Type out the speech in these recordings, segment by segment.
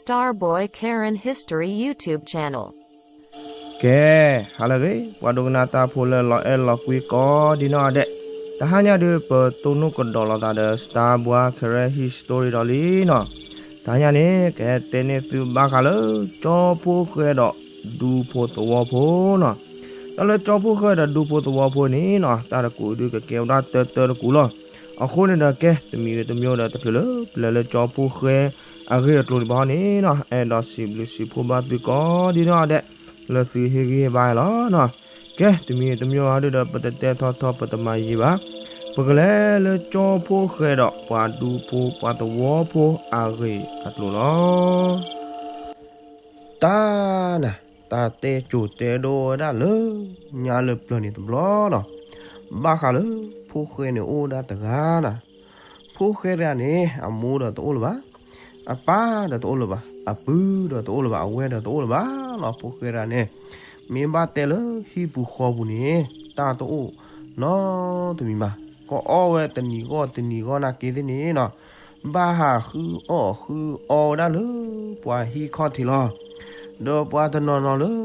Starboy Karen History YouTube channel. ကဲ, ဟါလၢအဂ့ၤ ပှၤဒိကနၣ်တၢ်ဖိလၢလီၤအဲၣ်လီၤကွံကိးဒ်နီၢ်ဂၤဒဲး, တဟါညါဒုး ပတိၢ်နီၣ်ကဒီးလိာ်သးဒီး Starboy Karen History ဒီးလံနီၤ. တဟါညါန့ၣ် ကဟဲတဲန့ၢ်သုဘၣ်ဃးလၢ ကၠီဖိဃဲဒီးဒူဖိသဝီဖိနီၤ. တၢ်လၢကၠီဖိဃဲဒီးဒူဖိသဝီဖိန့ၣ်နီၤ တၢ်တကူးဒုးကကဲဝဲဒၣ်တၢတၢတကူးလီၤ. အဃိန့ၣ်ဒီးကဲ တမံၤဂ့ၤတမံၤဒီး တချုးလၢပလဲၤလၢကၠီဖိဃဲ အဂ့ၢ်အကျိၤဒံးဘၣ်ဟီန့ၣ်နီၤ အဲၣ်ဒိးစံးဘျုးစံးဖှိၣ်ဘၣ်သုကိးဒ်နီၢ်ဂၤဒဲး လၢသုဟ့ၣ်ဂံၢ်ဟ့ၣ်ဘါလီၤနီၤ. ကဲ တမံၤဂ့ၤတမံၤဟီဒုးဒီး ပတတဲထီၣ်ထီၣ်ပတမၤယံာ်ဘၣ်, ပကလဲၤလၢကၠီဖိဃဲဒီးပှၤဒူဖိပှၤသဝီဖိအဂ့ၢ်အကျိၤလီၤ. တၢ်နၤ, တၢ်တဲကိၤတဲဒိဝဲဒၣ်လၢ ညါလၢပျၢၤန့ၣ်တဘျီနီၤ, ဘၣ်ဃးလၢ ဖိဃဲန့ၣ်အိၣ်ဒၣ်တဂၤနၤ. ဖိဃဲတဂၤန့ၣ် အမိၢ်ဒီးတအိၣ်လၢၤဘၣ်, အပၢ်ဒီးတအိၣ်လၢၤဘၣ်, အပုၢ်ဒီးတအိၣ်လၢၤဘၣ်, အဝဲၢ်ဒီးတအိၣ်လၢၤဘၣ်နီၤ. ဖိဃဲတဂၤန့ၣ် မ့ၢ်ဘၣ်တဲလၢဟံၣ်ပူၤဃီပူၤန့ၣ် တၢ်တအိၣ်နီတမံၤဘၣ်, ကအီၣ်ဝဲတနံၤဂီၢ်တနံၤဂီၢ်နာ်က့သ့ၣ်န့ၣ်နီၤ, ဘၣ်ဟးဃုအီၣ်ဃုအီဝဲဒၣ်လၢပှၤဟံၣ်ခီၣ်ထံးလီၤ. ဒီးပှၤတနီၤနီၤလၢ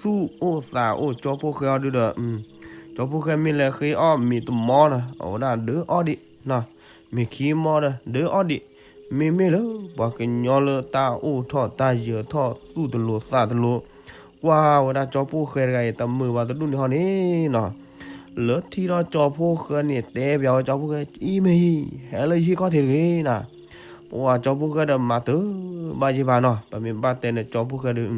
သူၣ်အိၣ်သးအိၣ်ကၠီဖိဃဲအီၤဒုးဒီး ကၠီဖိဃဲမ့ၢ်လဲၤဃ့အီၣ်မ့ၤတမီဒီး အဝဲဒၣ်ဒုးအီၣ်ဒံး, မ့ၤခံမီဒီးဒုးအီၣ်ဒံး, မ့မ့ၢ်လၢပှၤကညီလၢတၢ်အိၣ်ထီၣ်တၢ်ယၢၤထီၣ်သူၣ်တလိၤသးတလိၤ, ကွၢ်ဝဲဒၣ်ကၠီဖိဃဲတဂၤအံၤ တမုာ်ဘၣ်တဒူၣ်န့ၣ်ဟီန့ၣ်နီၤ, လၢထံၣ်ထီၣ်ကၠီဖိဃဲအံၤမ့ၢ်ဟံၣ် ဟဲလၢယဟံၣ်ခီၣ်ထံးတဂ့ၤနၤ, ပှၤကၠီဖိဃဲဒီးမၤတၢ်ဘၣ်ယဲၢ်ဘၣ်နီၤ, ပမ့ၢ်ဘၣ်တဲန့ၣ် ကၠီဖိဃဲဒီး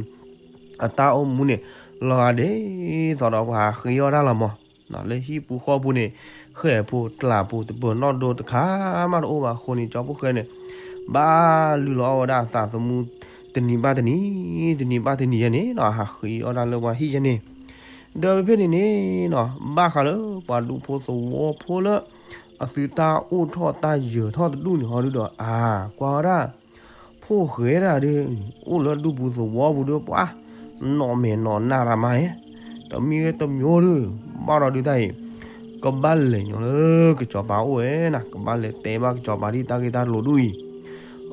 အတၢ်အိၣ်မူန့ၣ် လီၤဂာ်ဒ်သိးဒီးပှၤဟးဃ့အီၣ်တၢ်လီၤမး, လၢဟံၣ်ပူၤဃီပူၤန့ၣ် ဃဲၢ်ပူၤကျးပူၤတပၢၤနီၣ်ဒိတခါမးတအိၣ်ဘၣ်အဃိန့ၣ် ကၠီဖိဃဲန့ၣ် ဘၣ်လုၢ်လီၤအီၣ်ဝဲဒၣ်အသးသမူ တနံၤဘၣ်တနံၤ, တနံၤဘၣ်တနံၤယဲန့ၣ်နီၤ ဟးဃ့အီၣ်တၢ်လၢပှၤဟံၣ်ယဲန့ၣ်, ဒီးဖဲဖဲန့ၣ်န့ၣ်နီၤ ဘၣ်ဃးလၢပှၤဒူဖိသဝီဖိလၢ အသုတၢ်အိၣ်ထီၣ်တၢ်ယၢၤထီၣ်တဒူၣ်န့ၣ်ဟီဒုးဒီး အါ ကွၢ်ဝဲဒၣ် ဖိၣ်ဃဲတဂၤဒီး အိၣ်လၢဒူပူၤသဝီပူၤဒီးပှၤ နီၢ်မဲာ်နီၢ်နၢ်ရၤမးဧါ, တမံၤဂ့ၤတမံၤဒုး ဘၣ်ဒီးဒုးတၢ်အံၤ ကဘၣ်လဲၤညီလၢကစီၤပၤအိၣ်ဝဲနၤ, ကဘၣ်လဲၤတဲဘၣ်ကစီၤပၤဒ်တၢ်ဂ့ၢ်တၢ်ကျိၤဒူၣ်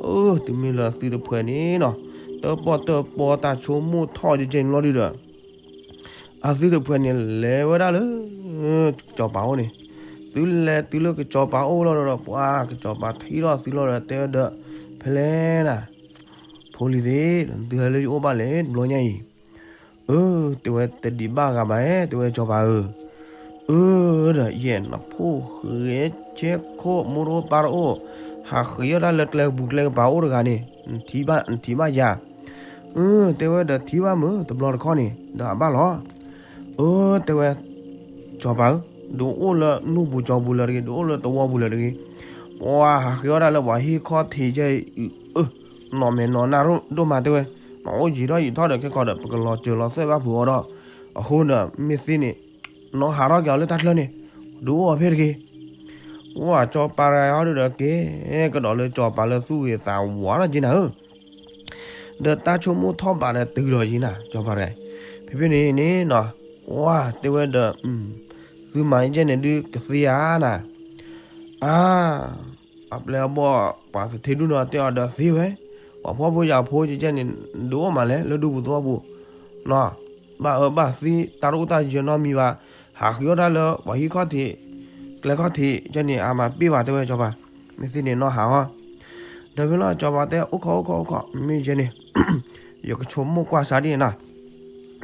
အံၤ, အၢ တုၤမ့ၢ်လၢသုတဖှဲးန့ၣ်နီၤ တၢၣ်ပီၣ်တၢၣ်ပီတၢ်ဆိကမိၣ်ထီၣ်ကဲကဲန့ၣ်လီၤဒုးဒီး အသုတဖှဲးန့ၣ်လဲၤဝဲဒၣ်လၢ ကစီၤပၤအိၣ်န့ၣ်, သုလဲၤတုၤလၢကစီၤပၤအိၣ်လီၤဒီး ပှၤကစီၤပၤထံၣ်ထီၣ်သုလီၤဒီးတဲဝဲဒီး ဖဲလဲၣ်နၤ ဖိလံၤသ့ၣ် သုဟဲလၢယအိၣ်ဘၣ်လဲၣ်တဘျီညါအံၤ, အၢ တဲဝဲတဒံးဘၣ်ဂၤဘၣ်ဧဲ တဲဝဲစီၤပၤဧၢ, အၢ ဒီးယဲၢ်နဖိၣ်ဃဲဆဲခိၣ်မိၢ်တအိၣ်ပၢ်တအိၣ် ဟးဃ့အီၣ်တၢ်လၢကျဲကပူၤကျဲကပၤအိၣ်တဂၤန့ၣ် နထံၣ်ဘၣ်ယၤ အၢ တဲဝဲဒီးထံၣ်ဘၣ်မုာ်တဘျီတခီန့ၣ် ဒီးအဘၣ်လီၤ, အၢ တဲဝဲ စီၤပၤဧၢ, ဒုးအိၣ်လၢနူၢ်ပူၤကၠီပူၤလၢၤတဂ့ၤ, ဒုးအိၣ်လၢသဝီပူၤလၢၤတဂ့ၤ, ပှၤဟးဃ့အီၣ်တၢ်လၢပှၤဟံၣ်ခီၣ်ထံးယဲၢ်အံၤ အၢ နီၢ်မဲာ်နီၢ်နၢ်ဒိၣ်မးတဲဝဲ, နအိၣ်ယံာ်ထီၣ်ယံာ်ထီၣ်ဒီးခဲကီးဒီး ပကလီၤစၢၤလီၤသွဲၣ်ဘၣ်ဖုးအီၤဒီး, အဃိဒီး မ့ၢ်သ့န့ၣ် နီၢ်ဟးထီၣ်က့ၤအီၤလၢတၢ်ချၢန့ၣ် ဒုးအိၣ်အီၤဖဲတဂ့ၤ, ပှၤစီၤပၤတဂၤအံၤဒီးကဲ ကဒီးလၢစီၤပၤလၢသူၣ်ဂ့ၤသးဝါထီၣ်က့ၤနၤဧၢ ဒီးတၢ်ဆိကမိၣ်ထီၣ်ဘးဒီးတုၤဒီးယံၤနၤ စီၤပၤတဂၤ, ဖဲဖဲန့ၣ်န့ၣ်နီၤ, ဝါ တဲဝဲဒီး သုမၤယဲၢ်န့ၣ်ဒုးကသ့ဧါနၤ, အါ အပျဲၢ်အဘီၣ် ပှၤသထ့ဒူၣ်နီၤတဲအီၤဒီးသ့ဝဲ, ပှၤဖှီၣ်ဖိယာ်ဖိယဲၢ်န့ၣ် ဒုးအိၣ်မးလဲၣ် လၢဒူပူၤသဝီပူၤ, နီၤ, ဘၣ်အၢဘၣ်သီ တၢ်တအိၣ်တၢ်ယၢၤနီတမံၤဘၣ်, ဟးဃုအီၣ်တၢ်လၢပှၤဟံၣ်ခီၣ်ထံး, ကျဲခီၣ်ထံး ယဲၢ်န့ၣ် အမၤတပ့ၢ်ဘၣ်တဲဝဲစီၤပၤ, မ့ၢ်သ့န့ၣ်နီၤဟးအီၤ, ဒီးဖဲလီၤစီၤပၤတဲ အိၣ်ခိးအိၣ်ခိးအိၣ်ခိး မ့ၢ်ယဲၢ်န့ၣ် ယကဆိကမိၣ်ကွၢ်စးဒ်န့ၣ်နီၤ,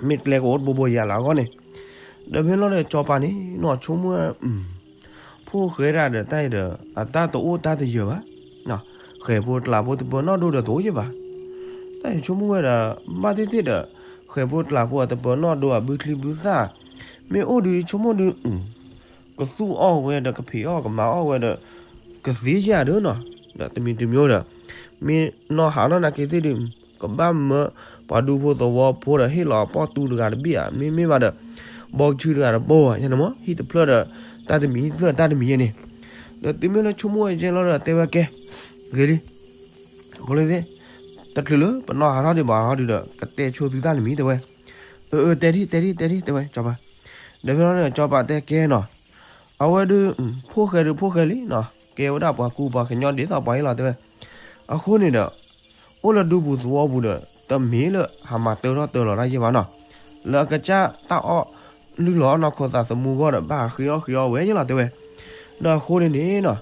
မ့ၢ်ကျဲကအိၣ်တဘိဘိယၤလၢအဂီၢ်န့ၣ်, ဒီးဖဲလီၤဒီးစီၤပၤန့ၣ် နီၢ်ဆိကမိၣ် ဖိၣ်ဃဲဒၣ်ဒီးတၢ်အံၤဒီး အတၢ်တအိၣ်တၢ်တယၢၤဘၣ်, ဃဲၤဖိကျးဖိတပၢၤနီၣ်ဒိၣ်ဒီးတအိၣ်ယဲၢ်ဘၣ်, တၢ်အံၤဆိကမိၣ်ဝဲဒီး ဘၣ်သ့ၣ်သ့ၣ်ဒီး ဃဲၤဖိကျးဖိအတပၢၤနီၣ်ဒိၣ်အဘုချံဘုသၣ်, မ့ၢ်အိၣ်ဒုးဆိကမိၣ်ဒုး ကသူၣ်အီၣ်ဝဲဒီးကဖံးအီၣ်ကမၤအီၣ်ဝဲဒီး ကသ့ယဲၢ်ဧါဒီးနီၤ, ဒီးတမံၤတမံၤဒီး မ့ၢ်နီၢ်ဟးထီၣ်နာ်က့သ့ၣ်ဒုး ကဘၣ်မၢပှၤဒူဖိသဝီဖိဒီးဟ့ၣ်လီၤအပီၢ်တူတဂၤတဘ့ၣ်ဧါ, မ့မ့ၢ်ဘၣ်ဒီး ဘီကဆူတဂၤတဘိဧါ, ယဲန့ၣ်မ့ၢ်ဟံၣ်တဖျၢၣ်ဒီး တၢ်တမံၤ ဟံၣ်တဖျၢၣ်တၢ်တမံၤယဲၢ်န့ၣ်, ဒီးတုၤမ့ၢ်လၢဆိကမိၣ်ဝဲယဲၢ်လီၤဒီးတဲဝဲကဲ, ဂ့ၤလံ ဖိလံၤသ့ၣ်, တချုးလၢပနီၢ်ဟးထီၣ်ဒံးဘၣ်ဟီဒုးဒီး ကတဲဆိသုတၢ်တမံၤတဲဝဲ, အၢ အၢ တဲဒ် တဲဒ် တဲဒ် တဲဝဲစီၤပၤ, ဒီးဖဲလီၤန့ၣ် စီၤပၤတဲကဲနီၤ, အဝဲဒုး ဖိၣ်ဃဲဒုးဖိၣ်ဃဲလံနီၤ, ကဲဝဲဒၣ်ပှၤကူပှၤကညီဒ်သိးပှၤအံၤလီၤတဲဝဲ, အဃိန့ၣ်ဒီး အိၣ်လၢဒူပူၤသဝီပူၤဒီး တမ့ၢ်လၢဟးမၤတၢထီၣ်တၢလီၤတၢ်ယဲၢ်ဘၣ်နီၤ, လၢအကစၢ်တၢ်အီၣ်လုၢ်လီၤအီၣ်နီၢ်ခိသးသမူအဂီၢ်ဒီး ဘၣ်ဟးဃ့အီၣ်ဃ့အီဝဲယဲၢ်လီၤတဲဝဲ. ဒီးအဃိန့ၣ်န့ၣ်နီၤ,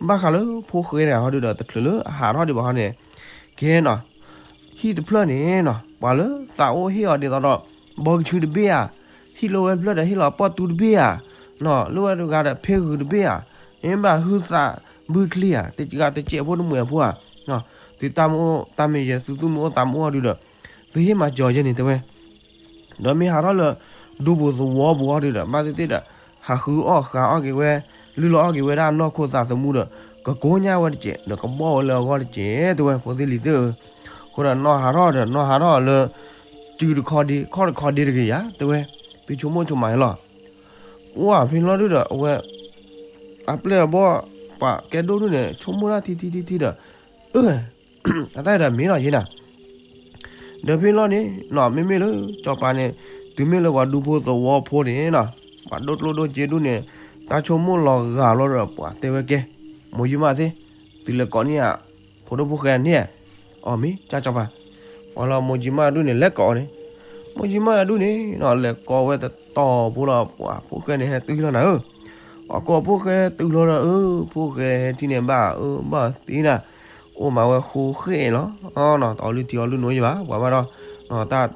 ဘၣ်ဃးလၢဖိၣ်ဃဲတဂၤဟီဒုဒီး တချုးလၢအဟးထီၣ်ဒံးဘၣ်ဟီန့ၣ်, ကဲနီၤ, ဟံၣ်တဖျၢၣ်န့ၣ်နီၤ ပှၤလၢသးအိၣ်ဟ့ၣ်အီၤဒ်သိးဒီး ဘီကဆူတဘ့ၣ်ဧါ, ဟံၣ်လိၣ်ဝဲတဖျၢၣ်ဒီးဟ့ၣ်လီၤပီၣ်တူတဘ့ၣ်ဧါ, နီၤ လိၣ်ဝဲတဂၤဒီးဖ့ဂုၤတဘ့ၣ်ဧါ, မ့ၢ်ဘၣ်ဟုသးဘုချံဧါ, တဂၤတစဲးဖိတမှဲၤဖိဧါ, သုတၢ်မ့ၢ်အိၣ်တၢ်မ့ၢ်ယဲ သုသူၣ်မ့ၢ်အိၣ်သးမ့ၢ်အိၣ်ဒုဒီး သုဟ့ၣ်မၤစၢၤယဲန့ၣ်တဲဝဲ. ဒီးမ့ၢ်ဟးထီၣ်လၢ ဒူပူၤသဝီပူၤအီၤဒုဒီး ဘၣ်သ့ၣ်သ့ၣ်ဒီး ဟးဃုအီၣ်ဃုအီၣ်က့ၤဝဲ, လုၢ်လီၤအီၣ်က့ၤဝဲဒၣ်နီၢ်ခိသးသမူဒီး ကကိညၢ်ဝဲတစဲး ဒီးကဘီၣ်ဝဲလၢအဂီၢ်တစဲးတဲဝဲ ဖိသ့ၣ်လံၤသ့ၣ်ဧၢ. အဃိဒီးနီၢ်ဟးထီၣ်ဒီး နီၢ်ဟးထီၣ်လၢ စုတခီဒ့ ခီၣ်တခီဒ့တဂ့ၤယၤတဲဝဲ, သုဆိကမိၣ်ဆိကမးလီၤ. အိၣ်ဖဲလီၤဒုဒီး အဝဲ အပျဲၢ်အဘီၣ် ပှၤကဲဒိၣ်ဒုန့ၣ် ဆိကမိၣ်တၢ်ထံထံထံထံဒီး အၢ အတၢ်ဒီးမ့ၢ်လီၤယဲနၤ ဒီးဖဲလီၤန့ၣ်နီၤ မ့မ့ၢ်လၢ စီၤပၤန့ၣ် တုၤမ့ၢ်လၢပှၤဒူဖိသဝီဖိန့ၣ်နီၤ ပှၤဒိၣ်ကျိၣ်ဒိၣ်စ့ဒူၣ်န့ၣ် တၢ်ဆိကမိၣ်လီၤဂာ်လီၤဒီး ပှၤတဲဝဲကဲ မိၢ်ယံမးသ့ၣ် သုလဲၤကိးန့ၢ်ဧါ ဖိဒိၣ်ဖိၣ်ဃဲန့ၣ်, အီၣ်မ့ၢ်ကၢ်စီၤပၤ, ပှၤလီၤမိၢ်ယံမးဒူၣ်န့ၣ် လဲၤကိးအီၤန့ၣ်, မိၢ်ယံမးဒူၣ်န့ၣ်နီၤ လဲၤကိးဝဲတတီၤဖိလီၤ ပှၤဖိၣ်ဃဲန့ၣ်ဟဲတုၤလီၤနၤဧၢ, ပှၤကိးဖိၣ်ဃဲတုၤလီၤဒီး အၢ ဖိၣ်ဃဲဟဲထံၣ်န့ၣ်ဘၣ် အၢ ဘၣ်သ့နၤ အိၣ်မးဝဲဃိဃဲလီၤ, တအီလုၢ်ထံအီလုၢ်နိယဲဘၣ် ပှၤဘၣ်ဒီး တၢ်တ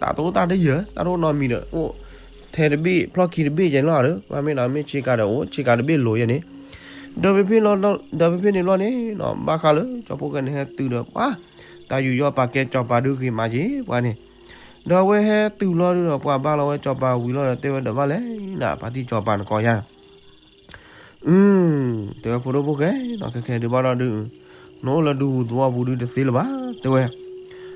အိၣ်တၢ်တယၢၤ တၢ်တအိၣ်နီတမံၤဒီး အိၣ်ထဲတဘ့ၣ် ဖျီၣ်ခံတဘ့ၣ်ယဲန့ၣ်လီၤဒီး ပှၤမ့ၢ်နီၤ မ့ၢ်ဆ့ကၤဒီးအိၣ် ဆ့ကၤတဘ့ၣ်လိၤယဲန့ၣ်, ဒီးဖဲဖဲ ဒီးဖဲဖဲန့ၣ်လီၤန့ၣ်နီၤ ဘၣ်ဃးလၢ ကၠီဖိၣ်ဃဲန့ၣ်ဟဲတုၤဒီး ပှၤ တၢ်ယူးယီၣ်ပာ်ကဲစီၤပၤဒုဂ့ၤမးက့ၤ ပှၤန့ၣ်, ဒီးအဝဲဟဲတုၤလီၤဒုဒီး ပှၤဘါလီၤဝဲစီၤပၤဝံၤလီၤဒီး တဲဝဲဒီးဘၣ်လဲၣ်နၤ ဖါတံၢ်စီၤပၤနကိးယၤ အၢ တဲဝဲဖိဒိၣ်ဖိၣ်ဃဲနီၤ ခဲခဲဒုးဘၣ်ဒီးဒုး နအိၣ်လၢဒူပူၤသဝီပူၤဒုးတသ့လၢၤဘၣ် တဲဝဲ,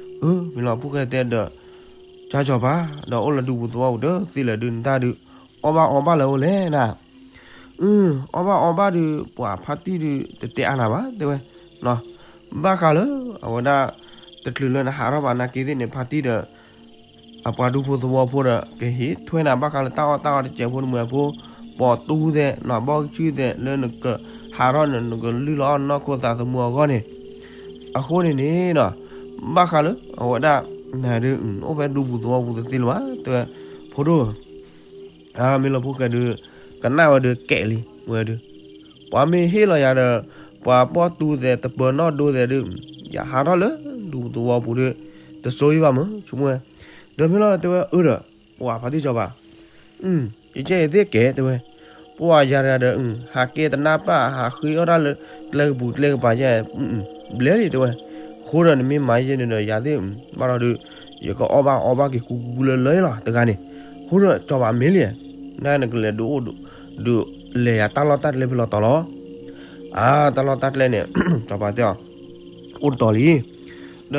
အၢ မ့ၢ်လီၤဖိၣ်ဃဲတဲဒီး ကၢ်စီၤပၤ ဒီးအိၣ်လၢဒူပူၤသဝီပူၤတသ့လၢၤဒုး နတၢ်ဒုး အီၣ်ဘၣ်အီဘၣ်လၢအိၣ်လဲၣ်နၤ, အၢ အီၣ်ဘၣ်အီဘၣ်ဒုး ပှၤဖါတံၢ်ဒုး တတဲအါနၤဘၣ် တဲဝဲ, ဘၣ်ဃးလၢ အဝဲဒၣ် တချုးလၢနဟးထီၣ်ဘၣ်နာ်က့သ့ၣ်န့ၣ် ဖါတံၢ်ဒီး အပှၤဒူဖိသဝီဖိဒီး ကဟ့ၣ်ထွဲနၤဘၣ်ဃးလၢတၢ်အီၣ်တၢ်အီတစဲးဖိတမှဲၤဖိ, ပိာ်တူသဲး နီၢ်ဘီကဆူသဲး လၢနကဟးထီၣ်န့ၣ် နကလုၢ်လီၤအီၣ်နီၢ်ခိသးသမူအဂီၢ်န့ၣ်, အဃိန့ၣ်န့ၣ်နီၤ, ဘၣ်ဃးလၢ အဝဲဒၣ် နဒုး အိၣ်ဖဲဒူပူၤသဝီပူၤတသ့လၢၤဘၣ် တဲဝဲ, ဖိဒိၣ် မ့ၢ်လၢဖိၣ်ဃဲဒုး ကနၣ်ဝဲဒုးကဲးလံ ဝဲဒုး, ပှၤမ့ၢ်ဟ့ၣ်လီၤယၤဒီး ပှၤပိာ်တူသဲး တပၢၤနီၢ်ဒိသဲးဒုး, ယဟးထီၣ်လၢဒူပူၤသဝီပူၤဒုး တစိယံဘၣ်မ့ၢ် ဆိကမိၣ်ဝဲ, ဒီးဖဲလီၤတဲဝဲအၢဒီး, ပှၤဖါတံၢ်စီၤပၤ ယကဲယသ့ၣ်ကဲ တဲဝဲ, ပှၤယၤတဂၤဒီး ဟးကဲတနၢ်ပၢၢ် ဟးဃ့အီၣ်တၢ်လၢ ကျဲကပူၤကျဲကပၤယဲ ဘျဲလံ တဲဝဲ, အဃိဒီးနမ့ၢ်မၤယဲန့ၣ်ဒီး ယၤသ့ၣ် ဘၣ်ဒီးဒုး ယကအီၣ်ဘၣ်အီဘၣ်က့ၤကူကူလၢလၢလီၤ တဂၤန့ၣ်, အဃိဒီးစီၤပၤမ့ၢ်လံ, နနကလဲၤဒုးအိၣ် ဒုးလဲၤယၤတၢ်လီၢ်တၢ်ကျဲဖဲလီၤတီၤလီၤ အါ တၢ်လီၢ်တၢ်ကျဲန့ၣ် စီၤပၤတဲအီၤ အိၣ်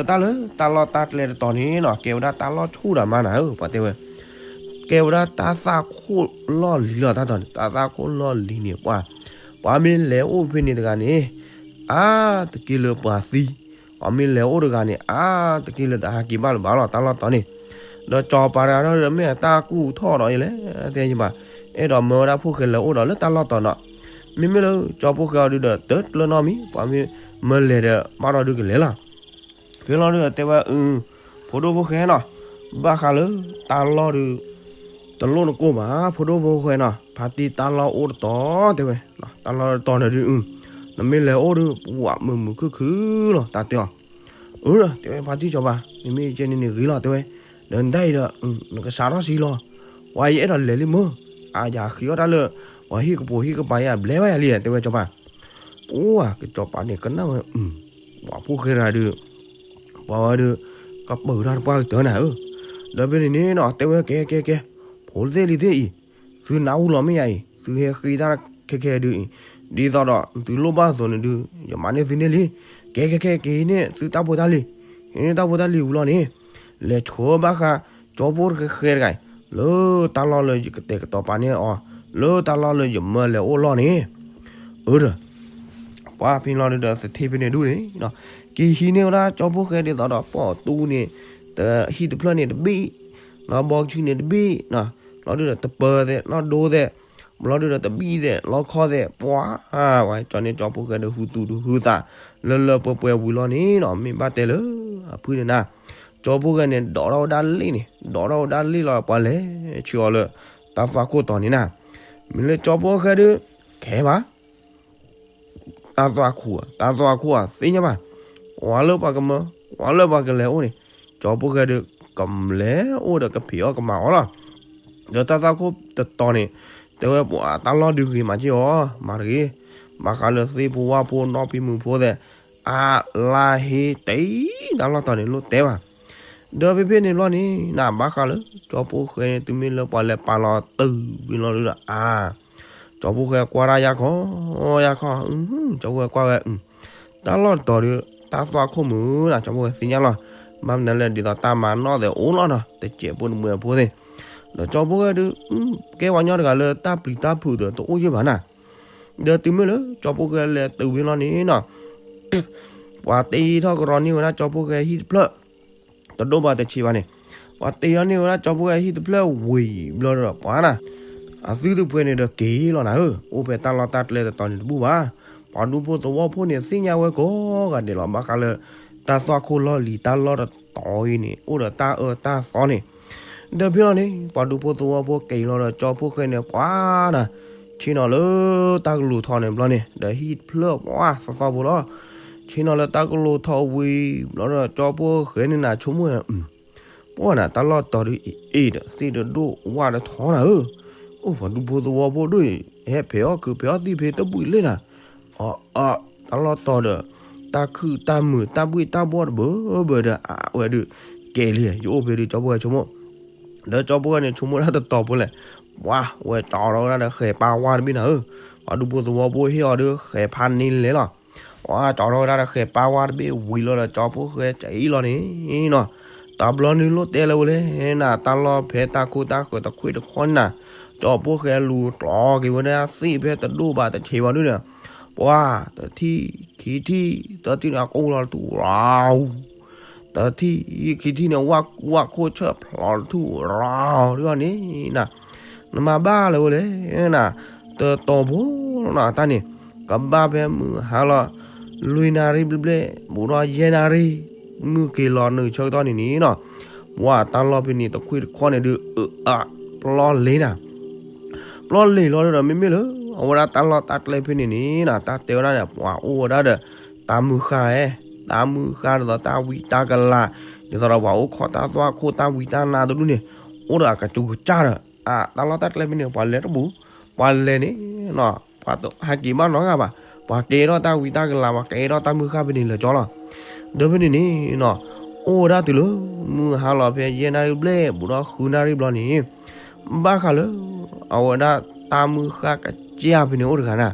တတီၤလံ, ဒီးတၢ်လၢတၢ်လီၢ်တၢ်ကျဲတတီၤန့ၣ်နီၤ ကဲဝဲဒၣ်တၢ်လီၢ်ဆူၣ်ဒီးမါနၤဧၢ ပှၤတဲဝဲ, ကဲဝဲဒၣ်တၢ်သၣ်ခိၣ်လီၢ်လံၤလီၤ တၢ်တီၤန့ၣ် တၢ်သၣ်ခိၣ်လီၢ်လံၤန့ၣ် ပှၤ ပှၤမ့ၢ်လဲၤအိၣ်ဖဲန့ၣ်တဂၤန့ၣ် အါ တက့ၢ်လၢပှၤသံ, ပှၤမ့ၢ်လဲၤအိၣ်တဂၤန့ၣ် အါ တက့ၢ်လၢတဟးက့ၤဘၣ်လၢၤဘၣ်လီၤ တၢ်လီၢ်တီၤန့ၣ်, ဒီးစီၤပၤတဂၤဒီးမ့ၢ်အတၢ်ကူၣ်ထီၣ်ဒီးယလဲၣ် တဲယဘၣ်, အဲၣ်ဒိးမၢဝဲဒၣ်ဖိၣ်ဃဲလဲၤအိၣ်ဒီးလၢတၢ်လီၢ်တီၤနီၤ, မ့မ့ၢ်လၢစီၤဖိၣ်ဃဲအီၤဒုးဒီး တကျၢၤနီတမံၤ ပှၤမ့ၢ်မၢလဲၤဒီး ဘၣ်ဒီးဒုးကလဲၤလီၤ ဖဲလီၤဒုးတဲဝဲအု ဖိဒိၣ်ဖိၣ်ဃဲနီၤ, ဘၣ်ဃးလၢတၢ်လီၢ်ဒုး တလိၣ်နကိၢ်ဘၣ် ဖိဒိၣ်ဖိၣ်ဃဲနီၤ, ဖါတံၢ်တၢ်လီၢ်အိၣ်တတီၤတဲဝဲ, တၢ်လီၢ်တတီၤန့ၣ်ဒုး နမ့ၢ်လဲၤအိၣ်ဒုး ပှၤမုာ်မုာ်ခုၣ်ခုၣ်လီၤ တၢ်တဲအီၤ, အု တဲဝဲဖါတံၢ်စီၤပၤ မ့မ့ၢ်ကဲန့ၣ်န့ၣ်ဂ့ၤလီၤတဲဝဲ, ဒီးနတၢ်အံၤဒီး နကစးထီၣ်ဆံလီၤ, ပှၤယအဲၣ်ဒိးလဲၤလံမၢ, အါယဃ့အီၣ်တၢ်လၢ ပှၤဟံၣ်ကပိာ်ဟံၣ်ကပၤယဘျဲဘၣ်ယၤလံ တဲဝဲစီၤပၤ ပှၤကစီၤပၤန့ၣ်ကနၣ်ဝဲ ပှၤဖိၣ်ဃဲတဂၤဒုး ပှၤဝဲဒုး ကပၢၤတၢ်တပှၢ်ကတၢၢ်နၤဧၢ, ဒီးဖဲန့ၣ်န့ၣ်နီၤ တဲဝဲကဲကဲကဲ, ဖိသ့ၣ်လံၤသ့ၣ်အံၤ, သုနၢ်ဟူလီၤမ့ၢ်ယၤအံၤ သုဟဲဃ့တၢ်ခဲခဲဒုးအံၤ, ဒ်သိးဒီးသုလိၣ်ဘၣ်အသိးန့ၣ်ဒုး ယမၤန့ၢ်သုန့ၣ်လံ, ကဲကဲကဲ က့ၤဟံးန့ၢ်သုတၢ်ဖိတၢ်လံၤ, ဟံးန့ၢ်တၢ်ဖိတၢ်လံၤဝံၤလီၤန့ၣ်, လဲၤဆှၢဘၣ်ဃး ကၠီဖိတဃဲဃဲတဂၤအံၤ လၢတၢ်လီၢ်လၢယကတဲာ်ကတီၤပာ်န့ၢ်အီၤ, လၢတၢ်လီၢ်လၢယမၢလဲၤအိၣ်လီၢ်န့ၣ်, အၢဒီး ပှၤဖဲလီၤဒုးဒီးသထ့ဖဲန့ၣ်ဒုးန့ၣ်, က့ၤဟံးန့ၢ်ဝဲဒၣ်ကၠီဖိဃဲဒ်သိးဒီးပိာ်တူန့ၣ်, ဟံၣ်တဖျၢၣ်န့ၣ်တဘ့ၣ်, နီၢ်ဘီကဆူန့ၣ်တဘ့ၣ်, လီၤဒုးဒီးတပၢၤသဲး နီၢ်ဒိသဲး, ဘျီဒုဒီးတဘံၣ်သဲး လီခီသဲး ပှၤ ဝဲကၠီန့ၣ် ကၠီဖိၣ်ဃဲဒီး ဟုသူၣ်ဒုးဟုသး လၢလၢပှဲၤပှဲၤဝံၤလီၤန့ၣ်နီၤ မ့ၢ်ဘၣ်တဲလၢအဖုန့ၣ်နၤ, ကၠီဖိၣ်ဃဲန့ၣ် ဒိးထီၣ်ဝဲဒၣ်လ့ၣ်န့ၣ် ဒိးထီၣ်ဝဲဒၣ်လ့ၣ်လီၤ ပှၤလဲၤဆှၢအီၤလၢ တၢ်သွၣ်ခိၣ်တီၤန့ၣ်နၤ, မ့ၢ်လၢကၠီဖိၣ်ဃဲဒုး ကဲဘၣ် တၢ်သွၣ်ခိၣ်, တၢ်သွၣ်ခိၣ်ဧါ သ့ၣ်ညါဘၣ်, ပှၤလၢပှၤကမၢ, ပှၤလၢပှၤကလဲၤအိၣ်န့ၣ်, ကၠီဖိၣ်ဃဲဒီး ကလဲၤအိၣ်ဒီးကဖံးအီၣ်ကမၤအီၣ်လီၤ. ဒီးတၢ်သွၣ်ခိၣ်တတီၤန့ၣ် တဲဝဲပှၤတၢ်လီၢ်ဒုးဂ့ၤမးက့ၢ်အီၤ, မၤတဂ့ၤ, ဘၣ်ဃးလၢသ့ၣ်ဖိဝၣ်ဖိနီၢ်ဖံးမုၣ်ဖိသဲး, အလါဟ့တအံၤ တၢ်လီၢ်တီၤန့ၣ်လိၣ်တဲဘၣ် ဒီးဖဲဖဲန့ၣ်ဘျီန့ၣ် နဘၣ်ဃးလၢ ကၠီဖိၣ်ဃဲန့ၣ် တုၤမ့ၢ်လၢပှၤလဲၤပာ်လီၤတုၤဘၣ်လီၤဒုဒီး အါ, ကၠီဖိၣ်ဃဲကွၢ်တၢ်ယါခီ, ယါခီ, ကၠီဖိၣ်ဃဲကွၢ်ဝဲ, တၢ်လီၢ်တတီၤဒီး တၢ်သွၣ်ခိၣ်မုၢ်နၤ ကၠီဖိၣ်ဃဲသ့ၣ်ညါလီၤ. ဘၣ်မနုၤလဲၣ် ဒ်သိးတၢ်မၤနီၣ်သဲးအိၣ်လီၤနီၤ တစဲးဖိတမှဲးဖိသ့ၣ်, ဒီးကၠီဖိၣ်ဃဲဒုး ကဲပှၤကညီတဂၤလၢတၢ်ပျံၤတၢ်ဖုးဒီးတအိၣ်ယဲၢ်ဘၣ်နၤ, ဒီးတုၤမ့ၢ်လၢ ကၠီဖိၣ်ဃဲလဲၤတုၤဘၣ်လီၤန့ၣ်နီၤ ပှၤတ့ထီၣ်ကရီန့ၢ်ဝဲဒၣ်ကၠီဖိၣ်ဃဲဟံၣ်တဖျၢၣ်, တဒိၣ်ဘၣ်တဆံးဘၣ်န့ၣ်, ပှၤတ့ထီၣ်န့ၢ်ဝဲဒၣ်ကၠီဖိၣ်ဃဲဟံၣ်တဖျၢၣ်ဝံၤဘျီဒီးပှၤနၤ, အသုတပှဲၤန့ၣ်ဒီးက့ၤလီၤနၤဧၢ, အိၣ်ဖဲတၢ်လီၢ်တၢ်ကျဲတတီၤန့ၣ်တဘူၣ်ဘၣ်. ပှၤဒူဖိသဝီဖိန့ၣ် သ့ၣ်ညါဝဲကိးဂၤဒဲးလီၤ ဘၣ်ဃးလၢ တၢ်သွၣ်ခိၣ်လီၢ်လံၤတၢ်လီၢ်တတီၤအံၤန့ၣ် အိၣ်ဒီးတၢ်အၢတၢ်သီန့ၣ်, ဒီးဖဲလီၤန့ၣ် ပှၤဒူဖိသဝီဖိက့ၤလီၤဒီးကၠီဖိၣ်ဃဲန့ၣ် ပှၤနၤ ဆ့ၣ်နီၤလၢတၢ်ကလိၤထီန့ၣ်ဘျီန့ၣ် ဒီးဟံၣ်တဖျၢၣ်ပှၤသီသီဖိလီၤ. ဆ့ၣ်နီၤလၢတၢ်ကလိၤထီဝံၤဘျီဒီး ကၠီဖိၣ်ဃဲန့ၣ်နၤ ဆိကမိၣ်ဝဲ, ပှၤနၤ တၢ်လီၢ်တီၤဒုးအ့ၣ်အ့ၣ်ဒီး သ့ၣ်တဒိၣ်ဝၣ်တထီနၤဧၢ, အိၣ်ပှၤဒူဖိသဝီဖိဒိၣ်အံၤ ဟဲဖဲးအီၣ်ခုးဖဲးအီၣ်သံၣ်ဖဲတဘူၣ်လ့ၣ်နၤ, အအ, တၢ်လီၢ်တီၤဒီး တၢ်ခုၣ်တၢ်မုာ်တၢ်ဘှ့ၣ်တၢ်ဘှီၣ်တဘၢဘၢဒီး အဝဲဒုး ကဲလံ ယအိၣ်ဖဲဒုး ကၠီဖိၣ်ဃဲဆိကမိၣ်, ဒီးကၠီဖိၣ်ဃဲန့ၣ် ဆိကမိၣ်တၢ်တတီၤဖိလဲၣ်, ပှၤဝဲကၠီထီၣ်ဝဲဒၣ်ဒီးဃဲးပာ်ဝါတဘ့ၣ်နၤဧၢ, ပှၤဒူဖိသဝီဖိဟ့ၣ်အီၤဒီးဃဲးဖးန့ၢ်လဲၣ်လီၤ. ပှၤကၠီထီၣ်ဝဲဒၣ်ဒီးဃဲးပာ်ဝါတဘ့ၣ်ဝံၤလီၤဒီး ကၠီဖိၣ်ဃဲကအံၤလီၤန့ၣ်နီၤ, တဘျီန့ၣ်လိၣ်တဲလၢဝဲလဲၣ်နၤ တၢ်လီၢ်ဖဲတၢ်ခိတၢ်ဃၢၤတခွ့ၣ်တခီန့ၣ်နၤ, ကၠီဖိၣ်ဃဲလူၤကျီက့ၤဝဲဒၣ်သ့ၣ်ဖဲတဒိၣ်ဘၣ်တဆံးဘၣ်ဒုဒီး ပှၤတထံၣ်ခံထံၣ် တထံၣ်န့ၣ် အကိၢ်လီၤတထူၣ်ရၤ တထံၣ်ခံထံၣ်န့ၣ် ဝၣ်ခိၣ်ဆၢၣ်ဖျိးတထူၣ်ရၤ ဒ်အီၤန့ၣ်နၤ, နမၤဘၣ်လၢဝဲလဲၣ်နၤ, တတီၤဖိလီၤနၤ တၢ်န့ၣ် ကဘၣ်ဖဲမုၢ်ဟါလီၤ လွံၢ်နၣ်ရံၣ်ဘျဲၣ်ဘျဲၣ် ဘူးဒီးယဲၢ်နၣ်ရံၣ် မုၢ်က့ၤလီၤနုာ်ဆၢကတီၢ်န့ၣ်န့ၣ်နီၤ, ပှၤတၢ်လီၢ်ဖဲန့ၣ် တခွ့ၣ်တခီန့ၣ်ဒုး အၢအပျီလ့ၤနၤ ပျီလ့ၤလီၤဒီး မ့မ့ၢ်လၢ အဝဲဒၣ်တၢ်လီၢ်တၢ်ကျဲဖဲန့ၣ်န့ၣ်နၤ တၢ်တဲဝဲဒၣ်န့ၣ် ပှၤအိၣ်ဝဲဒၣ်ဒီး တၢ်မုၢ်ဃၢ်ဧဲ, တၢ်မုၢ်ဃၢ်ဒ်သိးတၢ်ဝံတၢ်ကလၤ, ဒ်သိးဒီးပှၤအိၣ်ခိးတၢ်သွၣ်ခိၣ်တၢ်ဝံတၢ်နါတဒူၣ်န့ၣ် အိၣ်ဒီးအကစူၤကစၢ်ဒီး အတၢ်လီၢ်တၢ်ကျဲဖဲန့ၣ် ပှၤလဲၤတဘူၣ်, ပှၤလဲၤန့ၣ် ပှၤဟဲက့ၤဘၣ်နီတဂၤဘၣ်, ပှၤကဲထီၣ်တၢ်ဝံတၢ်ကလၤ ပှၤကဲထီၣ်တၢ်မုၢ်ဃၢ်ဖဲန့ၣ်လၢာ်ကၠီလီၤ. ဒီးဖဲန့ၣ်န့ၣ်နီၤ အိၣ်ဝဲဒၣ်တုၤလၢ မုၢ်ဟါလီၤဖဲယဲၢ်နၣ်ရံၣ်ဘျဲၣ် ဘူးဒီးဃုနၣ်ရံၣ်ဘျီန့ၣ် ဘၣ်ဃးလၢ အဝဲဒၣ်တၢ်မုၢ်ဃၢ်ကစၢ်ဖဲန့ၣ်အိၣ်တဂၤနၤ,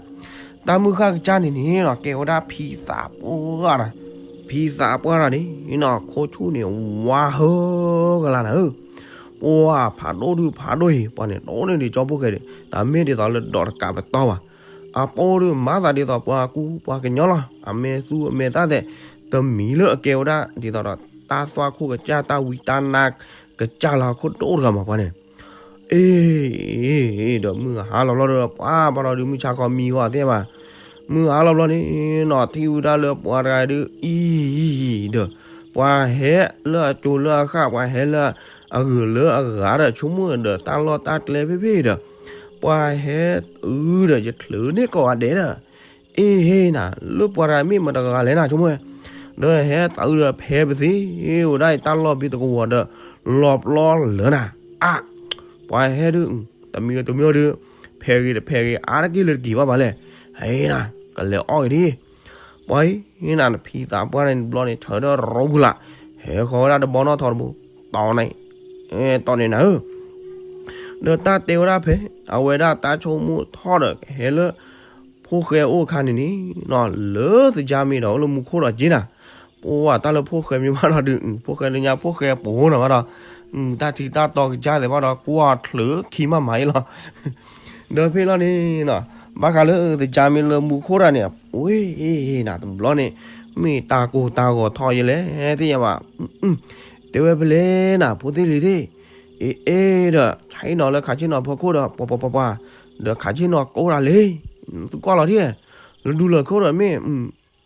တၢ်မုၢ်ဃၢ်ကစၢ်န့ၣ်န့ၣ်နီၤ ကဲဝဲဒၣ်ဖံသးပှၢ်တၢ်, ဖံသးပှၢ်တၢ်န့ၣ်နီၤ ခိၣ်ဆူၣ်န့ၣ် ဝါဟၢကလၤနၤဧၢ, ပှၤဖးဒိၣ်ဒုးဖးဒိၣ်အံၤ ပှၤန့ၣ် တအိၣ်န့ၢ်ဒံးကၠီဖိၣ်ဃဲဒီး တၢ်မ့ၢ်ဒ်သိးလၢဒိးတကးပတီၢ်ဘၣ်, အပိၢ်ဒုးမၤသးဒ်သိးပှၤကူပှၤကညီလီၤ, အမဲာ်သူအမဲာ်သၣ်သဲး တမံၤလၢအကဲဝဲဒၣ် ဒ်သိးဒီး တၢ်သွၣ်ခိၣ်ကစၢ်တၢ်ဝံတၢ်နါ ကစၢ်လၢဟီၣ်ခိၣ်တအိၣ်တဂၤမးပှၤန့ၣ် အ့ ဒီးမုၢ်ဟါလီၤဘျီဒီး ပှၤဘၣ်ဒီးဒုးမုၢ်ဆါခီမံၤဂီၤသ့ၣ်ဘၣ်, မုၢ်ဟါလီၤဘျီန့ၣ်နီၤ ထံၣ်ဝဲဒၣ်လၢပှၤတဂၤဒုး အံၤ ဒီး ပှၤဟဲလၢအကၠိလၢအဃၣ် ပှၤဟဲလၢအဂုၤလၢအဂၤဒီး ဆိကမိၣ်ဒီးတၢ်လီၢ်တၢ်ကျဲဖဲဖဲဒီး ပှၤဟဲအုဒီး ယချုးန့ၢ်ကိးဂၤဒဲးဒီး အ့ဟ့နၤ လၢပှၤတဂၤမ့ၢ်မတဂၤလဲၣ်နၤ ဆိကမိၣ်ဝဲ, ဒီးဟဲသးအုးဒီးဖဲပသ့ဝဲဒၣ်အံၤ တၢ်လီၢ်ဖဲတကဝီၤဒီး လီၤပျီလၢနၤ, အါ, ပှၤဟဲဒုး တမံၤတမံၤဒုး ဖဲဂ့ၤတဖဲဂ့ၤ အါတက့ၢ်လၢတက့ၤဘၣ်ဘၣ်လဲၣ်, ဟဲနၤ ကလဲၤအီၣ်ဂ့ၤဒ်, ပှၤအံၤနၤ နဖံသးပှၢ်န့ၣ်တဘျီန့ၣ် ထၢဒီးရိပူၤလး ဟဲဃီၤဝဲဒၣ်တဘီနီၣ်ထီတဘိ တီန့ၣ်, တီန့ၣ်နၤဧၢ ဒီးတၢ်တဲဝဲဒၣ်ဖဲ အဝဲဒၣ်တၢ်ဆိကမိၣ်ထီၣ်ဒီး ကဟဲလၢ ဖိၣ်ဃဲအိၣ်အခါန့ၣ်န့ၣ်နီၤ လၢသကြားမ့ၢ်ဒီး အိၣ်လၢမူခိၣ်ဒီးက့နၤ, ပှၤတၢ်လၢဖိၣ်ဃဲမ့ၢ်ဘၣ်ဒီးဒုး ဖိၣ်ဃဲလၢညါ ဖိၣ်ဃဲပှိၤနီၤဘၣ်ဒီး တၢ်ထံတၢ်တီကစၢ်သ့ၣ်ဘၣ်ဒီး ကွၢ်ချုးခံမးမးအံၤလီၤ ဒီးဖဲလီၤန့ၣ်နီၤ ဘၣ်ဃးလၢသကြားမ့ၢ်လၢမူခိၣ်တၢ်န့ၣ် ဝဲနၤတဘျီန့ၣ် မ့ၢ်တၢ်ကိၢ်တၢ်ဂီၤထီၣ်ယဲလဲၣ် သ့ၣ်ညါဘၣ်, တဲဝဲဖဲလဲၣ်နၤ ဖိသ့ၣ်လံၤသ့ၣ်, အ့ အ့ဒီး ဆါအံၤနီၤလၢခးဆ့ၣ်နီၤဖီခိၣ်ဒီး ပှၤပှၤပှၤပှၤ ဒီးခးဆ့ၣ်နီၤကိးတၢ်လံ, သုကွၢ်လီၤဒ်, လၢဒူလၢၢ်ခိၣ်ဒီးမ့ၢ်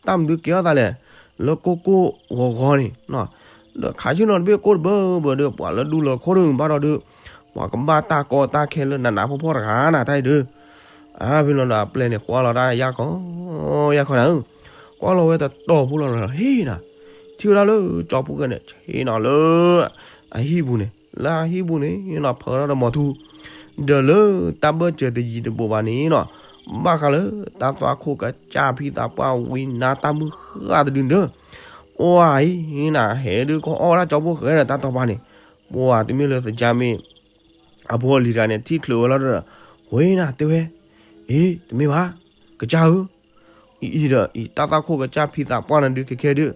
တၢ်မနုၤကဲထီၣ်သးလဲၣ်, လၢကိၢ်ကိၢ်ဂီၤဂီၤန့ၣ်, ဒီးခးဆ့ၣ်နီၤတဘ့ၣ်ကိၢ်တဘၢဘၢဒီး ပှၤလၢဒူလၢၢ်ခိၣ်ဒုးဘၣ်ဒီးဒုး, ပှၤကဘၣ်တၢ်ကီတၢ်ခဲလၢနးနးဖှီၣ်ဖှီၣ်တဂၤနၤတၢ်အံၤဒုး, အါဖဲလီၤဒီးအပျဲၢ်န့ၣ်ကွၢ်လီၤတၢ်ယၢ်ခီ, ယၢ်ခီနၤဧၢ, ကွၢ်လီၤဝဲတတီၤဖိလီၤလီၤဟ့ၣ်နၤ, ထံၣ်ဝဲဒၣ်လၢကၠီဖီၣ်ဃဲန့ၣ် ဆ့ၣ်နီၤလၢ အဟံၣ်ပူၤန့ၣ်, လၢအဟံၣ်ပူၤန့ၣ်နီၤ ဖၢထီၣ်ဒီးမီၤထူ, ဒီးလၢတၢ်ဘၢၣ်စၢၤတယံၤတဘူးဘၣ်န့ၣ်နီၤ, ဘၣ်ဃးလၢတၢ်သွၣ်ခိၣ်ကစၢ်ဖံသးပှၢ်ဝံနါတၢ်မုၢ်ဃၢ်တဒုန့ၣ်ဒီး, အီအံၤနၤ ဟဲဒုးကီအီၣ်ဝဲဒၣ်ကၠီဖီၣ်ဃဲဒီးတၢ်တီၤပၤန့ၣ်, ပှၤတမ့ၢ်လၢသကၢ်မ့ၢ် အဖိအလံၤတဂၤန့ၣ် ထံၣ်ချုးဝဲလီၤဒီး, ဝဲနၤတဲဝဲ, အ့ တမ့ၢ်ဘၣ်, ကစၢ်ဧၢ အံၤဒီး အံၤတၢ်သွၣ်ခိၣ်ကစၢ်ဖံသးပှၢ်နၤဒုး ခဲခဲဒုး,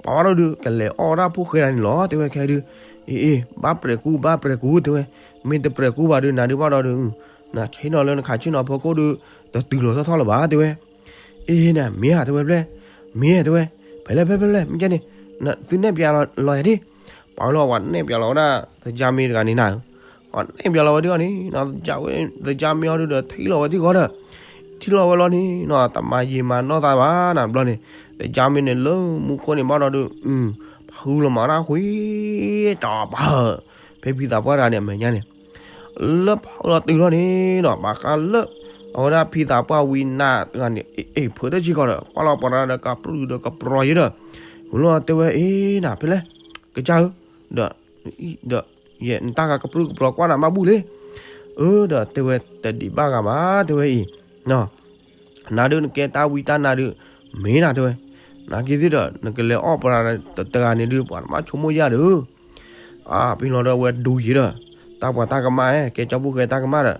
ပှၤဘၣ်ဒီးဒုး ကလဲၤအီၣ်ဝဲဒၣ်ဖိၣ်ဃဲဒၣ်န့ၣ်လီၤ တဲဝဲခဲဒုး, အ့ အ့ ဘၣ်ပြဲၤကူ ဘၣ်ပြဲၤကူ တဲဝဲ, မ့ၢ်တပြဲၤကူဘၣ်ဒုး နၤဒုးဘၣ်ဒီးဒုး, နဆ့ၣ်နီၤလၢနခးဆ့ၣ်နီၤဖီခိၣ်ဒုး, တတုၤလီၤထီၣ်ထီၣ်လၢၤဘၣ် တဲဝဲ, အ့ နၤ မ့ၢ်ဧါ တဲဝဲဖျဲၣ်, မ့ၢ်ဧါ တဲဝဲ, ဖဲလဲၣ်ဖဲလဲၣ်ဖဲလဲၣ် မ့ၢ်ကဲန့ၣ်, သုနဲၣ်ပျးလီၤယၤဒၣ်, ပှၤလၢအဝဲနဲၣ်ပျးလီၤဝဲဒၣ် သကၢ်မ့ၢ်တဂၤန့ၣ်နၤ အီၤနဲၣ်ပျးလီၤဝဲဒၣ်အီၤန့ၣ်, သကၢ်မ့ၢ်အီၤဒုးဒီး ထံၣ်လီၤဝဲထံၣ်ဃီဒီး, ထံၣ်လီၤဝဲလီၤန့ၣ်နီၤ တမၤယံာ်မၤနီၢ်သးဘၣ် နဘျီန့ၣ်, သကၢ်မ့ၢ်န့ၣ်လၢမူခိၣ်န့ၣ်ဘၣ်ဒီးဒုး, ဖုလီၤမၤတၢ်ဃံ, တပာ်, ဖဲဖံသးပှၢ်တဂၤန့ၣ် အမဲာ်ညါန့ၣ်, လၢဖုလီၤတုၤလီၤန့ၣ်နီၤ ဘၣ်ဃးလၢ အဝဲဒၣ်ဖံသးပှၢ်ဝံနါတဂၤန့ၣ် အ့ၣ် ဖုတဆံဃီဒီး ကွၢ်လီၤပှၤတဂၤဒီးကပြုၢ်ဒီးကပြီၤယဲဒီး, ဝံၤလီၤတဲဝဲအ့ၣ်နၤဖဲလဲၣ်, ကစၢ်ဧၢ, ဒီး ဒီး ယဲ နတၢ်ဂၤကပြုၢ်ကပြီၤကွၢ်နၤမးဘူၣ်လံ, အၢ ဒီးတဲဝဲတဒံးဘၣ်ဂၤဘၣ် တဲဝဲအံၤ, နၤဒုးနကဲတၢ်ဝံတၢ်နါဒုး, မ့ၢ်နၤ တဲဝဲ, နာ်က့သ့ၣ်ဒီး နကလဲၤအီၣ်ပှၤတဂၤန့ၣ်ဒုး ပှၤတဘၣ်ဆိကမိၣ်ယၤဒီး, အါ ပ့ၤလီၤဒီးအဝဲဒူယံၤဒီး, တၢ်ပှၤတၢ်ကမၣ်ဧၢ ကဲကၠီဖီၣ်ဃဲတၢ်ကမၣ်ဒီး,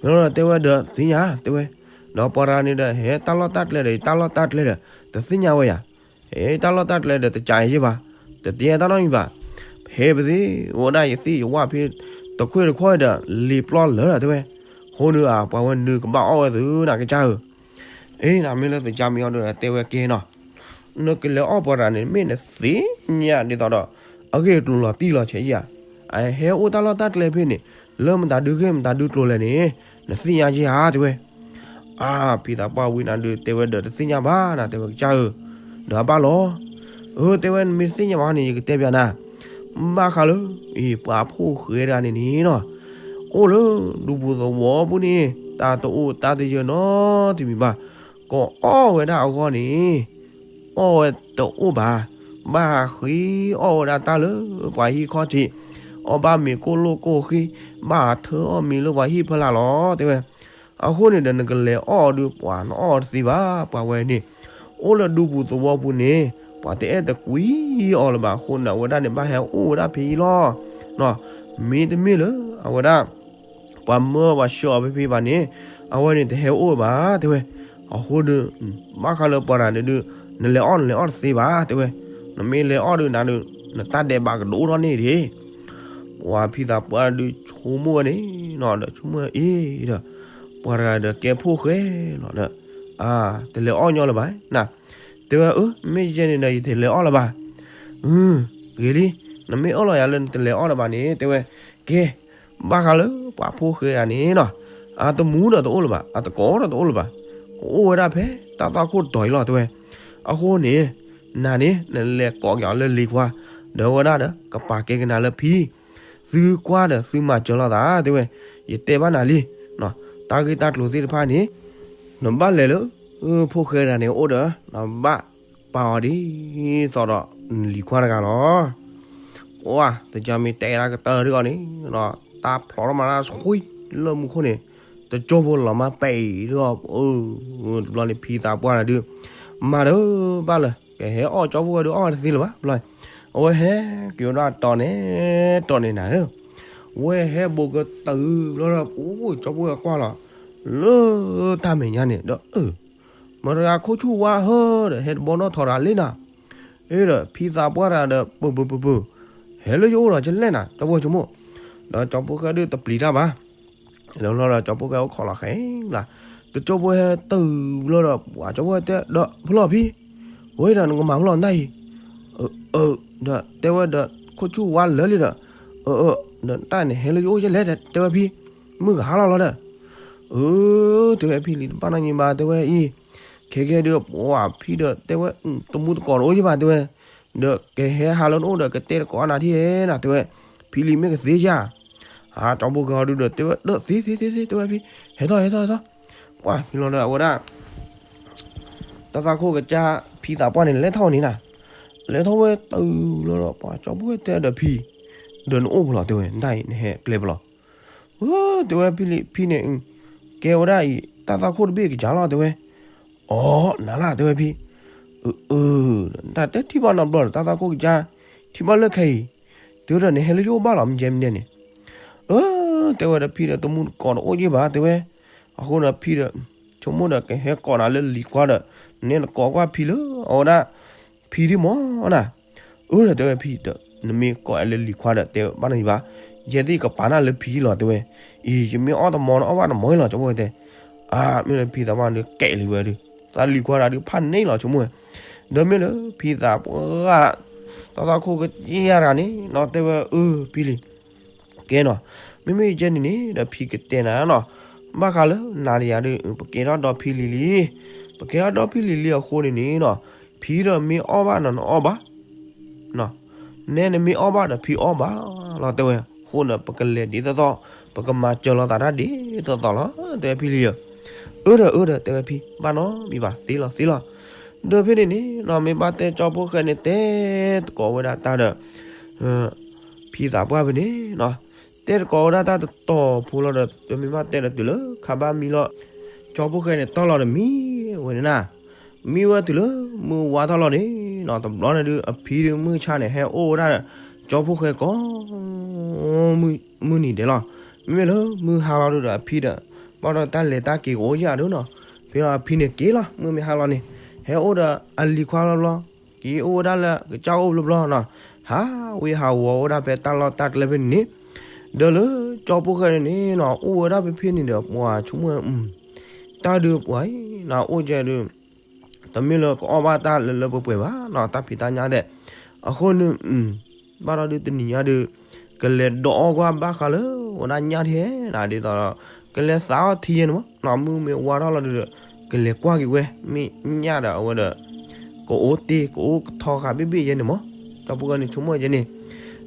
ပ့ၤလီၤဒီးတဲဝဲဒီးသ့ၣ်ညါ တဲဝဲ, ဒီးပှၤတဂၤန့ၣ်ဒီး ဟဲတၢ်လီၢ်တၢ်ကျဲဒီး ယတၢ်လီၢ်တၢ်ကျဲဒီး တသ့ၣ်ညါဝဲယၤ ဟဲတၢ်လီၢ်တၢ်ကျဲဒီးတကးယဲၢ်ဘၣ်, တတဲတၢ်နီတမံၤဘၣ်, ဖဲပသ့ၣ်အိၣ်ဝဲဒၣ်ယသ့ၣ်ယဝၣ်ဖဲ တခွ့ၣ်တခွ့ၣ်ဒီး လံာ်ပျီလၢာ်ဒီးတဲဝဲ, အဃိန့ၣ် ပှၤဝဲနုာ်ကဘၣ်အီၣ်ဝဲသုနၤကစၢ်ဧၢ, အ့ၣ် နမ့ၢ်လၢသကၢ်မ့ၢ်အီၤဒီးတဲဝဲကဲနီၤ, နကလဲၤအီၣ်ပှၤတဂၤန့ၣ် မ့ၢ်နသ့ၣ်ညါဒ်သိးဒီး အဂ့ၢ်အကျိၤလီၤတံၢ်လီၤဆဲးဧါ, အဟဲအိၣ်တၢ်လီၢ်တၢ်ကျဲဖဲန့ၣ် လၢမတၤဒုဂ့ၢ်မတၤဒုကျိၤလဲၣ်န့ၣ် နသ့ၣ်ညါယဲဧါ တဲဝဲ အါ ဖံသးပှၢ်ဝံနၤဒုးတဲဝဲဒီးတသ့ၣ်ညါဘၣ်နၤ တဲဝဲကစၢ်ဧၢ, ဒီးအဘၣ်လီၤ, အၢ တဲဝဲနမ့ၢ်တသ့ၣ်ညါဘၣ်န့ၣ် ယကတဲပျးနၤ, ဘၣ်ဃးလၢ အံၤ ပှၤဖိၣ်ဃဲတဂၤန့ၣ်န့ၣ်နီၤ, အိၣ်လၢဒူပူၤသဝီပူၤန့ၣ် တၢ်တအိၣ်တၢ်တယၢၤနီတမံၤဘၣ်, ကအီၣ်ဝဲဒၣ်အဂီၢ်န့ၣ် အီၣ်ဝဲတအိၣ်ဘၣ်, ဘၣ်ဃ့အီၣ်ဝဲဒၣ်တၢ်လၢပှၤဟံၣ်ခီၣ်ထံး, အီၣ်ဘၣ်မ့ၤကိၣ်လိၣ်ကိၣ်ဃ့, ဘၣ်ထၢအီၣ်မ့ၤလၢပှၤဟံၣ်ဖီလာ်လီၤ တဲဝဲ, အဃိန့ၣ်ဒီးနကလဲၤအီၣ်ဒုး ပှၤနအီၣ်တသ့ဘၣ်, ပှၤဝဲန့ၣ် အိၣ်လၢဒူပူၤသဝီပူၤန့ၣ် ပှၤတအဲၣ်တကွံအီၤလၢၤဘၣ်, အဃိန့ၣ် အဝဲဒၣ်န့ၣ်ဘၣ်ဟဲအိၣ်ဝဲဒၣ်ဖဲအံၤလီၤ, မ့တမ့ၢ်လၢအဝဲဒၣ် ပှၤမၢပှၤဆှၢအီၤဖဲဖဲဘၣ်န့ၣ် အဝဲန့ၣ်တဟဲအိၣ်ဘၣ် တဲဝဲ, အဃိဒီး ဘၣ်ဃးလၢပှၤတဂၤန့ၣ်ဒုး နလဲၤအီၣ်နလဲၤအီၣ်တသ့ဘၣ် တဲဝဲ, နမ့ၢ်လဲၤအီၣ်ဒုးနၤဒုး နတၢ်ဒဲးဘးကဒိၣ်ထီၣ်န့ၣ်ဒံး, ပှၤဖံသးပှၢ်ဒုးဆိကမိၣ်ဝဲန့ၣ်နီၤ ဒီးဆိကမိၣ်အံၤဒီး ပှၤတဂၤဒီးကဲဖိၣ်ဃဲလီၤဒီး အါ တလဲၤအီၣ်ညီလၢၤဘၣ်နၤ, တဲဝဲ အၢ မ့ၢ်ယဲန့ၣ်ဒီး ယတလဲၤအီၣ်လၢၤဘၣ်, အု ဂ့ၤလံ, နမ့ၢ်အၢၣ်လီၤယၤလၢနတလဲၤအီၣ်လၢၤဘၣ်န့ၣ် တဲဝဲ, ကဲ ဘၣ်ဃးလၢပှၤဖိၣ်ဃဲတဂၤန့ၣ်နီၤ, အတမူဒီးတအိၣ်လၢၤဘၣ်, အတကိးဒီးတအိၣ်လၢၤဘၣ်, ကအိၣ်ဝဲဒၣ်ဖဲတၢ်သွၣ်ခိၣ်တီၤအံၤလီၤ တဲဝဲ, အဃိန့ၣ် နၤန့ၣ် နလဲၤကိးက့ၤအီၤလၢလံၤခွါ, ဒီးဝဲဒၣ်ဒီး ကပာ်ကဲကနၤလၢဖံ, သုကွၢ်ဒီးသုမၤစၢၤလိာ်သး တဲဝဲ, ယတဲဘၣ်နၤလံ, တၢ်ဂ့ၢ်တၢ်ကျိၤသ့ၣ်တဖၣ်န့ၣ် နဘၣ်လဲၤလၢ ဖိၣ်ဃဲတဂၤန့ၣ်အအိၣ်ဒီး နဘၣ်ပာ်အီၤဒ်သိးဒီးနလံၤခွါတဂၤလီၤ. ပှၤသကၢ်မ့ၢ်တဲဒၣ်ကတၢၢ်ဒ်အံၤန့ၣ် တၢ်ဖျိးထီၣ်မၤတၢ်ဆှံလၢမူခိၣ်န့ၣ် တကၠိဖိလီၤမၢ်ပဲာ်အံၤဒီး တဘျီန့ၣ်ဖံသးပှၢ်တဂၤဒုး မၤဒီးဘၣ်လၢ ကဟဲအီၣ်ကၠီဖိၣ်ဃဲဒုးအီၣ်တသ့လၢၤဘၣ် ဘျီ အဝဲဟဲက့ၤဝဲဒၣ်တီၤန့ၣ် တီၤန့ၣ်နၤဧၢ, ဝဲဟဲဘိးကတၢၢ်ဘျီဒီး အိၣ်ကၠီဖိၣ်ဃဲကွၢ်လီၤ လၢတၢ်မဲာ်ညါန့ၣ်ဒီး အၢ မတၤတဂၤခိၣ်ဆူၣ်ဝါဧၢဒီး ဟဲတဘီနီၣ်ထီၣ်တဂၤလံနၤ, အ့ဒီး ဖံသးပှၢ်တဂၤဒီး ပၢၢ်ပၢၢ်ပၢၢ်ပၢၢ်, ဟဲလၢယအိၣ်ဒီးကလဲၣ်နၤ ကၠီဖိၣ်ဃဲဆိကမိၣ်, ဒီးကၠီဖိၣ်ဃဲဒုးတပျံၤတၢ်ဘၣ်, ဒီးဘျီဒီးကၠီဖိၣ်ဃဲအိၣ်ခိးလီၤဃဲလၢ်, တကၠိဖိၣ်ဃဲတၢၢ်ဘျီဒီး ပှၤကၠီဖိၣ်ဃဲတဲဒီး ဖဲလီၤဖံ, ဝဲဒီးနကမၤဖဲလီၤနတၢ်အံၤ, အၢ ဒီးတဲဝဲဒီး ခိၣ်ဆူၣ်ဝါလၢာ်လံဒီး, အၢ အၢ ဒီးတၢ်န့ၣ်ဟဲလၢယအိၣ်ယဲလဲၣ် တဲဝဲဖံ, မုၢ်ကဟါလီၤလီၤဒီး, အၢ တဲဝဲဖံလံၤ တဘၣ်နီတမံၤဘၣ် တဲဝဲအံၤ, ခဲကဲဒုးပှၤဖံဒီးတဲဝဲ တမူတကိးတအိၣ်ယဘၣ် တဲဝဲ, ဒီးကဟဲဟးလၢနအိၣ်ဒီးကတဲတကိးနၤထံၣ်နၤ တဲဝဲ, ဖံလံၤမ့ၢ်ကသ့ဧါ, အၢ ကၠီဖိဃဲအီၤဒုဒီးတဲဝဲ တသ့သ့သ့သ့ တဲဝဲဖံ, ဟဲထီၣ်ဟဲထီၣ်ဟဲထီၣ်, ပှၤဖံလီၤဒီးအဝဲဒၣ် တၢ်သးခိၣ်ကစၢ်ဖံသးပှၢ်န့ၣ် လဲၤထီၣ်န့ၣ်နၤ, လဲၤထီၣ်ဝဲတုၤလီၤဒီး ပှၤကၠီဖိဃဲတဲဒီးဖံ, ဒီးနအိၣ်ဖဲလဲၣ် တဲဝဲ နတၢ်အံၤနဟဲကျဲဖဲလဲၣ်, အၢ တဲဝဲဖံလံၤ ဖံန့ၣ် ကဲဝဲဒၣ်အံၤ တၢ်သးခိၣ်တဘ့ၣ်ကစၢ်လီၤ တဲဝဲ, အိ နၤလၢ် တဲဝဲဖံ, အၢ အၢ တၢ်တဲထံၣ်ဘၣ်နီတဘျီဒီး တၢ်သးခိၣ်ကစၢ်, ထံၣ်ဘၣ်လၢခဲအံၤ, တုၤဒီးနဟဲလၢယအိၣ်ဘၣ်လီၤ မ့ၢ်ကဲမ့ၢ်ဒဲန့ၣ်, အၢ တဲဝဲဒီးဖံဒီး တမူတကိးတအိၣ်ယဘၣ် တဲဝဲ, အဃိန့ၣ်ဖံဒီး ဆိကမိၣ်ဒီးကဟဲကိးနၤလၢလံၤခွါဒီး နအဲၣ်နကိးကွၢ်ဖံလၢ အဝဲဒၣ် ဖံဒ်မၢ်နၤ, အၢ ဒီးတဲဝဲဖံဒီး နမ့ၢ်ကိးအဲလၢလံၤခွါဒီး တဲဘၣ်နီတမံၤဘၣ်, ယဲသ့ၣ်ကပာ်နၤလၢဖံလီၤ တဲဝဲ, အံၤ ယမ့ၢ်အီၣ်တမီၤ နအီၣ်ဘၣ်တမီၤအံၤလီၤ ကၠီဖိဃဲတဲ, အၢ မ့ၢ်လၢဖံသးပှၢ်ဒုးကဲလံဝဲဒုး, တၢ်လံၤခွါတဂၤဒုးဖးန့ၢ်လီၤ ဆိကမိၣ်ဝဲ, ဒီးမ့ၢ်လၢဖံသးပှၢ် တၢ်သးခိၣ်ကစၢ်တဂၤန့ၣ်နီၤ တဲဝဲ အၢ ဖံလံၤ ကဲနီၤ, မ့မ့ၢ်ကဲန့ၣ်န့ၣ်ဒီးဖံကတဲနၤနီၤ, ဘၣ်ဃးလၢနၤဒီးယၤဒုး ပကဲထီၣ်ဒီဖံလံၤလံ, ပကဲထီၣ်ဒီဖံလံၤလံအဃိန့ၣ်န့ၣ်နီၤ, ဖံဒီးမ့ၢ်အီၣ်ဘၣ်နီၤ နအီၣ်ဘၣ်, နဲနမ့ၢ်အီၣ်ဘၣ်ဒီးဖံအီၣ်ဘၣ်လီၤ တဲဝဲ, အဃိန့ၣ် ပကလဲၤဒ်သိးသိး, ပကမၤစၢၤလိာ်သးတၢ်ဒ်သိးသိးလီၤ တဲဝဲဖံလံၤဧၢ, အၢ ဒီးအၢ ဒီးတဲဝဲဖံ ဘၣ်နီတမံၤဘၣ် သ့လီၤသ့လီၤ, ဒီးဖဲန့ၣ်န့ၣ်နီၤ မ့ၢ်ဘၣ်တဲကၠီဖိဃဲန့ၣ် တဲတကိးဝဲဒၣ်တၢ်ဒီး ဖံသးပှၢ်ဖဲန့ၣ်နီၤ, တဲတကိးဝဲဒၣ်တၢ်တတီၤဖိလီၤဒီး တမ့ၢ်ဘၣ်တဲဒီးတုၤလၢခါဘၣ်မံလီၤ, ကၠီဖိဃဲန့ၣ်တီၢ်လီၤဒီးမံဝဲန့ၣ်နၤ, မံဝဲတုၤလၢမုၢ်ဝါထီၣ်လီၤန့ၣ်နီၤ, တဘျီန့ၣ်ဒုး အဖံဒုးမုၢ်ဆါန့ၣ် ဟဲအိၣ်ဝဲဒၣ်ဒီး ကၠီဖိဃဲကိး မုၢ်နံၤဒဲးလီၤ, မ့မ့ၢ်လၢမုၢ်ဟါလီၤဒုးဒီးအဖံဒီး ဘၣ်ဒီးတၢ်လဲၤတၢ်က့ၤကအိၣ်ယၤဒုးနီၤ, ဖဲလီၤအဖံန့ၣ်က့ၤလီၤ မုၢ်မ့ၢ်ဟါလီၤန့ၣ်, ဟဲအိၣ်ဒီးအလံၤခွါဘျီဘျီ, က့ၤအိၣ်ဝဲဒၣ်လၢကစၢ်အိၣ်ဘျီဘျီနီၤ, ဟးဝံဟးဝီၤဝဲဒၣ်ဖဲတၢ်လီၢ်တၢ်ကျဲဖဲန့ၣ်န့ၣ်, ဒီးလၢကၠီဖိဃဲန့ၣ်န့ၣ်နီၤ အိၣ်ဝဲဒၣ်ဖဲဖဲန့ၣ်ဒီး ပှၤဆိကမိၣ်ဝဲ တၢ်ဒုးပှၤအံၤနီၤ အိၣ်ကဲဒုး တမ့ၢ်လၢကအီၣ်ဘၣ်တၢ်လၢလၢပှဲၤပှဲၤဘၣ်နီၤ တၢ်ဖံးတၢ်ညၣ်သ့ၣ်, အဃိန့ၣ် ဘၣ်ဒီးဒုးတနံၤညါဒုး ကလဲၤဒီးအီၣ်ကွၢ်ဘၣ်ဃးလၢ ဝဲဒၣ်ညၣ်ထံနီၤ ဒ်သိးဒီး ကလဲၤသးအီၣ်ထံယဲန့ၣ်မးနီၤ မုၢ်မ့ၢ်ဝါထီၣ်လီၤဒုးဒီး ကလဲၤကွၢ်က့ၤဝဲ မ့ၢ်ညၣ်ဒီးအဝဲဒီး ကအိၣ်တ့ၢ်ကအိၣ်ကထီဃာ်ဘ့ၣ်ဘ့ၣ်ယဲန့ၣ်မး, ကၠီဖိဃဲန့ၣ်ဆိကမိၣ်ယဲန့ၣ်,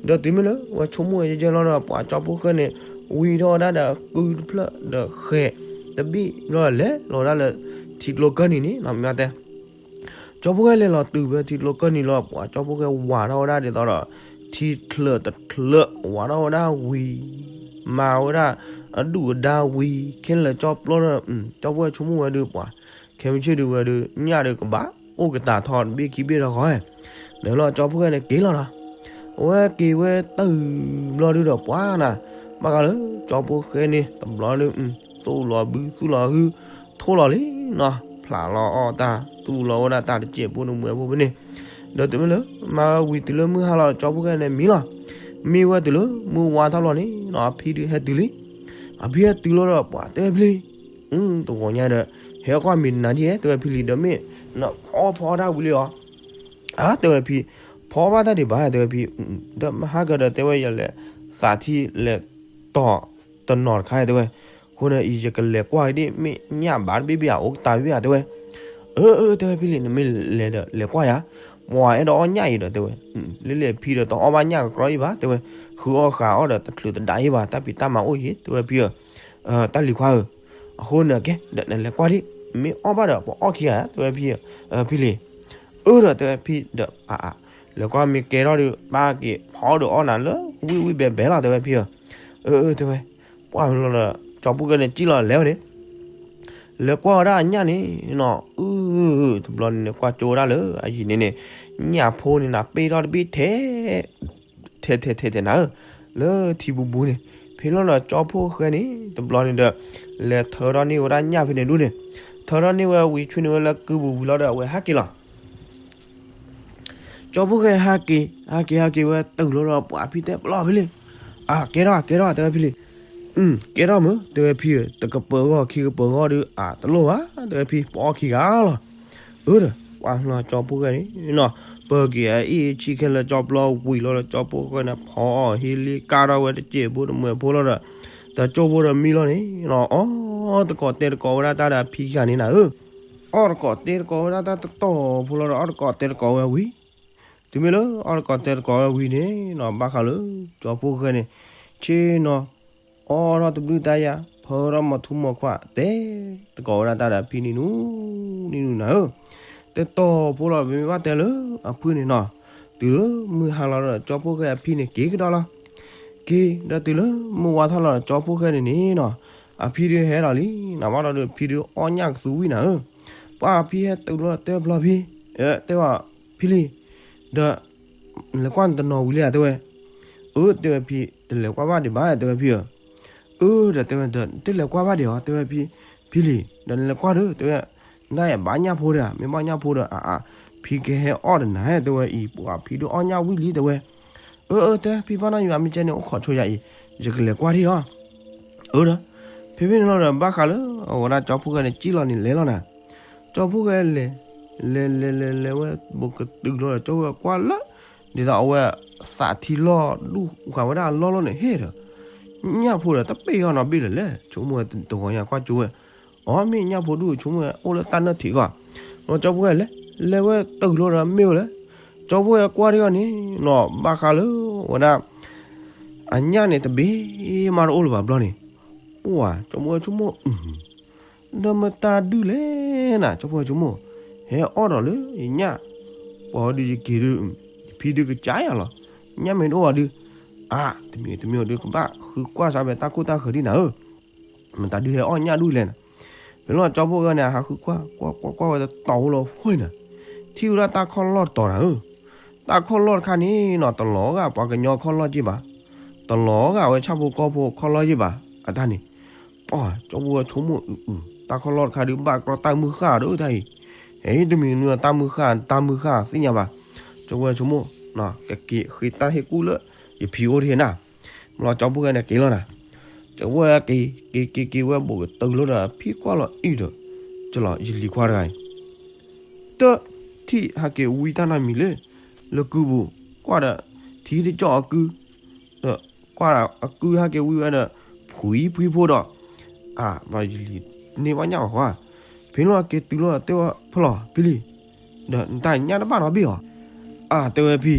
ဒီးတုၤမ့ၢ်လၢဝဲဆိကမိၣ်ယဲယဲလီၤဒီး ပှၤကၠီဖိဃဲန့ၣ် ဝံထီၣ်ဝဲဒၣ်ဒီးကုတဖျၢၣ်ဒီးဃဲၤတဘ့ၣ်ဘျီလဲၤလီၤဝဲဒၣ်လၢ ထံကျိကၢၢ်နံၤန့ၣ်နီၤ မ့ၢ်တဲ ကၠီဖိဃဲလဲၤလီၤတုၤဖဲထံကျိကၢၢ်နံၤလီၤ ပှၤကၠီဖိဃဲဝၤထီၣ်ဝဲဒၣ်ဒ်သိးဒီး ထံချၢးတချၢး ဝၤထီၣ်ဝဲဒၣ်ဝံၤ မၤဝဲဒၣ် အဒူၣ်အဒါဝံၤ ခဲလၢာ်ကၠီပျီဒီး ကၠီဖိဃဲဆိကမိၣ်ဝဲဒုးပှၤ ခဲမုၢ်ဆ့ၣ်ဒုးဝဲဒုး ညၣ်ဒုးကဘၣ်အိၣ်ကတၢ်ထီတဘ့ၣ်ခံဘ့ၣ်ဒီးဃီ ဒီးလီၤကၠီဖိဃဲန့ၣ်က့ၤလီၤနီၤ အဝဲက့ၤဝဲတုၤဘျီဒုးဒီးပှၤနၤ ဘၣ်ဃးလၢကၠီဖိဃဲန့ၣ် တဘျီဒုး သူၣ်လီၤဘုသူၣ်လီၤဟု ထိၣ်လီၤလံနီၤ ဖျးလီၤအီၣ်တၢ် သူၣ်လီၤဝဲဒၣ်တၢ်တစဲးဖိတမှဲးဖိဖဲန့ၣ် ဒီးတုၤမ့ၢ်လၢ မၤဝဲဝံၤတုၤလၢမုၢ်ဟါလီၤဒီးကၠီဖိဃဲန့ၣ်မံလီၤ မံဝဲတုၤလၢမုၢ်ဝါထီၣ်လီၤန့ၣ်နီၤ အဖံဒုးဟဲတုၤလံ အဖံဟဲတုၤလီၤဒီးပှၤတဲဝဲဖံလံၤ တဂီၤညါဒီး ဟဲကွၢ်မံၤနၤဒ်ဟဲ တဲဝဲဖံလံၤ ဒီးမ့ၢ်နဖီဖီတၢ်ဝံၤလံအီၤ အါ တဲဝဲဖံ ဖီဘၣ်တၢ်ဒံးဘၣ် တဲဝဲဖံ ဒီးမဟါကဒီးတဲဝဲယလဲၤသးထံလဲၤတီၤတနီၤတခါ တဲဝဲ အဃိန့ၣ် ယကလဲၤကွၢ်က့ၤဒ် မ့ၢ်ညၣ်ဘၣ်တဘ့ၣ်ဘ့ၣ်ဧါ အိၣ်ကတၢ်ဘ့ၣ်ဘ့ၣ်ဧါ တဲဝဲ အၢ အၢ တဲဝဲဖံလံၤ နမ့ၢ်လဲၤဒီးလဲၤကွၢ်ယၤ ပှၤအဲၣ်ဒိးအီၣ်ညၣ်အံၤဒီး တဲဝဲ လၢလဲၤဖံဒီးတအီၣ်ဘၣ်ညၣ်ကကြီအံၤဘၣ် တဲဝဲ ဃုအီၣ်ဃာ်အီၣ်ဒီးတချုးတဒါအံၤဘၣ် တၢ်ဖံးတၢ်မၤအိၣ်ယံၤ တဲဝဲဖံဧၢ တၢ်လံၤခွါဧၢ အဃိန့ၣ်ကဲ ဒီးနလဲၤကွၢ်ဒ် မ့ၢ်အီၣ်ဘၣ်ဒီးပအီၣ်ခံဂၤ တဲဝဲဖံ ဖံလံၤ အၢ ဒီးတဲဝဲဖံဒီး အါ အါ လဲၤကွၢ်မ့ၢ်ကဲထီၣ်ဒီး ပၢ်က့ၤဖီဒီးအီၣ်နၤလၢဝံၣ်ဝံၣ်ဘဲဘဲလီၤ တဲဝဲဖံဧၢ အၢ အၢ တဲဝဲ ပှၢ်လီၤဒီး ကၠီဖိဃဲန့ၣ် ကံၣ်လီၤလဲၤဝဲန့ၣ် လဲၤကွၢ်ဝဲဒၣ်အညၣ်န့ၣ်နီၤ အု တဘျီန့ၣ်န့ၣ် ကွၢ်ကၠိဝဲဒၣ်လၢအယံၤန့ၣ်န့ၣ် ညၣ်ဖိန့ၣ်နၤ ပ့ၢ်ထီၣ်တဘ့ၣ်ထဲ ထဲထဲထဲထဲနၤဧၢ လၢထံဘူးဘူးန့ၣ် ဖဲလီၤဒီးကၠီဖိဃဲန့ၣ် တဘျီန့ၣ်ဒီး လဲၤထၢထီၣ်န့ၢ်ဝဲဒၣ်ညၣ်ဖဲန့ၣ်ဒုန့ၣ် ထၢထီၣ်န့ၢ်ဝဲဝံၤဆူန့ၣ်ဝဲလၢကုပူၤဝံၤလီၤဒီး အဝဲဟးက့ၤလီၤ ကၠီဖိဃဲဟးက့ၤ ဟးက့ၤ ဟးက့ၤဝဲတုၤလီၤဒီး ပှၤဖံတဲပလီၢ်ဖံလံၤ အၢ ကဲထီၣ် ကဲထီၣ် တဲဝဲဖံလံၤ ကဲထီၣ်မုၢ် တဲဝဲဖံဧၢ တကပၤဂီၢ်ခံကပၤဂီၢ်ဒီး အတလိၣ်ဘၣ် တဲဝဲဖံ ပအီၣ်ခံဂၤလီၤ အၢ ဒီး ပှၤလီၤကၠီဖိဃဲန့ၣ်နီၤ ပၢၤက့ၤအအ့ၣ်ဆံခဲလၢာ်ကၠီပျီဝံၤလီၤဒီး ကၠီဖိဃဲန့ၣ် ဖီအီၣ်ဟ့လ့ကါထီၣ်ဝဲတစဲးဖိတမှဲးဖိလီၤဒီး တကၠိဖိဒီးမံလီၤန့ၣ်နီၤ အီ အီၣ်တကိးတဲတကိးဝဲဒၣ်တၢ်ဒီးအဖံခံဂၤန့ၣ်နၤဧၢ, အီၣ်တကိးတဲတကိးဝဲဒၣ်တၢ်တတီၤဖိလီၤဒီး အီၣ်တကိးတဲတကိးဝဲဝံၤ, တုၤမ့ၢ်လၢအီၣ်တကိးတဲတကိးဝဲဝံၤန့ၣ်နီၤ ဘၣ်ဃးလၢ ကၠီဖိၣ်ဃဲန့ၣ် ဆ့ၣ်နီၤ အီၣ်ထီၣ်တဘျုးတၢ်ယၤ ဖၢထီၣ်မီၤထူမီၤခွး တဲတကိးဝဲဒၣ်တၢ်ဒီးအဖံန့ၣ်နူ န့ၣ်နူနၤဧၢ, တတီၤဖိလီၤ ပမ့ၢ်ဘၣ်တဲလၢအဖုၣ်န့ၣ်နီၤ, တုၤလၢမုၢ်ဟါလီၤဒီး ကၠီဖိၣ်ဃဲအဖံန့ၣ်က့ၤကဒီးလီၤ. က့ၤဒီးတုၤလၢမုၢ်ဝါထီၣ်လီၤဒီး ကၠီဖိၣ်ဃဲန့ၣ်န့ၣ်နီၤ, အဖံဒုးဟဲဒီးလံ, နဘၣ်ဒီးဒုး ဖံဒုးအီၣ်ညၣ်ကသူဝံၣ်နၤဧၢ, ပှၢ်ဖံဟဲတုၤလီၤတဲဖျီဖံ, တဲဝဲ ဖံလံၤ, ဒီး လဲၤကွၢ်နတနီၤဝံၤလံဧါ တဲဝဲ, အၢ တဲဝဲဖံ, တလဲၤကွၢ်ဘၣ်ဒံးဘၣ် တဲဝဲဖံဧၢ, အၢ ဒီးတဲဝဲဒီး တလဲၤကွၢ်ဘၣ်ဒံးဧါ တဲဝဲဖံ, ဖံလံၤ, ဒီးနလဲၤကွၢ်ဒီး တဲဝဲ, နယဘၣ်ညၣ်ဖိဒီး မ့ၢ်ဘၣ်ညၣ်ဖိဒီး အါအါ, ဖံကဟဲအီၣ်ဒီးနၤ တဲဝဲအံၤ ပှၢ်ဖံဒုးအီၣ်ညၣ်ဝံၣ်လံ တဲဝဲ, အၢ အၢ တဲဖံဘၣ်နီၢ်ယမ့ၢ်ကဲန့ၣ် အိၣ်ခိးဆိယၤအံၤ, ယကလဲၤကွၢ်ထံၣ်အီၤ, အၢဒီး ဖဲဖဲန့ၣ်လီၤဒီး ဘၣ်ဃးလၢ အဝဲဒၣ်ကၠီဖိၣ်ဃဲန့ၣ် ကံၣ်လီၤန့ၣ်လဲၤလီၤနၤ, ကၠီဖိၣ်ဃဲလဲၤ လဲၤလဲၤလဲၤလဲၤဝဲ ဘူးကတုၤလီၤဒီး ကၠီဖိၣ်ဃဲကွၢ်လၢ ဒ်သိးအဝဲ သးထံလီၢ်ဒူၣ်ဃာ်ဝဲဒၣ်အလီၢ်လီၢ်န့ၣ် ဟ့ၣ်ဒီး ညၣ်ဖိဒီး တပ့ၢ်အီၤနီတဘ့ၣ်လၢၤလဲၣ်, ဆိကမိၣ်ဝဲတဂီၤညါကွၢ်ကၠိဝဲ, အီ မ့ၢ်ညၣ်ဖိဒူၣ် ဆိကမိၣ်ဝဲအိၣ်လၢတၢ်နၢၣ်ထံးဃီ, ဒီးကၠီဖိၣ်ဃဲလဲၤ လဲၤဝဲတုၤလီၤဒီးမ့ၢ်ဝဲလဲၣ်, ကၠီဖိၣ်ဃဲကွၢ်ထံၣ်အီၤန့ၣ်နီၤ ဘၣ်ဃးလၢ ဝဲဒၣ် အညၣ်န့ၣ်တဘ့ၣ်မးတအိၣ်လၢၤဘၣ်ဘျီန့ၣ်, ပှၢ် ကၠီဖိၣ်ဃဲဆိကမိၣ် ဒီးမတၤဒုးလဲၣ်နၤ ကၠီဖိၣ်ဃဲဆိကမိၣ်, ဟဲအီၣ်ဒီးလၢယညၣ်, ပှၢ်ဝဲဒုးယက့ၤဒုး, ယဖံဒုးကစၢ်ယၤလီၤ, ညၣ်မ့ၢ်တအိၣ်ဘၣ်ဒုး, အါ တမံၤတမံၤဒုးကဘၣ်ဃုကွၢ်စးဖဲတၢ်ခိၣ်တၢ်ဃၢၤဒ်နၤဧၢ, မတၤဒုးဟဲအီၣ်ညၣ်ဒူၣ်လဲၣ်နၤ, ဖဲလီၤကၠီဖိၣ်ဃဲန့ၣ် ဟးဃုကွၢ် ကွၢ်ကွၢ်ကွၢ်ဝဲတတီၤအိၣ်လီၤဖှိၣ်နၤ, ထံၣ်ဝဲဒၣ်တၢ်ခီၣ်လီၢ်တတီၤနၤဧၢ, တၢ်ခီၣ်လီၢ်တခါန့ၣ်နီၤ တလီၤဂာ်ပှၤကညီခီၣ်လီၢ်က့ၢ်ဘၣ်, တလီၤဂာ်ဝဲဆၣ်ဖိကီၢ်ဖိခီၣ်လီၢ်က့ၢ်ဘၣ်, အတၢ်န့ၣ် ပှၢ်ကၠီဖိၣ်ဃဲဆိကမိၣ်အုးအုး တၢ်ခီၣ်လီၢ်တခါဒုးဘၣ်ကြီတၢ်မုၢ်ဃၢ်ဒီးတၢ်အံၤ, ဟဲတမံၤနုၤတၢ်မုၢ်ဃၢ် တၢ်မုၢ်ဃၢ်သ့ၣ်ညါဘၣ်, ကၠီဖိၣ်ဃဲဆိကမိၣ်, ကက့ၤဃ့တၢ်ဟ့ၣ်ကူၣ်လၢ ယဖံအိၣ်တဟ့ၣ်နၤ, မ့ၢ်လီၤကၠီဖိၣ်ဃဲန့ၣ်က့ၤလီၤနၤ, ကၠီဖိၣ်ဃဲက့ၤ က့ၤက့ၤက့ၤဝဲဘူးကတုၤလီၤဒီး ဖံကွၢ်လီၤအံၤဒီး ကလီၤယလံၤခွါတဂၤအံၤ တထံၣ်ဟဲက့ၤဝံတၢ်နီတမံၤလၢ လၢကုပူၤ, ကွၢ်ဒီး ထံတကၠီၣ်အကု, ဒီးကွၢ်ဒီးအကုဟဲက့ၤဝံဝဲဒီး ဖှံဖှံဖိဒီး, အါ ဘၣ်ယလံၤန့ၢ်ဘၣ်ညၣ်ဘၣ်ဃီ, ဖဲလီၤက့ၤတုၤလီၤတဲဝဲဖဲလီၤဖံလံၤ, ဒီးနတၢ်ညၣ်တဘၣ်နီတဘ့ၣ်အီၤ, အါ တဲဝဲဖံ,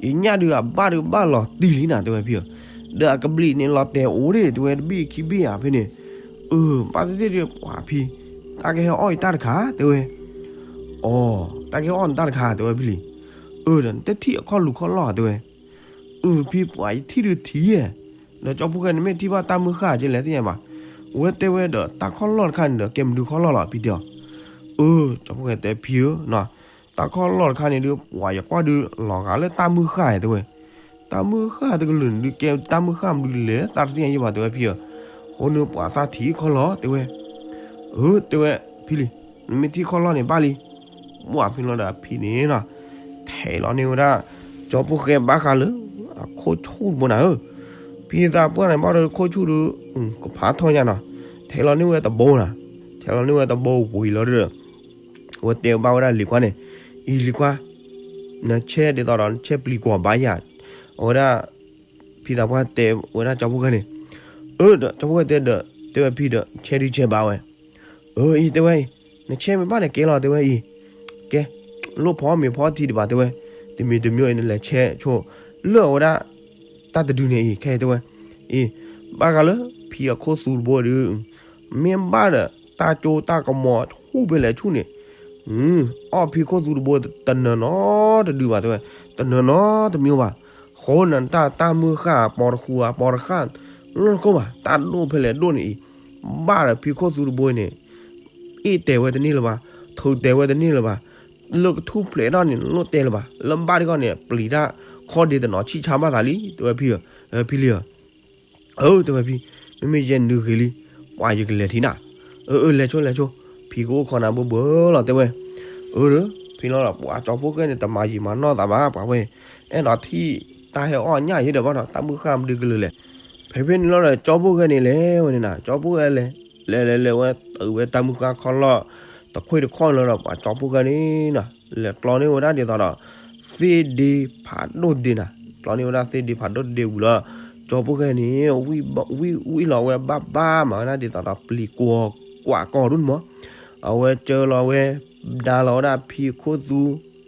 ယညၣ်ဒုးအဘၣ်ဒုးဘၣ်လီၤတံၢ်လံနၤ တဲဝဲဖံဧၢ, ဒီးအကဘျံးန့ၣ်လီၤတဲာ်အိၣ်ဒ့ၣ် တဲဝဲတဘ့ၣ်ခံဘ့ၣ်ဧါဖဲန့ၣ်, အၢ ဘၣ်သ့ၣ်သ့ၣ်ဒီးပှၤဖံ, တၢ်ကဟဲအီၣ်ယတၢ်တခါ တဲဝဲ အီၤ တၢ်ကဟဲအီၣ်နတၢ်တခါ တဲဝဲဖံလံၤ, အၢ ဒီးနတထံၣ်အခီၣ်လူၤခီၣ်လီၢ် တဲဝဲ, အုး ဖံပှၤယထံၣ်ဒုးထံၣ်ယဲၢ်, ဒီးကၠီဖိၣ်ဃဲန့ၣ်မ့ၢ်ထံၣ်ဘၣ်တၢ်မုၢ်ဃၢ်ကလဲၣ်သ့ၣ်ညါဘၣ်, ဝဲတဲဝဲဒီးတၢ်ခီၣ်လီၢ်တခါန့ၣ်ဒီး ကဲမနုၤခီၣ်လီၢ်လီၤ ဖံတဲအီၤ, အၢ ကၠီဖိၣ်ဃဲတဲဖံဧၢ, တၢ်ခီၣ်လီၢ်တခါန့ၣ်ဒုး ပှၤယကွၢ်ဒုးလီၤဂာ်လၢတၢ်မုၢ်ဃၢ် တဲဝဲ, တၢ်မုၢ်ဃၢ်တကလုာ်န့ၣ်ဒုး ကဲတၢ်မုၢ်ဃၢ်မနုၤလဲၣ် သးတသ့ၣ်ညါယဲၢ်ဘၣ် တဲဝဲဖံဧၢ, အဃိန့ၣ်ပှၤသးထံၣ်ခီၣ်လီၢ် တဲဝဲ, အၢ တဲဝဲ, ဖံလံၤ, နမ့ၢ်ထံၣ်ခီၣ်လီၢ်န့ၣ်ဘၣ်လံ, ပှၢ်ဖဲလီၤဒီးဖံန့ၣ်နီၤ, ထဲးလီၤန့ၢ်ဝဲဒၣ် ကၠီဖိၣ်ဃဲဘၣ်ဃးလၢ အခိၣ်ဆူၣ်တဘိနၤဧၢ, ဖံသးပှၢ်န့ၣ်ဘၣ်ဒီးခိၣ်ဆူၣ်ဒီး ကဖးထီၣ်ညါနီၤ, ထဲးလီၤန့ၢ်ဝဲတဘိနၤ, ထဲးလီၤန့ၢ်ဝဲတဘိဝံၤလီၤဒီး အဝဲတဲဘၣ်ဝဲဒၣ်လံၤခွါန့ၣ်, အံၤလံၤခွါ, နဆဲးဒ်သိးဒီးနဆဲးပျံၤကွီၤဘၣ်ယၤ, အဝဲဒၣ် ဖံသးပှၢ်တဲဝဲဒၣ်ကၠီဖိၣ်ဃဲန့ၣ်, အၢ ဒီးကၠီဖိၣ်ဃဲတဲဒီး တဲဝဲဖံဒီး ဆဲးဒုးဆဲးဘၣ်ဝဲ, အၢ အံၤတဲဝဲအံၤ, နဆဲးမ့ၢ်ဘၣ်န့ၣ်ကဲလီၤ တဲဝဲအံၤ, ကဲ, လိၣ်ဖီမ့ၤဖီထံဒံးဘၣ် တဲဝဲ, တမံၤတမံၤအံၤနလဲၤဆဲးဆိ လၢအဝဲဒၣ် တၢ်တဒုန့ၣ်အံၤ ခဲအံၤတဲဝဲ, အံၤ, ဘၣ်ဃးလၢ ဖံအခိၣ်သူတဘိဒီး မ့ၢ်ဘၣ်ဒီး တၢ်ကၠိတၢ်ကမီၤဆူၣ်ဖဲလဲၣ်ဆူၣ်န့ၣ်, အီၣ်ဖံခိၣ်သူတဘိ တနၢၤနီတဒုဘၣ် တဲဝဲ, တနၢၤနီတမံၤဘၣ်, ဃိနတၢ်တၢ်မုၢ်ဃၢ်အပီတဃူအပီတဃၣ် လီၢ်တကိၢ်ဘၣ် တၢ်ဒိၣ်ဖဲလဲၣ်ဒိၣ်န့ၣ်အံၤ, ဘၣ်ဒီးဖံခိၣ်သူတဘိန့ၣ် အ့ၣ်တဲာ်ဝဲတန့ၢ်လၢၤဘၣ်, ထုးတဲာ်ဝဲတန့ၢ်လၢၤဘၣ်, လၢကထူၣ်ဖျဲးထီၣ်န့ၣ် လိၣ်တဲာ်လၢၤဘၣ်, လၢဘၣ်တခီန့ၣ် ပျံၤတၢ်ခီၣ်ဒ့တနီၤဆံၣ်ဆါဘၣ်သးလံ တဲဝဲဖံဧၢ, ဖံလံၤဧၢ အၢ တဲဝဲဖံ, မ့မ့ၢ်ယဲနုာ်ဂ့ၤလံ, ပှၤယကလဲၤထံၣ်နၤ, အၢ အၢ လဲၤဆိ လဲၤဆိ, ဖံကအိၣ်ခိးနၤဘၣ်ဘၣ်လီၤ တဲဝဲ, အၢ ဒီး ဖံလီၤဒီး ပှၤကၠီဖိၣ်ဃဲန့ၣ် တမၤယံာ်မၤနီၢ်သးဘၣ် ပှၤဝဲ, အဲၣ်ဒိးထံၣ်တၢ်ဟဲအီၣ်ညၣ်ယဲဒီးဘၣ်ဒီး တၢ်မုၢ်ဃၢ်မနုၤကလုာ်လဲၣ်, ဖဲဖဲန့ၣ်လီၤဒီး ကၠီဖိၣ်ဃဲန့ၣ်လဲၤဝဲန့ၣ်နၤ, ကၠီဖိၣ်ဃဲလဲၤ, လဲၤလဲၤလဲၤဝဲ တုၤဝဲတၢ်မုၢ်ဃၢ်ခီၣ်လီၢ် တခွ့ၣ်တခီၣ်န့ၣ်လီၤဒီး ပှၤကၠီဖိၣ်ဃဲန့ၣ်နၤ, လဲၤကျီန့ၢ်ဝဲဒၣ်ဒ်သိးဒီး သ့ၣ်ဒ့ဖးဒိၣ်ဒ့နၤ, ကျီန့ၢ်ဝဲဒၣ်သ့ၣ်ဒ့ဖးဒိၣ်ဒ့ဝံၤလီၤ, ကၠီဖိၣ်ဃဲန့ၣ် ဝံၣ်လီၤဝဲဘၣ်ဘၣ်မးဝဲဒၣ်ဒ်သိးဒီးပျံၤကွီၤကွၢ်ကီၢ်ဒူၣ်န့ၣ်မး, အဝဲကၢလီၤဝဲ ဒါလီၤဝဲဒၣ်ဖံအခိၣ်သူ,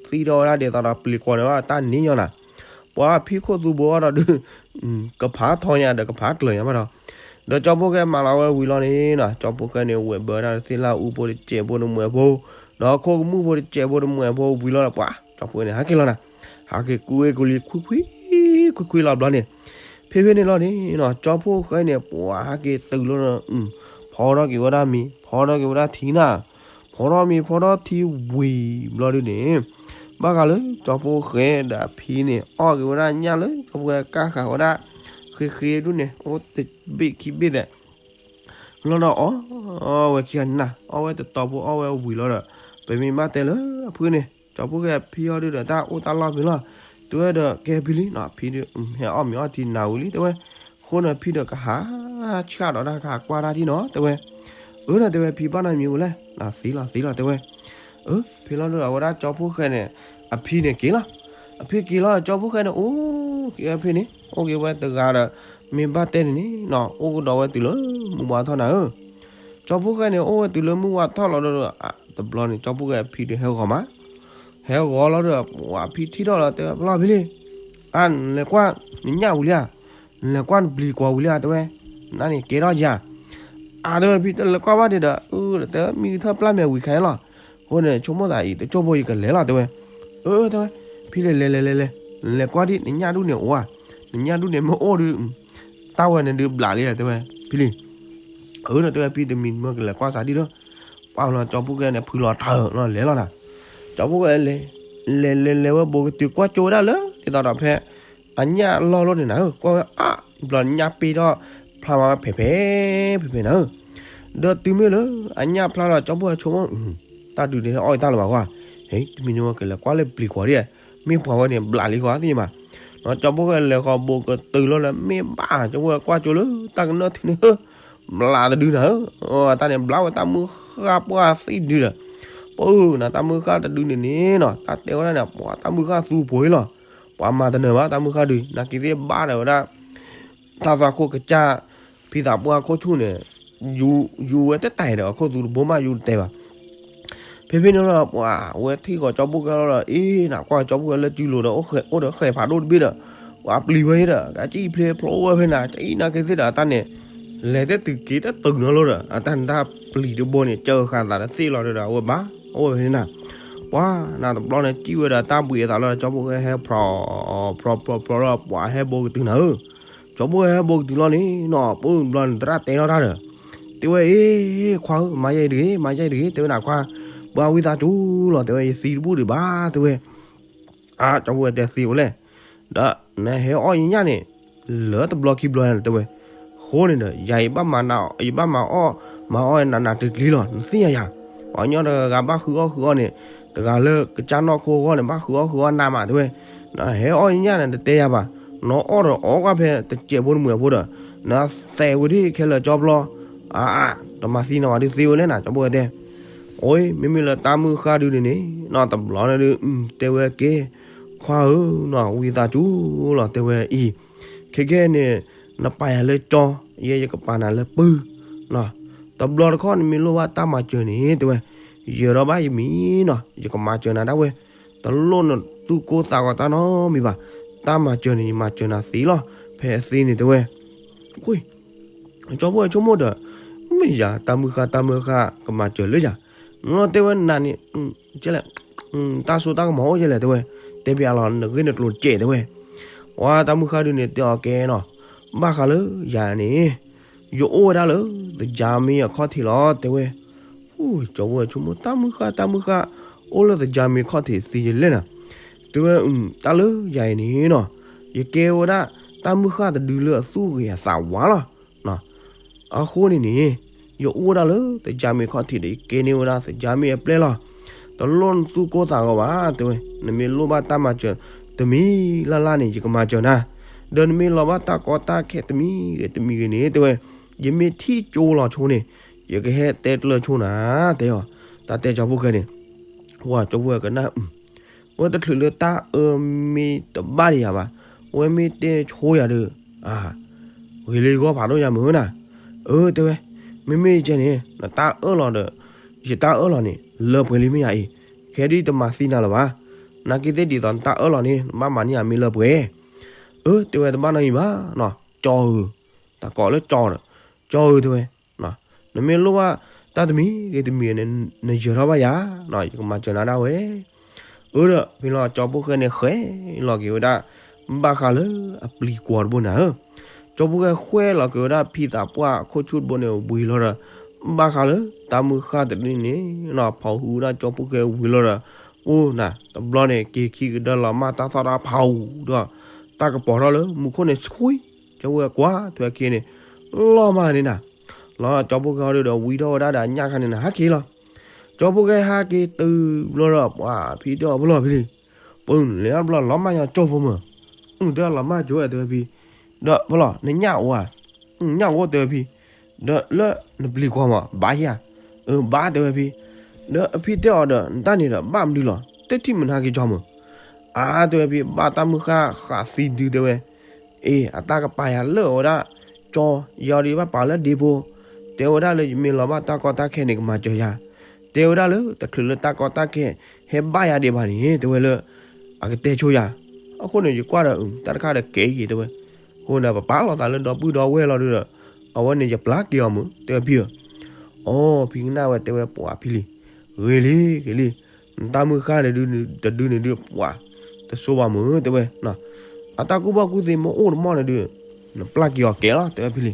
သံထီၣ်ဝဲဒၣ်ဒ်သိးဒီးပျံၤကွီၤန့ၣ်ဝဲတၢ်န့ၣ်ညီနၤ, ပှၤဖံခိၣ်သူဘိအီၤဒီးဒုး ကဖးထီညါဒီးကဖးကျၢၤညါဘၣ်ဒီး, ဒီးကၠီဖိၣ်ဃဲမၤလီၤဝဲဝံၤလီၤန့ၣ်နီၤ ကၠီဖိၣ်ဃဲန့ၣ် ဝဲၢ်ဘၢဒၣ်သ့ၣ်လၢအူဖိတစဲးဖိတမှဲးဖိ, ဒီးခိၣ်ကမူၣ်ဖိတစဲးဖိတမှဲးဖိဝံၤလီၤဒီး ပှၤကၠီဖိၣ်ဃဲန့ၣ် ဟးက့ၤလီၤနၤ, ဟးက့ၤကွ့ကွ့လံခွံခွံ, ခွံခွံလီၤဘျီန့ၣ်, ဖဲဖဲန့ၣ်လီၤန့ၣ်နီၤ ကၠီဖိၣ်ဃဲန့ၣ် ပှၤဟးက့ၤတုၤလီၤဒီး ဖီထီၣ်က့ၤဝဲဒၣ်မ့ၤ ဖီထီၣ်က့ၤဝဲဒၣ်ထံနၤ, ဖီထီၣ်မ့ၤဖီထီၣ်ထံဝံၤဘျီဒုန့ၣ်, ဘၣ်ဃးလၢကၠီဖိၣ်ဃဲဒီးအဖံန့ၣ် အီၣ်က့ၤဝဲဒၣ်ညၣ်လၢကၠီဖိၣ်ဃဲကၢ်ဃာ်ဝဲဒၣ် ဃ့ဃ့ဒူၣ်န့ၣ် အိၣ်တဘ့ၣ်ခံဘ့ၣ်သဲး, လီၤဒီးအီၣ်ဝဲခံဂၤနၤ အီၣ်ဝဲတတီၤဖိအီၣ်ဝဲဝံၤလီၤဒီး, ပမ့ၢ်ဘၣ်တဲလၢအဖုန့ၣ် ကၠီဖိၣ်ဃဲအဖံအီၤဒုဒီးတၢ်အိၣ်တၢ်လီၢ်ဖဲလီၤ, တဲဝဲဒီးကဲဖံလံနီၤ ဖံဒု ဟဲအီၣ်မ့ၤအီထံနၤဝံၤလံတဲဝဲ, ဃိန့ၣ်ဖံဒီးကဟးဆှၣ်ဒီးတၢ်ကကွၢ်တၢ်ဒ်နီၤတဲဝဲ, အၢဒီးတဲဝဲဖံဘၣ်နီတမံၤဝဲလဲၣ်, သ့လီၤသ့လီၤတဲဝဲ, အၢ ဖဲလီၤဒီးအဝဲဒၣ်ကၠီဖိၣ်ဃဲန့ၣ် အဖံန့ၣ်က့ၤလီၤ, အဖံက့ၤလီၤ ကၠီဖိၣ်ဃဲန့ၣ် အိၣ်က့ၤဝဲဖဲန့ၣ် အိၣ်က့ၤဝဲတဂၤဒီး, မ့ၢ်ဘၣ်တဲန့ၣ်န့ၣ်နီၤ အိၣ်ကဒီးဝဲတုၤလၢမုၢ်ဝါထီၣ်နၤဧၢ, ကၠီဖိၣ်ဃဲန့ၣ် အိၣ်ဝဲတုၤလၢမုၢ်ဝါထီၣ်လီၤဒီး, တဘျီန့ၣ် ကၠီဖိၣ်ဃဲအဖံဒုးဟဲဂီၤမး, ဟဲဂီၤလီၤဒီး ပှၤဖံထံၣ်ထီၣ်လီၤတဲဝဲဖဲလီၤဖဲလံ, အါ နလဲၤကွၢ် နညၣ်ဝံၤလံဧါ, နလဲၤကွၢ်နပျံၤကွီၤဝံၤလံဧါတဲဝဲ, နန့ၣ်ကဲထီၣ်ယၤ, အါ တဲဝဲဖံတလဲၤကွၢ်ဘၣ်ဒံးဒီး အၢ တဲမံကထၢၣ်ပျၢ်မဲာ်ဝံၤခါလီၤ, အဃိန့ၣ် ဆိကမိၣ်သးအံၤ တကၠိၢ်ဖိယကလဲၤလီၤတဲဝဲ, အၢ တဲဝဲ, ဖံလဲၤလဲၤလဲၤလဲၤလဲၤ, နလဲၤကွၢ်ဒံး နညၣ်ဒူၣ်န့ၣ်အိၣ်ဧါ, နညၣ်ဒူၣ်န့ၣ်မ့ၢ်အိၣ်ဒီး တၢ်ဝဲန့ၣ်ဒုးဘျးလံဧါတဲဝဲ, ဖံလံ အၢ တဲဝဲဖံတမံၤမ့ၢ်ကလဲၤကွၢ်စးဒံးဒီး, ပှၤလီၤကၠီဖိၣ်ဃဲန့ၣ် ဖုလီၤတၢ်ဧၢနီၤ လဲၤလီၤနၤ, ကၠီဖိၣ်ဃဲလဲၤ လဲၤလဲၤလဲၤဝဲဘိကတုၤကွၢ်ကၠိဝဲဒၣ်လၢ ဒ်သိးဒီးဖဲ အညၣ်လီၢ်လီၤန့ၣ်နၤဧၢ ကွၢ်ဝဲအါ ဘျီညၣ်ပ့ၢ်ထီၣ် ဖျါမးဝဲဖဲးဖဲး ဖဲးဖဲးနၤဧၢ, ဒီးတုၤမ့ၢ်လၢ အညၣ်ဖျါလီၤ ကၠီဖိၣ်ဃဲဆိကမိၣ် တၢ်ဒုးန့ၣ်ဟဲအီၣ်ယတၢ်လၢၤဘၣ်ကွၢ်, ဟဲ တမံၤန့ၣ်ဝဲကလဲၤကွၢ်လၢပျံၤဃီၤဒံး, မ့ၢ်ပှၤဝဲန့ၣ် ဘျးလံဃီၤသ့ၣ်ညါမး, ကၠီဖိၣ်ဃဲလဲၤဃီၤဘိကတုၤလီၤလၢမ့ၢ်ဘၣ် ကၠီဖိၣ်ဃဲကွၢ်ကၠိလၢတၢ်ကနၢၣ်ထံန့ၣ်ဧၢ, ဘျးတဒုနၤဧၢ, တၢ်န့ၣ်ဘျးဝဲတၢ်မုၢ်ဃၢ်ပှၢ်သံဒုဒီး, ပၢ်နၤတၢ်မုၢ်ဃၢ်တဒုန့ၣ်န့ၣ်နီၤ တၢ်တဲဝဲဒၣ်န့ၣ် ပှၤတၢ်မုၢ်ဃၢ်သူဖိအံၤလီၤ, ပှၤမၤတနၢၤဘၣ်တၢ်မုၢ်ဃၢ်ဒု နာ်က့ၤသ့ၣ်ဘၣ်ဒီးဝဲဒၣ် တၢ်သးခိၣ်ကစၢ် ဖံသးပှၢ်ခိၣ်ဆူၣ်န့ၣ် ယူၤဝဲတတဲာ်ဒီး အခိၣ်သူတဘိမးယူၤတတဲာ်ဘၣ်. ဖဲဖဲန့ၣ်လီၤ ပှၤဝဲထံၣ်ဃီၤကၠီဖိၣ်ဃဲလီၤဒီး အ့ နကွၢ်ကၠီဖိၣ်ဃဲလၢစုလိၤဒီး အိၣ်ဒီးဃဲးဖးဒိၣ်တဘ့ၣ်ဒီး ပှၤပျံၤဝဲဒီး ကစံၣ်ဖျ့ဖျိဝဲဖဲနၤ ကအံၤနာ်က့ၤသ့ၣ်ဒီး အတၢ်န့ၣ် လဲၤတဲတုၤက့ၤတတုၤနီၤလီၤဒီး အတၢ်န့ၣ်တၢ်ပျံၤတဘိန့ၣ် ကၢဃာ်သးဒီးသ့ၣ်လီၤဒီး အဝဲဘၣ် အိၣ်ဝဲဖဲန့ၣ်နၤ ပှၤနၤတဘျီန့ၣ် စံၣ်ဝဲဒီးတၢ်ဘှံးအသးလီၤဒီး ကၠီဖိၣ်ဃဲဟဲဖျိး ဖျိးဖျိးဖျိးလီၤ ပှၤဟဲဘိကတုၤနၤဧၢ ကၠီဖိၣ်ဃဲဟဲဘိကတုၤလီၤန့ၣ်နီၤ ပှၤဘျီန့ၣ် သရၣ်တဲထီၣ်တၢ်ဒီး တဲဝဲ အ့ ခွါဧၢ မၤယဲအံၤတဂ့ၤ မၤယဲအံၤတဂ့ၤ တဲဝဲနၤခွါ ပှၤဝံသးစူၤလီၤ တဲဝဲ ယသံတဘူၣ်ဒံးဘၣ် တဲဝဲ အါ ကၠီဖိၣ်ဃဲတဲသံဝဲလဲၣ် ဒီးနဟဲအီၣ်ယညၣ်န့ၣ် လၢတဘျီခံဘျီန့ၣ် တဲဝဲ အဃိန့ၣ်ဒီး ယၤယဘၣ်မၤနၤ ယဘၣ်မၤအီၣ် မၤအီၣ်နးနးတကျံလီၤ နသ့ၣ်ညါယၤ ပှၤကညီတဂၤဂၤဘၣ်ဃုအီၣ်ဃုအီန့ၣ် တဂၤလၢကစၢ်နီၢ်ခိအဂီၢ်န့ၣ် ဘၣ်ဃုအီၣ်ဃုအီနးမး တဲဝဲ နဟဲအီၣ်ယညၣ်န့ၣ် တတဲယၤဘၣ် နအီၣ်ဒီးအီၣ်ကွၢ်ဖဲတစဲးဖိတမှဲးဖိဒီး နသဲးဝဲဒၣ်ခဲလၢာ်ကၠီဖျီ အါ တမၤသံနၤဝဲဒုးသ့ဝဲလဲၣ်နၤ ကၠီဖိၣ်ဃဲတဲ အိ မ့မ့ၢ်လၢတၢ်မုၢ်ဃၢ်ဒုန့ၣ်န့ၣ် နီၢ်တဘျီန့ၣ်ဒုး တဲဝဲက့ၤ ခွါဧၢ နီၢ်ဝံသးစူၤလီၤ တဲဝဲအံၤ ခဲကဲန့ၣ် နပာ်ယၤလၢကၠီ ယဲယကပာ်နၤလၢပုၢ် တဘျီတခီၣ်နမ့ၢ်လိၣ်ဘၣ်တၢ်မၤစၢၤန့ၣ် တဲဝဲ ယၢၤဒီးဘၣ်ယမံၤနီၤ ယကမၤစၢၤနၤဒၣ်ဝဲ တလိၣ်နသူၣ်ကိၢ်သးဂီၤတၢ်နီတမံၤဘၣ် တၢ်မၤစၢၤန့ၣ် ယမၤစၢၤနၤသ့လီၤ ဖဲအသ့န့ၣ် တဲဝဲ ကၠီဖိၣ်ဃဲဆိကမိၣ်ဒီး မ့ၢ်ယၤ တၢ်မုၢ်ဃၢ် တၢ်မုၢ်ဃၢ် ကမၤစၢၤလၢယၤ မ့ၢ်တဲဝဲနၤန့ၣ် ကဲလဲၣ် တၢ်စိတၢ်ကမီၤအိၣ်ကဲလဲၣ် တဲဝဲ တဲပျးလီၤ နဂ့ၢ်နကျိၤတစဲး တဲဝဲ ပှၤတၢ်မုၢ်ဃၢ်ဒုန့ၣ် တဲအီၤကဲနီၤ ဘၣ်ဃးလၢယၤန့ၣ် ယအိၣ်ဝဲဒၣ်လၢ သကြားမင်းအခီၣ်ထံးလီၤ တဲဝဲ ကၠီဖိၣ်ဃဲဆိကမိၣ် တၢ်မုၢ်ဃၢ် တၢ်မုၢ်ဃၢ် အိၣ်လၢ သကြားမင်းအခီၣ်ထံး သ့ယလဲၣ်နၤ တဲဝဲ တၢ်လၢယၤအံၤန့ၣ်နီၤ ယကဲဝဲဒၣ် တၢ်မုၢ်ဃၢ်တဒုလၢအသူၣ်ဂ့ၤအသးဝါလီၤ အဃိန့ၣ်န့ၣ် ယအိၣ်ဝဲဒၣ်လၢ သကြားမင်းအခီၣ်ထံးဒီး ယကဲန့ၢ်ဝဲဒၣ် သကြားမင်းအပျဲၢ်လီၤ တလိၣ်နသူၣ်ကိၢ်သးဂီၤဘၣ် တဲဝဲ နမ့ၢ်လိၣ်ဘၣ်တၢ်မၤစၢၤ တမံၤလၢ်လၢ်န့ၣ် ယကမၤစၢၤနၤ ဒီးနမ့ၢ်လီၤဘၣ်တၢ်ကီတၢ်ခဲတမံၤဂ့ၤတမံၤဂ့ၤန့ၣ် တဲဝဲ ယမ့ၢ်ထံၣ်ကၠိလီၤဆိန့ၣ် ယကဟဲတဲကျၢၤဆိနၤ တဲအီၤ တၢ်တဲကၠီဖိၣ်ဃဲန့ၣ် ဝဲကၠီဖိၣ်ဃဲကနၣ် ဝဲတချုးလၢတၢ်အၢမ့ၢ်တဘၣ်ဒံးယၤဘၣ် ဝဲမ့ၢ်တဲဆိယၤဒီး အါ ဂ့ၤလၢယဂီၢ်ဖးဒိၣ်ယၤမုၢ်ဧၢနၤ. အၢ တဲဝဲ, မ့မ့ၢ်ကဲန့ၣ် နတၢ်အၢၣ်လီၤဒီး ယတၢ်အၢၣ်လီၤန့ၣ် လၢပှဲၤလံမ့ၢ်ယၤအံၤ, ခဲဒ်တမၤသံနၤလၢၤဘၣ်. နာ်က့သ့ၣ်ဒ်သိးနတၢ်အၢၣ်လီၤန့ၣ် နဘၣ်မၤန့ၢ်ယၤမ့ၢ်လၢပှဲၤ. အၢ တဲဝဲ တဘၣ်နီတမံၤဘၣ်နီၤ, ကၠီဧၢ, တၢ်ကိးလၢကၠီဒီး, ကၠီဧၢ တဲဝဲ နမ့ၢ်လိၣ်ဘၣ်တၢ်တမံၤဂ့ၤတမံၤန့ၣ် နယၢၤထီၣ်ဘၣ်ယၤနီၤ, ယကမၤစၢၤနၤဒၣ်ဝဲ. အၢ ဒီးဖဲလီၤကၠီဖိၣ်ဃဲန့ၣ်ဃဲၤလီၤက့ၤဝဲဒၣ် ဘၣ်ဃးလၢအပျံၤကွီၤတဘိန့ၣ်ဧၢ. ကၠီဖိၣ်ဃဲဃဲၤလီၤက့ၤဝဲဒၣ်ဖံသးပှၢ်ခိၣ်ဆူၣ်တဘိန့ၣ်ဝံၤလီၤဒီး ဘၣ်ဃးလၢတၢ်မုၢ်ဃၢ်တဒုန့ၣ်နီၤ ဖီၣ်ဟုၣ်ဝဲဒၣ်ကၠီဖိၣ်ဃဲဝံၤလီၤဒီး အိၣ်နၤ တဘျီန့ၣ် က့ၤခံကဒါလီၤမၢ်တၢ်သီၣ်တၢ်ဖီၣ်ဒီး တၢ်ကပီၤထီၣ်လၢမူခိၣ်န့ၣ်ဆှံ, ကၠီဖိၣ်ဃဲကွၢ်ထွဲခံန့ၣ် လီၤမၢ်န့ၣ်နၤ, လီၤကၠီဖိၣ်ဃဲဒီးဝံထီၣ်ဝဲဒၣ်ဒီးအညၣ်ခါန့ၣ်နၤ ဟးက့ၤလီၤ. ကၠီဖိၣ်ဃဲဟးက့ၤတုၤဘျီဒီး ပှၤဖံတဲအီၤဖဲလီၤဖဲလံ, ပလဲၤအဘျီလီၤမၢ်ညီကၠီဖိမုၣ်, တဲလီၤမၢ်ကၠီဝဲတဲဝဲဖံ, ဒီးဖဲလီၤ နညၣ်အိၣ်ဧါ, ညၣ်အိၣ်တဲဝဲဖံ, ဒီးလၢနပျံၤကွီၤမး ဘၣ်ယၤ, အၢ ဘၣ်တဲဝဲဖံ, ဒီးအဖံတဲအီၤဒီး နတၢ်န့ၣ်ဒီးဘၣ်မနုၤလီၤ တထံၣ်မနုၤက့ၤကၠီမုၣ်, အါတဲဝဲဖံ ဘၣ်တၢ်မုၢ်ဃၢ်ဃးသံဒုတဲဝဲ အ့ အတၢ်ကပာ်ယၤလၢအဝဲဒၣ် ကၠီ ယၤဒီးဘၣ်ပာ်လၢဒ့ဖိ, တဲဝဲဒၣ်လၢယမ့ၢ်လီၤဘၣ်တၢ်ကီတၢ်ခဲန့ၣ်ကမၤစၢၤယၤ, တဲဝဲဒၣ်လၢတချုးလၢတၢ်ကီတၢ်ခဲဟဲဘၣ်ယၤဒံးဘၣ်န့ၣ် တဲဝဲလၢ အကတဲဆိယၤ, အဃိန့ၣ် ယကွၢ်ဒီး တၢ်တခါဒီးကဲက့ၤတဲဝဲ, အဃိန့ၣ်ပပာ်လီၤသးလၢဒီပုၢ်ဒီဝဲၢ်လီၤဒုဒီး အဝဲန့ၣ်ယပျၢ်က့ၤအီၤမုၢ် တဲဝဲဖံဧၢ, အိ ဖံကနၣ်ဝဲတဲဝဲပှၤဖံလံ, ဂ့ၤလံ ဂ့ၤလံ, နတၢ်မုၢ်ဃၢ်န့ၣ်ဒု တဒုန့ၣ်ဒု ပှၤ တစိဘၣ်မုၢ် တဲဝဲ, အတၢ်ကူၣ်ဘၣ်ကူၣ်သ့မ့ၢ်အိၣ်တမီၢ်န့ၣ်ဒု နပျၢ်က့ၤအီၤကဲလီၤ တဲဝဲဖံလံ,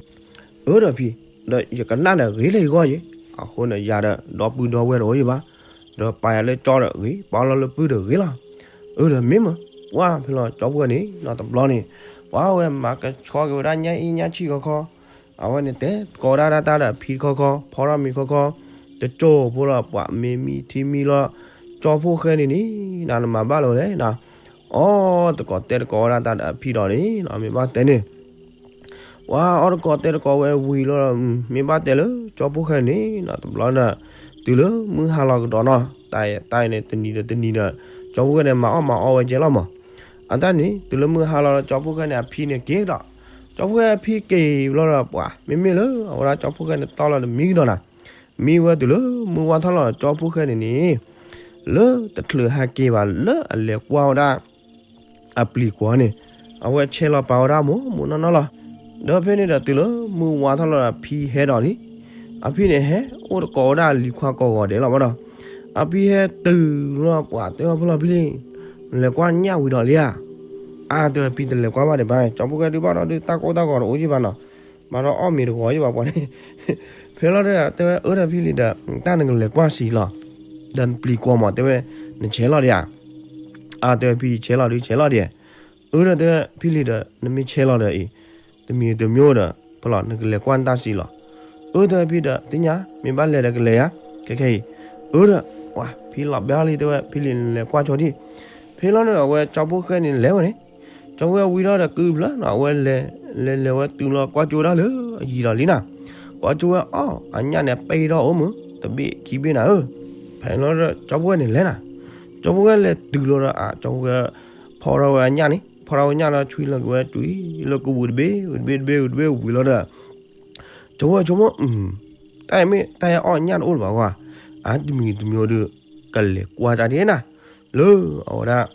အၢ ဒီးဖံ, ဒီးယကနၣ်ဒီးဂ့ၤလၢယဂီၢ်ယဲ, အဃိန့ၣ်ယၤဒီးဒီပုၢ်ဒီဝဲၢ်တအိၣ်ယံၤဘၣ်, ဒီးပာ်ယၤလၢကၠီဒီးဂ့ၤ ပာ်လီၤလၢပုၢ်ဒီးဂ့ၤလီၤ, အၢ ဒီးမ့ၢ်မုၢ်, ပှၤဖဲလီၤကၠီဖိၣ်ဃဲန့ၣ်နီၤတဘျီန့ၣ်, ပှၤဝဲမၤကဆှီက့ၤဝဲဒၣ်ညၣ်အံၣ်ညၣ်ဆံၣ်ခီခီ အဝဲန့ၣ်တဲသကိးဒၣ်တၢ်ဒီးအဖံတခီခီ ဖီထီၣ်မံၤခီခီ, တကၠိဖိလီၤ ပှၤမ့ၢ်မံထံမံလီၤ, ကၠီဖိၣ်ဃဲန့ၣ်န့ၣ် နနမၤဘၣ်လၢၤဝဲလဲၣ်နီၤ, အီၣ်သကိးတဲသကိးဝဲဒၣ်တၢ်ဒီးအဖံဒီးန့ၣ်နီၤ မ့ၢ်ဘၣ်တဲန့ၣ် ပှၤအီၣ်သကိးတဲသကိးဝဲဝံၤလီၤ, မ့ၢ်ဘၣ်တဲလၢကၠီဖိၣ်ဃဲန့ၣ်နီၤ တဘျီဒီး တုၤလၢမုၢ်ဟါလီၤကဒီးနီၤ, တၢ်အံၤတၢ်အံၤန့ၣ် တနံၤဒီးတနံၤဒီး ကၠီဖိၣ်ဃဲန့ၣ် မၤအီၣ်မၤအီဝဲကဲလီၤမး, အတၢ်န့ၣ် တုၤလၢမုၢ်ဟါလီၤဒီး ကၠီဖိၣ်ဃဲန့ၣ် အဖံန့ၣ်က့ၤဒီး, ကၠီဖိၣ်ဃဲအဖံက့ၤဘျီဒီး ပှၤမ့မ့ၢ်လၢအဝဲဒၣ်ကၠီဖိၣ်ဃဲန့ၣ်တီလီၤတမံၤကဒီးနီၤ, မံဝဲတုၤလၢမုၢ်ဝါထီၣ်လီၤဒီး ကၠီဖိၣ်ဃဲန့ၣ်န့ၣ် လၢတချုးဟဲက့ၤဘၣ်လၢအလဲၤကွၢ်ဝဲဒၣ် အပျံၤကွီၤန့ၣ် အဝဲဆဲးလီၤပာ်ဝဲဒၣ်မိၢ်မိၢ်နီၢ်နီၢ်လီၤ. ဒီးဖဲန့ၣ်ဒီးတုၤလၢမုၢ်ဝါထီၣ်လီၤဒီး ဖံဟဲဒီးလံ. အဖံန့ၣ် ဟဲအိၣ်သကိးဝဲဒၣ်လံၤခွါကိးဂီၤဒဲးလီၤဘၣ်ဒီး အဖံဟဲတုၤလီၤ ပှၤတဲအီၤဖဲလီၤဖံလံ, နလဲၤကွၢ်ညၣ်ဝံၤဒီးလံဧါ. အါ တဲဝဲဖံ တလဲၤကွၢ်ဘၣ်ဒံးဘၣ်, ကၠီဖိၣ်ဃဲဒုးဘၣ်ဒီး တၢ်ကိၢ်တၢ်ဂီၤတအိၣ်ယံၤဘၣ်နီၤ, ဘၣ်ဒီးအီၣ်မ့ၤတဂီၤယံၤဘၣ်ပှၤန့ၣ်. ဖဲလီၤဒီး တဲဝဲအၢ ဒီးဖံလံဒီး တၢ်နကလဲၤကွၢ်ဆံးလီၤ, ဒီးနပျံၤကွီၤမး တဲဝဲ, နဆဲးလီၤဒံးဧါ. အါ တဲဝဲဖံ ဆဲးလီၤဒုး ဆဲးလီၤဒံး. အၢ ဒီးတဲဖံလံဒီး နမ့ၢ်ဆဲးလီၤဒီးအံၤ တမံၤတမံၤဒီး ဖဲလီၤ နကလဲၤကွၢ်နတၢ်ဆံးလီၤ. အၢ တဲဖံဒီး သ့ၣ်ညါ မ့ၢ်ဘၣ်လဲၤဒီးကလဲၤဧါ, ခဲခဲအံၤ. အၢ ဒီး ပှၤဖံလီၤဘဲလံ တဲဝဲ ဖံလံ နလဲၤကွၢ်ဆိဒံး. ဖဲလီၤဒီး အဝဲကၠီဖိၣ်ဃဲန့ၣ်လဲၤဝဲန့ၣ်, ကၠီဖိၣ်ဃဲဝံၤဒီး ကုၢ်ဖျၢၣ်နီၤ အဝဲလဲၤ လဲၤလဲၤဝဲ တုၤလီၤကွၢ်ကၠိဒၣ်လၢအယံၤဒီးလံနၤ. ကွၢ်ကၠိဝဲအီၣ် အညၣ်န့ၣ် ပ့ၤထီၣ်အိၣ်မုၢ် တဘ့ၣ်ခံဘ့ၣ်နၤဧၢ. ဖဲလီၤဒီး ကၠီဖိၣ်ဃဲန့ၣ်လဲၤနၤ, ကၠီဖိၣ်ဃဲလဲၤတုၤလီၤဒီး အ ကၠီဖိၣ်ဃဲ ဖီထီၣ်ဝဲအညၣ်န့ၣ် ဖီထီၣ်ဝဲညၣ်လီၤ ဆွံလီၤက့ၤဝဲ တွံၢ်လၢကဝူၤတဘ့ၣ် တဘ့ၣ်တဘ့ၣ် တဘ့ၣ်ဝံၤလီၤဒီး ကၠီဖိၣ်ဃဲဆိကမိၣ် တၢ်အံၤမ့ၢ်တၢ်ဟဲအီၣ်ညၣ်တအိၣ်လၢၤဘၣ်ကွၢ်, အါ တမံၤတမံၤဒီး ကလဲၤကွၢ်တၢ်ဒ်နၤ, လၢအဝဲဒၣ်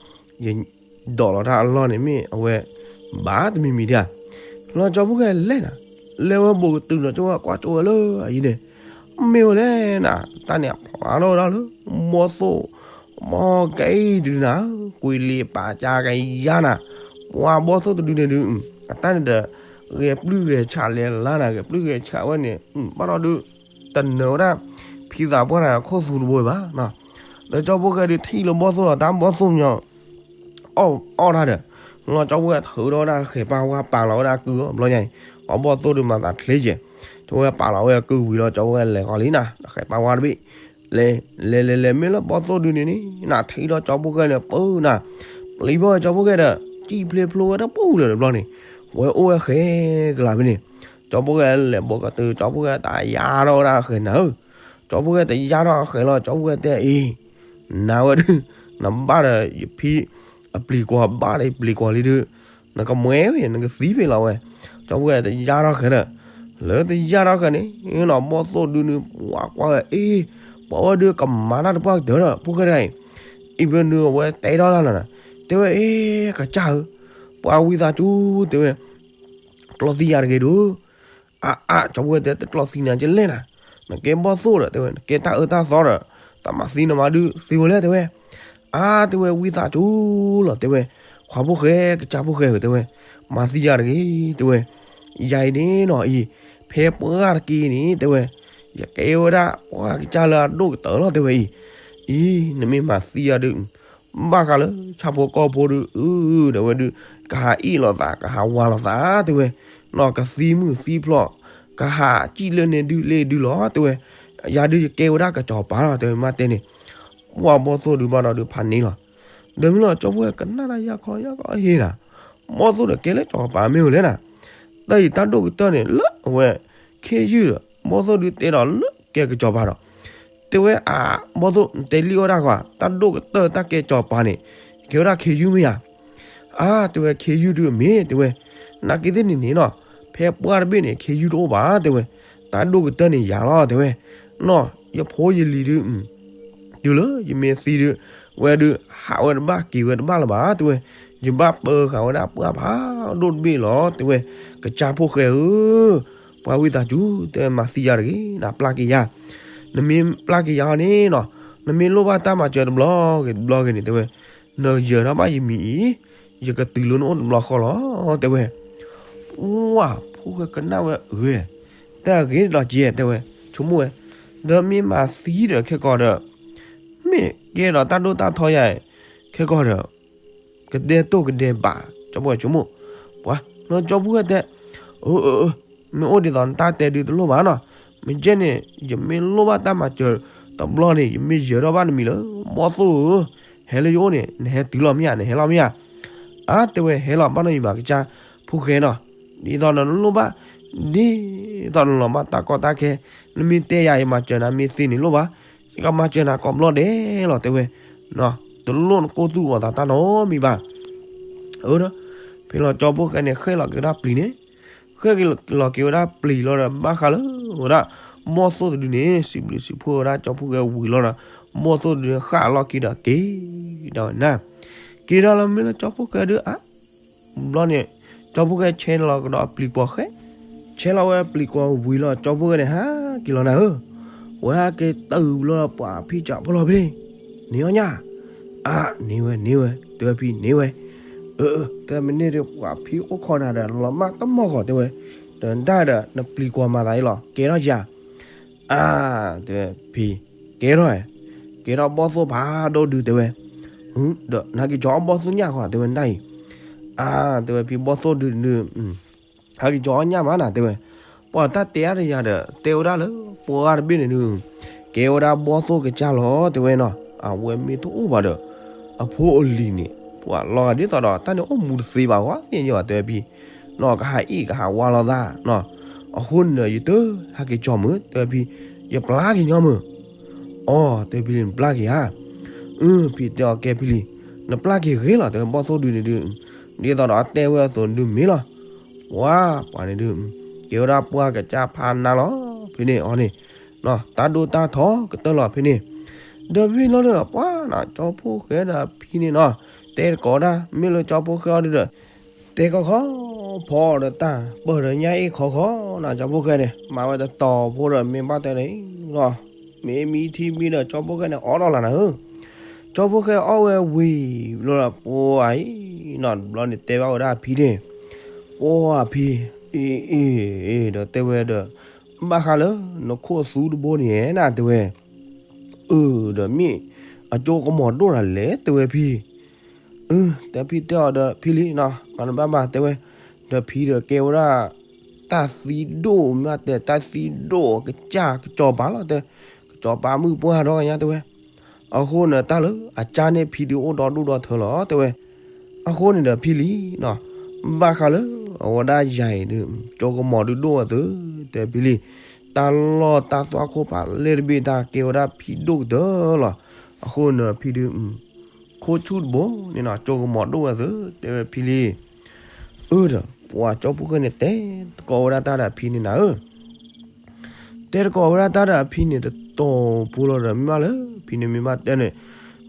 ယဒိးလီၤတၢ်အလီၢ်န့ၣ်မ့ၢ်အဝဲ ဘၣ်တမံၤမံၤဒံးဧါ. လီၤကၠီဖိၣ်ဃဲလဲၤနၤ, လဲၤဝဲဘူးကတုၤလီၤ ကၠီဖိၣ်ဃဲကွၢ်ကၠိဝဲလၢအယံၤန့ၣ် မ့ၢ်ဝဲလဲၣ်နၤ, တၢ်န့ၣ်အဖျါထီၣ်ဝဲဒၣ်လၢ ဘီၣ်သိၣ် မီၢ်ကဲအံၤတဒုနၤ, ကွံာ်လံာ်ပာ်ကါကယါနၤ, ပှၤဘီၣ်သိၣ်တဒုန့ၣ်ဒုး အတၢ်န့ၣ်ဒီး ဂဲၤပျုၢ်ဂဲၤဆးလဲၤလါနၤ, ဂဲၤပျုၢ်ဂဲၤဆးဝဲန့ၣ် ဘၣ်ဒီးဒုး တနၢၤဝဲဒၣ် ဖံသးပှၢ်တဂၤခိၣ်သူတဘိဘၣ်. ဒီးကၠီဖိၣ်ဃဲဒုးထံၣ်လၢဘီၣ်သိၣ်ဒီး တၢ်ဘီၣ်သိၣ်ညီ အီၣ်အီၣ်တၢ်ဒီး လီၤကၠီဖိၣ်ဃဲထုးထီၣ်ဝဲဒၣ်ဃဲၤပၢ်ဝါ ပာ်လီၤဝဲဒၣ်ကုၢ်အီၤ ဘျီညါအံၤ ပှၤဘီၣ်သိၣ်ဒုးမၤသးချ့ကဲး, ကၠီဖိၣ်ဃဲပာ်လီၤဝဲကုၢ်ဝံၤလီၤ ကၠီဖိၣ်ဃဲလဲၤဃီၤလံနၤ ဃဲၤပၢ်ဝါတဘ့ၣ် လဲၤ လဲၤလဲၤလဲၤ မ့ၢ်လၢဘီၣ်သိၣ်ဒုန့ၣ်န့ၣ် နထံၣ်ဒီးကၠီဖိၣ်ဃဲန့ၣ် ပၢနၤ ပျံၤဘီၣ်ကၠီဖိၣ်ဃဲဒီး စံၣ်ဖျ့ဖျိဝဲတပူၤလၢၤတဘျီန့ၣ် ဝဲအိၣ်ဝဲဃဲကလၤဖဲန့ၣ် ကၠီဖိၣ်ဃဲလဲၤဘူးကတုၤ ကၠီဖိၣ်ဃဲတယါထီၣ်ဝဲဒၣ်ဃဲၤနၤဧၢ, ကၠီဖိၣ်ဃဲတယါထီၣ်ဃဲၤလီၤ ကၠီဖိၣ်ဃဲတဲအံၤ နၤဝဲဒုး နဘၣ်ဒီးယဖံ အပျံၤကွီၤ ဘၣ်ဒီးယပျံၤကွီၤလံဒုး နကမွဲဝဲ နကသံဖဲလီၤဝဲ, ကၠီဖီၣ်ဃဲတယါထီၣ်ဃဲဒီး, လၢတယါထီၣ်ဃဲန့ၣ်နီၤ ဘီၣ်သိၣ်ဒုန့ၣ် ပှၤကွၢ်ဝဲအ့ၣ်, ပှၤဝဲဒုကမၤတၢ်တပှၢ်ကတၢၢ်ဒီး ဖီၣ်ဃဲတဂၤအံၤ, အံၤဖဲနုၤအဝဲတဲထီၣ်တၢ်လီၤနၤ, တဲဝဲအ့ၣ် ကစၢ်ဧၢ, ပှၤဝံသးစူၤ တဲဝဲ ကျီသံယၤတဂ့ၤဒုး, အါအါ ကၠီဖီၣ်ဃဲတဲ တကျီသံနၤကလဲၣ်နၤ, နကဲဘီၣ်သိၣ်ဒီး တဲဝဲ နကဲတၢ်အၢတၢ်သီဒီး, တၢ်မၤသံနမၤဒုးသ့ဝဲလဲၣ် တဲဝဲ အါ တဲဝဲ ဝံသးစူၤလီၤ တဲဝဲ, ခွါဖီၣ်ဃဲ ကစၢ်ဖီၣ်ဃဲဧၢ တဲဝဲ, မၤသံယၤတဂ့ၤ တဲဝဲ, ယၤအံၤန့ၣ်နီၤအံၤ, ဖဲပှၢ်တက့ၢ်န့ၣ် တဲဝဲ, ယကဲဝဲဒၣ်ပှၤကစၢ်လၢအဒိၣ်ကတၢၢ်လီၤ တဲဝဲအံၤ, အံၤ နမ့ၢ်မၤသံယၤဒုး ဘၣ်ဃးလၢဆၣ်ဖိကီၢ်ဖိဒုး အၢ ဒီးဝဲဒုး ကဟးအ့ၣ်လိာ်သး ကဟးဝါလိာ်သး တဲဝဲ, နီၢ်ကသံမုၢ်သံဖျိး, ကဟးစံၣ်လၢန့ၣ်ဒုးလ့ၣ်ဒုးလီၤ တဲဝဲ, ယၤဒုးယကဲဝဲဒၣ်ကစီၤပၤလီၤ တဲဝဲ မ့ၢ်တဲန့ၣ်, ပှၢ်ဘီၣ်သိၣ်ဒုးဘၣ်ဒီးဒုးဖးန့ၣ်လီၤ, ဒီးမ့ၢ်လီၤ ကၠီဖီၣ်ဃဲကနၣ်တၢ်ယါခီယါခီဟ့ၣ်နၤ, ဘီၣ်သိၣ်ဒီးကဲလၢကစီၤပၤမ့ၢ်ဝဲလဲၣ်နၤ, တၢ်အံၤတၢ်ဒိၣ်ကတၢၢ်န့ၣ် လၢအဝဲ ခ့ယုၢ်ဒီး ဘီၣ်သိၣ်ဒုးတဲဒီးလၢကဲကစီၤပၤဒီး တဲဝဲအါ ဘီၣ်သိၣ် နတဲလံအိၣ်ဒၣ်ကွၢ် တၢ်ဒိၣ်ကတၢၢ်တၢ်ကဲကစီၤပၤန့ၣ် ကဲဝဲဒၣ်ခ့ယုၢ်မ့ၢ်ဧါ, အါ တဲဝဲ ခ့ယုၢ်ဒုးအမ့ၢ် တဲဝဲ, နာ်က့သ့ၣ်န့ၣ်န့ၣ်နီၤ, ဖဲပှၢ်တဘ့ၣ်န့ၣ် ခ့ယုၢ်တအိၣ်ဘၣ် တဲဝဲ, တၢ်ဒိၣ်ကတၢၢ်န့ၣ်ယၤလီၤ တဲဝဲ, နီၢ် ယဖိယလံၤဒုး တုၤလၢယမ့ၢ်သံဒုး ဝဲဒုး ဟးဝဲတဘၣ်က့ၤဝဲတဘၣ်လၢၤဘၣ် တဲဝဲ, ယဘၣ်ပၢဃာ်ဝဲဒၣ်ပှၢ်ဖးဒိၣ်တဘ့ၣ်လီၤ တဲဝဲ, ကစၢ်ဖီၣ်ဃဲဧၢ, ပှၤဝံသးစူၤ တဲဝဲ မၤသံယၤတဂ့ၤ နပျၢ်က့ၤယၤ, နမ့ၢ်ပျၢ်က့ၤယၤအီၤန့ၣ်နီၤ, နမ့ၢ်လိၣ်ဘၣ်တၢ်မၤစၢၤတဘျီဂ့ၤတဘျီဂ့ၤန့ၣ် တဲဝဲ, နယၢၤထီၣ်ဘၣ်ယမံၤအံၤ, ယကတုၤလၢနအိၣ်တဘျီဃီလီၤ တဲဝဲ, ပှၢ်ဖီၣ်ဃဲကနၣ်ဝဲအဂ့ၢ်, တၢ်အဂ့ၢ်ဒီးကဲ တဲဝဲ, ဆိကမိၣ်ဝဲ, ဒီးမ့ၢ်မၤသံဒီးခဲကီးဒီး မ့ၢ်ကဲဒီးတၢ်ဒိၣ်တၢ်ထီယၤအံၤ, ခဲကီးဒီး ကဒဲတိၢ်ကဒဲဘး ကၠီဖီၣ်ဃဲဆိကမိၣ်, ပှၤလၢကၠီဖီၣ်ဃဲတဲ, အၢ အၢ အၢ မ့ၢ်အိၣ်ဒ်သိးနတၢ်တဲဒုးတလိၣ်ဘၣ်နီၤ, မ့ၢ်ကဲန့ၣ် ယမ့ၢ်လိၣ်ဘၣ်တၢ်မၤစၢၤတဘျီန့ၣ် ယမ့ၢ်ယၢၤထီၣ်ဘၣ်နမံၤလၢ ဘီၣ်သိၣ်ဧၢ, ဟဲလၢယအိၣ်န့ၣ် နဟဲတုၤလီၤမ့ၢ်ဧါ နဟဲလီၤမ့ၢ်ဧါ, အါ တဲဝဲ ဟဲလီၤဘၣ်နီၢ်ယဘၣ်ကစၢ်ဖီၣ်ဃဲနီၤ, ဒ်သိးနလိၣ်ဘၣ် ဒ်သိးနလီၤဘၣ်တၢ်ကီတၢ်ခဲ, နမ့ၢ်တဲယၤ ယမၤစၢၤနၤမ့ၢ်သ့န့ၣ်လိၣ်ဘၣ်, ယကမၤစၢၤနၤကိးဘျီဒဲးလီၤ တဲဝဲ, တလိၣ်နကိၢ်သူၣ်ဂီၤသးတၢ်နီတမံၤဘၣ်, အၢ ဒီး ဖဲလီၤကၠီဖီၣ်ဃဲန့ၣ် ဃဲၣ်လီၤက့ၤဝဲဒၣ်ပျံၤန့ၣ်, ဃဲၣ်လီၤက့ၤဝဲဒၣ်ပျံၤလီၤဒီး ဘၣ်ဃးလၢဝဲဒၣ် ဘီၣ်သိၣ်တဒုန့ၣ် စံးဘျုးစံးဖှိၣ်ဝဲဒၣ်ကၠီဖီၣ်ဃဲဝံၤလီၤဒီး ဘီၣ်သိၣ်တဒုဃၣ်အလီၢ်ခံဒီးက့ၤဒီးဝဲနၤ, က့ၤဒီးလၢမ့ၢ်လၢကၠီဖီၣ်ဃဲဒုးအါ ဘျီန့ၣ် ကၠီဖီၣ်ဃဲဆဲးလီၤကဒီးအပျံၤကွီၤဃဲ, ဆဲးလီၤဝဲအပျံၤကွီၤဝံၤလီၤ ကၠီဖီၣ်ဃဲန့ၣ် ဟးက့ၤလီၤနၤဧၢ, ဝဲဟဲက့ၤတုၤဘျီဒီး ပှၤဖံးစးဖီၣ်လီၤဖဲ န့ၢ်အီၣ်ညၣ်, အါ န့ၢ်ဝဲ န့ၢ်ဝဲ တဲဝဲဖံန့ၢ်ဝဲ, အၢ တဲမ့ၢ်န့ၢ်ဒီး ပှၤဖံးအိၣ်ခိးနၤဒီး လီၤမၢ်တမီၢ်ဂီၤ တဲဝဲ, ဒီးနဒၣ်ဒီး နပျံၤကွီၤမၤသးအံၤလီၤ ကဲထီၣ်ယၤ, အါ တဲဝဲဖံ, ကဲထီၣ်, ကဲထီၣ်ဘီၣ်သိၣ်ဖးဒိၣ်ဒုး တဲဝဲ, ဒီးနဟဲက့ၤကၠီအီၣ်ဘီၣ်သိၣ်ညၣ်ဃီ တဲဝဲနဒၣ်အံၤ, အါ တဲဝဲဖံ ဘီၣ်သိၣ်ဒုးဒုး ဟဲက့ၤကၠီအီၣ်ညၣ်မးနၤ တဲဝဲ, ပှၤတၢ်တဲအါတယၤဒီး တဲဝဲဒၣ်လၢ ပှၤဂၤတဘ့ၣ်န့ၣ်ဒုး ကဲဝဲဒၣ်ဘီၣ်သိၣ်ကစၢ်လီၤ တဲဝဲနီၤ, အဝဲမ့ၢ်တအိၣ်ဘၣ်ဒီး အဖိအလံၤန့ၣ် ပှၤလီၤဂာ်ဒ်သိးဒီး တၢ်န့ၣ်အိၣ်မူတသ့ဘၣ် ဝဲသ့ၣ်ညါဘၣ် တဲဝဲဖံ, နီၢ် ကဟးအ့ၣ်ကဟးဝါလိာ်သးနီၤ, အဃိန့ၣ်ဒီး ယတဟဲက့ၤကၠီမုၢ် တဲဝဲဖံ, ယပျၢ်က့ၤညီမုၢ် အီ တဲဝဲဖံလံ နပျၢ်က့ၤဧါ, အၢ ဖံတဲအီၤ ကဲဖံလံ, နပျၢ်က့ၤဂ့ၤလီၤ တဲဝဲဘီၣ်သိၣ်ဒုးန့ၣ်ဒုး, ဒ်သိးဒီးအတဲဝဲအသိးန့ၣ်ဒုးမ့ၢ်လီၤ, ပှၤပှၤန့ၣ်ဒုး, ကဲဝဲဒၣ်ပှၢ်ကစၢ်ဖးနါလီၤ, ဖဲန့ၣ်အီၤန့ၣ်, တၢ်ဒိၣ်တၢ်ထီကတၢၢ်လီၤဖဲန့ၣ်, ဒီးဖဲလီၤဒီး ပှၤနီၤ ကၠီဖီၣ်ဃဲဒီးဖံန့ၣ်နီၤ, တဲတကိးဒၣ် မ့ၢ်လၢကၠီဖီၣ်ဃဲအီၤဒုးဒီး တဲခီခီ ဖီအီၤဒီးတၢ် ပၢၢ်ဒီးညၣ်အ့ၣ်ခီခီနီၤ ကၠီဖီၣ်ဃဲန့ၣ် မၤဝဲတတီၤဖိဒီး မ့ၢ်ဘၣ်တဲဒီးအံၤလီၤ, မ့ၢ်မံထံမံဒီး ကၠီဖီၣ်ဃဲန့ၣ် အီၣ်ဒီးလီၤနၤဧၢ, ကၠီဖီၣ်ဃဲအီၣ်ဝဲဝံၤလီၤဒီး ပှၤအံၤနီၤ တဘျီန့ၣ် တဲဘၣ်ဝဲဒၣ်အဖံန့ၣ်, ပှၤအဖံ, အ့ အ့ အ့ ဒီးတဲဝဲဒီး ဘၣ်ဃးလၢ နခိၣ်သူတဘိန့ၣ်နၤ တဲဝဲ အၢ ဒီးမ့ၢ်အကၠိကမီၤဒိၣ်တၢ်လဲၣ် တဲဝဲဖံ, အၢ တဲဖံတဲအီၤဒီးဖံလံနီၤ မၤတဘၣ်ဘၣ် တဲဝဲ, ဒီးဖံဒီးကဲဝဲဒၣ် တၢ်သံဒိၣ်မး တဲတၢ်သံဒိၣ်ကစၢ်ကစီၤပၤလီၤ တဲ, ကစီၤပၤမုၣ်ပှၢ်ဒီဂၤညါ တဲဝဲ, အဃိန့ၣ် တၢ်လၢအကါန့ၢ်ဖံဒုးအိၣ်ဒီဒူၣ်ဒီထၢလီၤ တဲဝဲ, အဃိန့ၣ်ဒီးဖံလံနီၤ, ဘၣ်ဃးလၢ အဝဲဒၣ်ယၤအံၤဒုး ကၠိကမီၤဒုးဒိၣ်ဝဲသု တဲဖံလံ, တၢ်လီၢ်တၢ်သွၣ်ခိၣ်ဖးလဲၢ်တဘ့ၣ်တၢ်ကဲဝဲဒၣ်ဖံဒိၣ်ကတၢၢ်လီၤ, အဃိန့ၣ်ဖံဒုး ခိၣ်ဆူၣ်တဘိန့ၣ်နီၤ ကၠိကမီၤဒိၣ်ဝဲသု တဲဝဲဖံလံ, အၢ ဒီး ပှၤကၠီဖီၣ်ဃဲန့ၣ် တဲတကိးဝဲဒၣ်တၢ်ဒီးအဖံန့ၣ်နၤဧၢ, တဲတကိးဝဲဒၣ်တၢ်ဒီးအဖံန့ၣ် တတီၤဖိလီၤဒီး မ့ၢ်ဘၣ်လၢဖံန့ၣ်မ့ၢ်ဘၣ်တဲန့ၣ်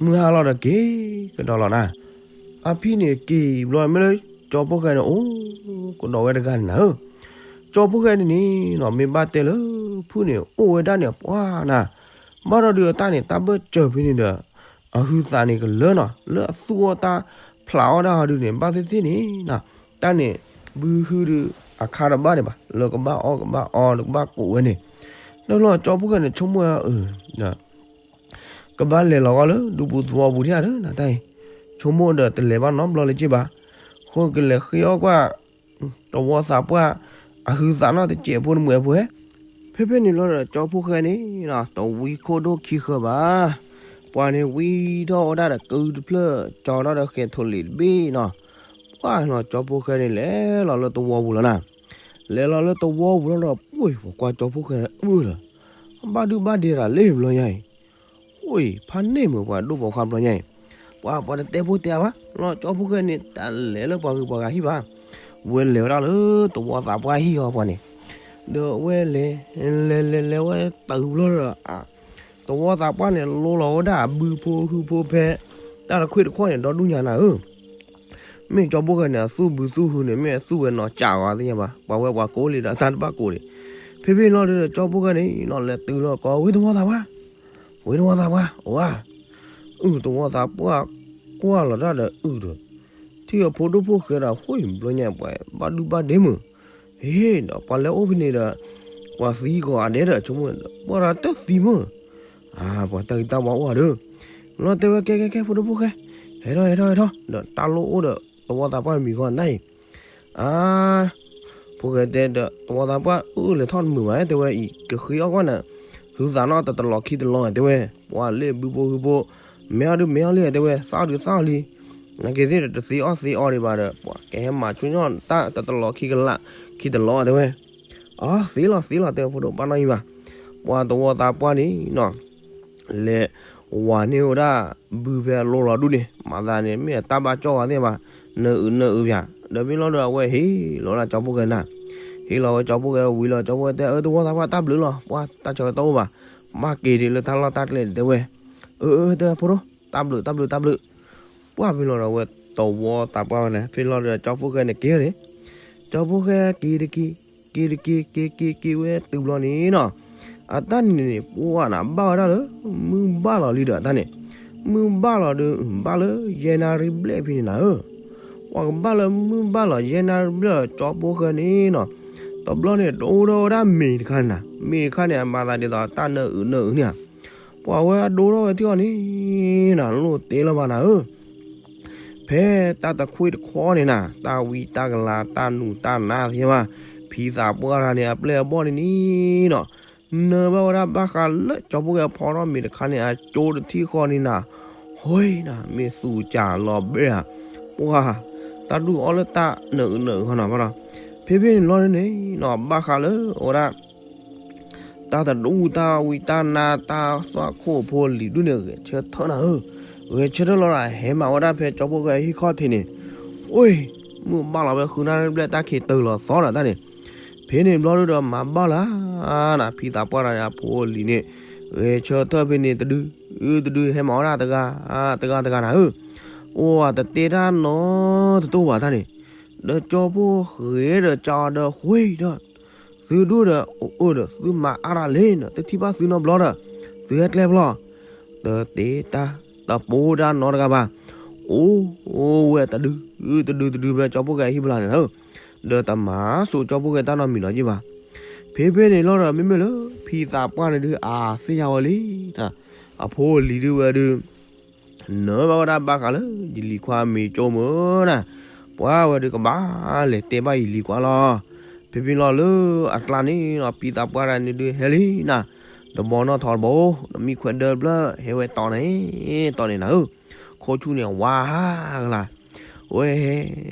မုၢ်ဟါလီၤဒီးက့ၤကဒီးလီၤနၤ. အဖံန့ၣ်က့ၤဘျီ မ့ၢ်လၢကၠီဖီၣ်ဃဲန့ၣ် အိၣ်ကဒီးဝဲတဂၤန့ၣ်နၤဧၢ. ကၠီဖီၣ်ဃဲန့ၣ်န့ၣ်နီၤ မ့ၢ်ဘၣ်တဲလၢ ဖုၣ်န့ၣ် အိၣ်ဝဲဒၣ်န့ၣ် ပှၢ်နၤ, ဘၣ်ဒီးဒုးအတၢ်န့ၣ် တၢ်ဘၢၣ်စၢၤဖဲန့ၣ်ဒီး အဟုးသးန့ၣ်ကလၢနီၤ, လၢအသူၣ်အီၣ်တၢ်ဖျးအီၣ်ဒၣ်ဟီဒုးန့ၣ် ဘၣ်သ့ၣ်သ့ၣ်န့ၣ်နီၤ, တၢ်န့ၣ် ဘုဟုဒုး အခါတဘၣ်န့ၣ်ဘၣ်, လၢကဘၣ်အီၣ်ကဘၣ်အီ ကဘၣ်ကိးဝဲန့ၣ်, ဒီးလီၤကၠီဖီၣ်ဃဲန့ၣ် ဆိကမိၣ်အၢ ကဘၣ်လဲၤလီၤဂီၢ်လၢဒူပူၤသဝီပူၤဒံးဧါဒီးနတၢ်အံၤ, ဆိကမိၣ်ဒီးတလဲၤဘၣ်နီတဘျီလၢၤက့ဘၣ်, ဃိကလဲၤဃ့အီၣ်ကွၢ် သဝီသးပှၢ် အဟုးသးနီၢ်တစဲးဖိတမုာ်အဖိဟဲ. ဖဲဖဲန့ၣ်ဘျီဒီး ကၠီဖီၣ်ဃဲန့ၣ်နီၤ တဝံခိၣ်ဒိၣ်ခံဃၢၤဘၣ်, ပှၤန့ၣ်ဝံထီၣ်ဝဲဒၣ်ဒီးကုတဖျၢၣ် ကၠီထီၣ်ဒီးဃဲၤထိးလံာ်တဘ့ၣ်နီၤ, ပှၢ်နီၤ ကၠီဖီၣ်ဃဲန့ၣ် လဲၤလီၤလၢသဝီပူၤလီၤနၤ. လဲၤလီၤလၢသဝီပူၤလီၤဒီး ပှၢ်ပှၤကွၢ်ကၠီဖီၣ်ဃဲအၢၣ်လီၤ, ဘၣ်ဒုဘၣ်ဒဲတၢ်လၢဘျီညါအံၤ ဃိ ဖးန့ၢ်မုာ်ပှၤဒိၣ်ပိာ်ခွါဘျီညါအံၤ, ပှၤပှၤတတဲဖိတဲအါဘၣ်, လီၤကၠီဖီၣ်ဃဲန့ၣ် တၢ်လဲၤလၢပှၤဂုၤပှၤဂၤဟံၣ်ဘၣ်, ဝဲလဲၤဝဲဒၣ်လၢသဝီသးပှၢ်ဟံၣ်အီၤပှၤန့ၣ်, ဒီးဝဲလဲၤ လဲၤလဲၤလဲၤဝဲတုၤဘျီဒီး သဝီသးပှၢ်န့ၣ် လိလီၤဝဲဒၣ်အဘုဖိဟုဖိဖဲ တၢ်တခွံၣ်တခီၣ်န့ၣ် ဒီဒူၣ်ညါနၤဧၢ. မ့ၢ်ကၠီဖီၣ်ဃဲန့ၣ် အသူၣ်ဘုသူၣ်ဟုန့ၣ် မ့ၢ်အသူၣ်ဝဲနီၤကးဂီၤသ့ၣ်ညါဘၣ်, ပှၤဝဲပှၤကိးလံဒီးတၢ်တဘၣ်ကိးန့ၣ်, ဖဲဖဲန့ၣ်လီၤဒီး ကၠီဖီၣ်ဃဲန့ၣ်နီၤ လဲၤတုၤလီၤကိးဝဲသဝီသးပှၢ်, ဝဲသဝီသးပှၢ် အိၣ်ဧါ, အုၣ်သဝီသးပှၢ်ကွၢ်လီၤတၢ်ဒီးအုၣ်ဒီး ထံၣ်အဖိဒိၣ်ဖိဃဲဒီး ဃိ ဘျီညါပှၤဘၣ်ဒုဘၣ်ဒဲမုာ်, ဟ့ၣ်ဒီးပှၤလဲၤအိၣ်ဖဲန့ၣ်ဒီး ပှၤသံကီးအဒဲဒီးဆိကမိၣ် ပှၤတၢ်တသံမုာ်, အါ ပှၤတၢ်ဂံၢ်တၢ်ဘါအိၣ်ဧါဒီး, လီၤတဲဝဲကဲကဲကဲ ဖိဒိၣ်ဖိဃဲ, ဟဲထီၣ်ဟဲထီၣ်ဟဲထီၣ် ဒီးတၢ်လိၣ်အိၣ်ဒီးသဝီသးပှၢ်မံၤဂီၢ်နၤအံၤ, အါ ဖိၣ်ဃဲတဲဒီး သဝီသးပှၢ်အုၣ်လဲၤထီၣ်တမုာ်ဘၣ် တဲဝဲအံၤ ကဃ့အီၣ်ကွၢ်နၤ ဟုသးနီၢ်တတလီၤခံတလီၤ တဲဝဲ, ပှၤလၢဘုဖိဟုဖိ မ့ၢ်အီၣ်ဒုးမ့ၢ်အီၣ်လံ တဲဝဲ, သးအီၣ်ဒုးသးအီၣ်လံ, နာ်က့ၤသ့ၣ်ဒီးတသ့အီၣ်သ့အီဒံးဘၣ်ဒီး ပှၤကဟဲမၤဆူညါတၢ်တတလီၤခံကလး ခံတလီၤ တဲဝဲ, အသ့လီၤသ့လီၤ တဲဝဲ ဖိဒိၣ်ဘၣ်နီၢ်အံၤဘၣ်, ပှၤသဝီသးပှၢ်န့ၣ်နီၤ လဲၤဝၤန့ၢ်ဝဲဒၣ်ဘုဖဲအလိလီၤဒူၣ်န့ၣ် မၤသးန့ၣ် မ့ၢ်အတၢ်ဘၣ်ကၠီၣ်ဝဲသ့ၣ်ဘၣ်, နအုးနအုးပၠး, ဒီးမ့ၢ်လီၤဒီးအဝဲဟ့ၣ်လီၤဝဲဒၣ်ကၠီဖီၣ်ဃဲနၤ, ဟ့ၣ်လီၤဝဲကၠီဖီၣ်ဃဲဝံၤလီၤ ကၠီဖီၣ်ဃဲတဲ အၢ သဝီသးပှၢ်တၢ်ဘျုးလီၤ ပှၤတၢ်ဆၢကတီၢ်အိၣ်ဘၣ်, ဘၣ်က့ၤဒံးလၢတၢ်လီၢ်တၢ်ကျဲဒံး တဲဝဲ, အၢ အၢ တဲဝဲ ဖိဒိၣ် တၢ်ဘျုးတၢ်ဘျုးတၢ်ဘျုး, ပှၢ်ဖဲလီၤဒီးအဝဲသဝီသးပှၢ်ဝဲလဲၣ် ဖဲလီၤဒီးကၠီဖီၣ်ဃဲန့ၣ်က့ၤန့ၣ်, ကၠီဖီၣ်ဃဲက့ၤတက့ၤ က့ၤတက့ၤ က့ၤက့ၤက့ၤဝဲတုၤဘျီန့ၣ်နီၤ, အတၢ်န့ၣ်န့ၣ် ပှၢ်နၤဘၣ်ဝဲဒၣ်လၢ မုၢ်ဘၣ်လီၤလံဒီးအတၢ်န့ၣ်, မုၢ်ဘၣ်လီၤဒီး ဘၣ်လၢယဲၢ်နၣ်ရံၣ်ဘျဲၣ်ဖဲန့ၣ်နၤဧၢ, ပှၤကဘၣ်လၢမုၢ်ဘၣ်လီၤယဲၢ်နၣ်ရံၣ်ဘျဲၣ်ဒီးကၠီဖီၣ်ဃဲန့ၣ်နီၤ, တဘျီန့ၣ် ဒိၣ်ထီၣ်ဝဲဒၣ်မ့ၤတခါန့ၣ်နၤ, မ့ၤတခါန့ၣ် အမၤသးဒ်သိးတၢ်နၢအုးနၢအုးန့ၣ်ဧါ ပှၤဝဲအဒိၣ်ထီၣ်ဝဲထံၣ်အီၤန့ၣ်နၤ လိၣ်တ့လၢၤဘၣ်နၤဧၢ, ဖဲတၢ်တခွံၣ်တခီန့ၣ်နၤ တၢ်ဝံတၢ်ကလၤ တၢ်နူၤတၢ်နါသ့ၣ်တဖၣ်, ဖံသးပှၢ်တဂၤန့ၣ် အပျဲၢ်အဘီၣ်န့ၣ်န့ၣ်နီၤ, နၢဘၣ်ဝဲဒၣ်ဘၣ်ဃးလၢကၠီဖီၣ်ဃဲဖီထီၣ်မ့ၤတခါန့ၣ် အကၠိတထံၣ်ဃီန့ၣ်နၤ, ဟီနၤ မ့ၢ်သူကၠးလီၤဘဲဧါ, ပှၤ တၢ်ဒူၣ်အီၣ်လၢတၢ်နၢအုးနၢအုးဃီနီၤဘၣ်နီၤ, ဖဲဖဲန့ၣ်လီၤန့ၣ်နီၤ ဘၣ်ဃးလၢအဝဲဒၣ် တၢ်တဒူၣ်တၢ်ဝံတၢ်နါ တၢ်သွၣ်ခိၣ်ဖိလံၤဒူၣ်န့ၣ် ဂဲၤဆၢထၢၣ်နၤဧၢ, ဂဲၤဆၢထၢၣ်လီၤဒီး ဟဲမၤဝဲဒၣ်ဖဲကၠီဖီၣ်ဃဲဟံၣ်ခီၣ်ထံးန့ၣ်, အိၣ် မုၢ်ဘၣ်လီၤဝဲဃုနၣ်ရံၣ်ဘျဲၣ် တၢ်ခံးတုၤလီၤသီဒီးတၢ်န့ၣ်, ဖဲန့ၣ်ဘျီဒုဒီးမၤဘၣ်လၢနၤ ဖံသးပှၢ်တဂၤန့ၣ် အဖိအလံၤန့ၣ် ဂဲၤဆၢထၢၣ်ဖဲန့ၣ်တဒု တဒုဟဲမၤဝဲဒၣ်တဂၤ တဂၤတဂၤနၤဧၢ, အိၣ်ဝဲတတဲတၢ်နီတတိၢ်ဘၣ်တၢ်န့ၣ်, ဒီးကၠီဖီၣ်ဃဲဒီးကၠီဒီးဃ့ဒီး သုဒိၣ်ဒီး အိၣ်ဒီးသုမၤအါတၢ်လဲၣ်နီၤ တထံၣ်ဘၣ်သုနီတဘျီဒီး သုဟဲကျဲဖျီၣ်, တတဲတၢ်တပိတၢ်နီတဂၤဘၣ်, အိၣ်ဝဲတဒု တဒုတဒုဖဲကၠီဖီၣ်ဃဲဟံၣ်ဖျါန့ၣ်ဧၢ, ဒီးတမၤစိာ်ကၠီဖီၣ်ဃဲတၢ်နီတမံၤလီၤက့ဘၣ်. ဖဲဖဲန့ၣ်လီၤဒီး မ့မ့ၢ်လၢဖံသးပှၢ်န့ၣ်ဒုး အသ့ၣ်ညါဝဲလံ, အဖိအလံၤဒုးဝဲဒုး နၢဘၣ်ဝဲဒၣ်ဘၣ်ဃးလၢယလံၤခွါမ့ၤကၠိမုၢ်နၤ, ပှၤဝဲဒုးကဘၣ်လဲၤတဲဘၣ်ယလံၤခွါလီၤ. ဖဲဖဲလီၤလၢအကျါန့ၣ်ဒီး ဖံသးပှၢ်တဂၤန့ၣ်ဒုးဟဲလံနၤ, တဘီနီၣ်ထီတဘီ, ဒီးမံခွဲးဒၢတဖျၢၣ် ဟဲဝဲတီၢ်န့ၣ်, တီၢ်န့ၣ်နၤဧၢ, ခိၣ်ဆူၣ်န့ၣ်ဝါကလါ, ဝဲဟဲ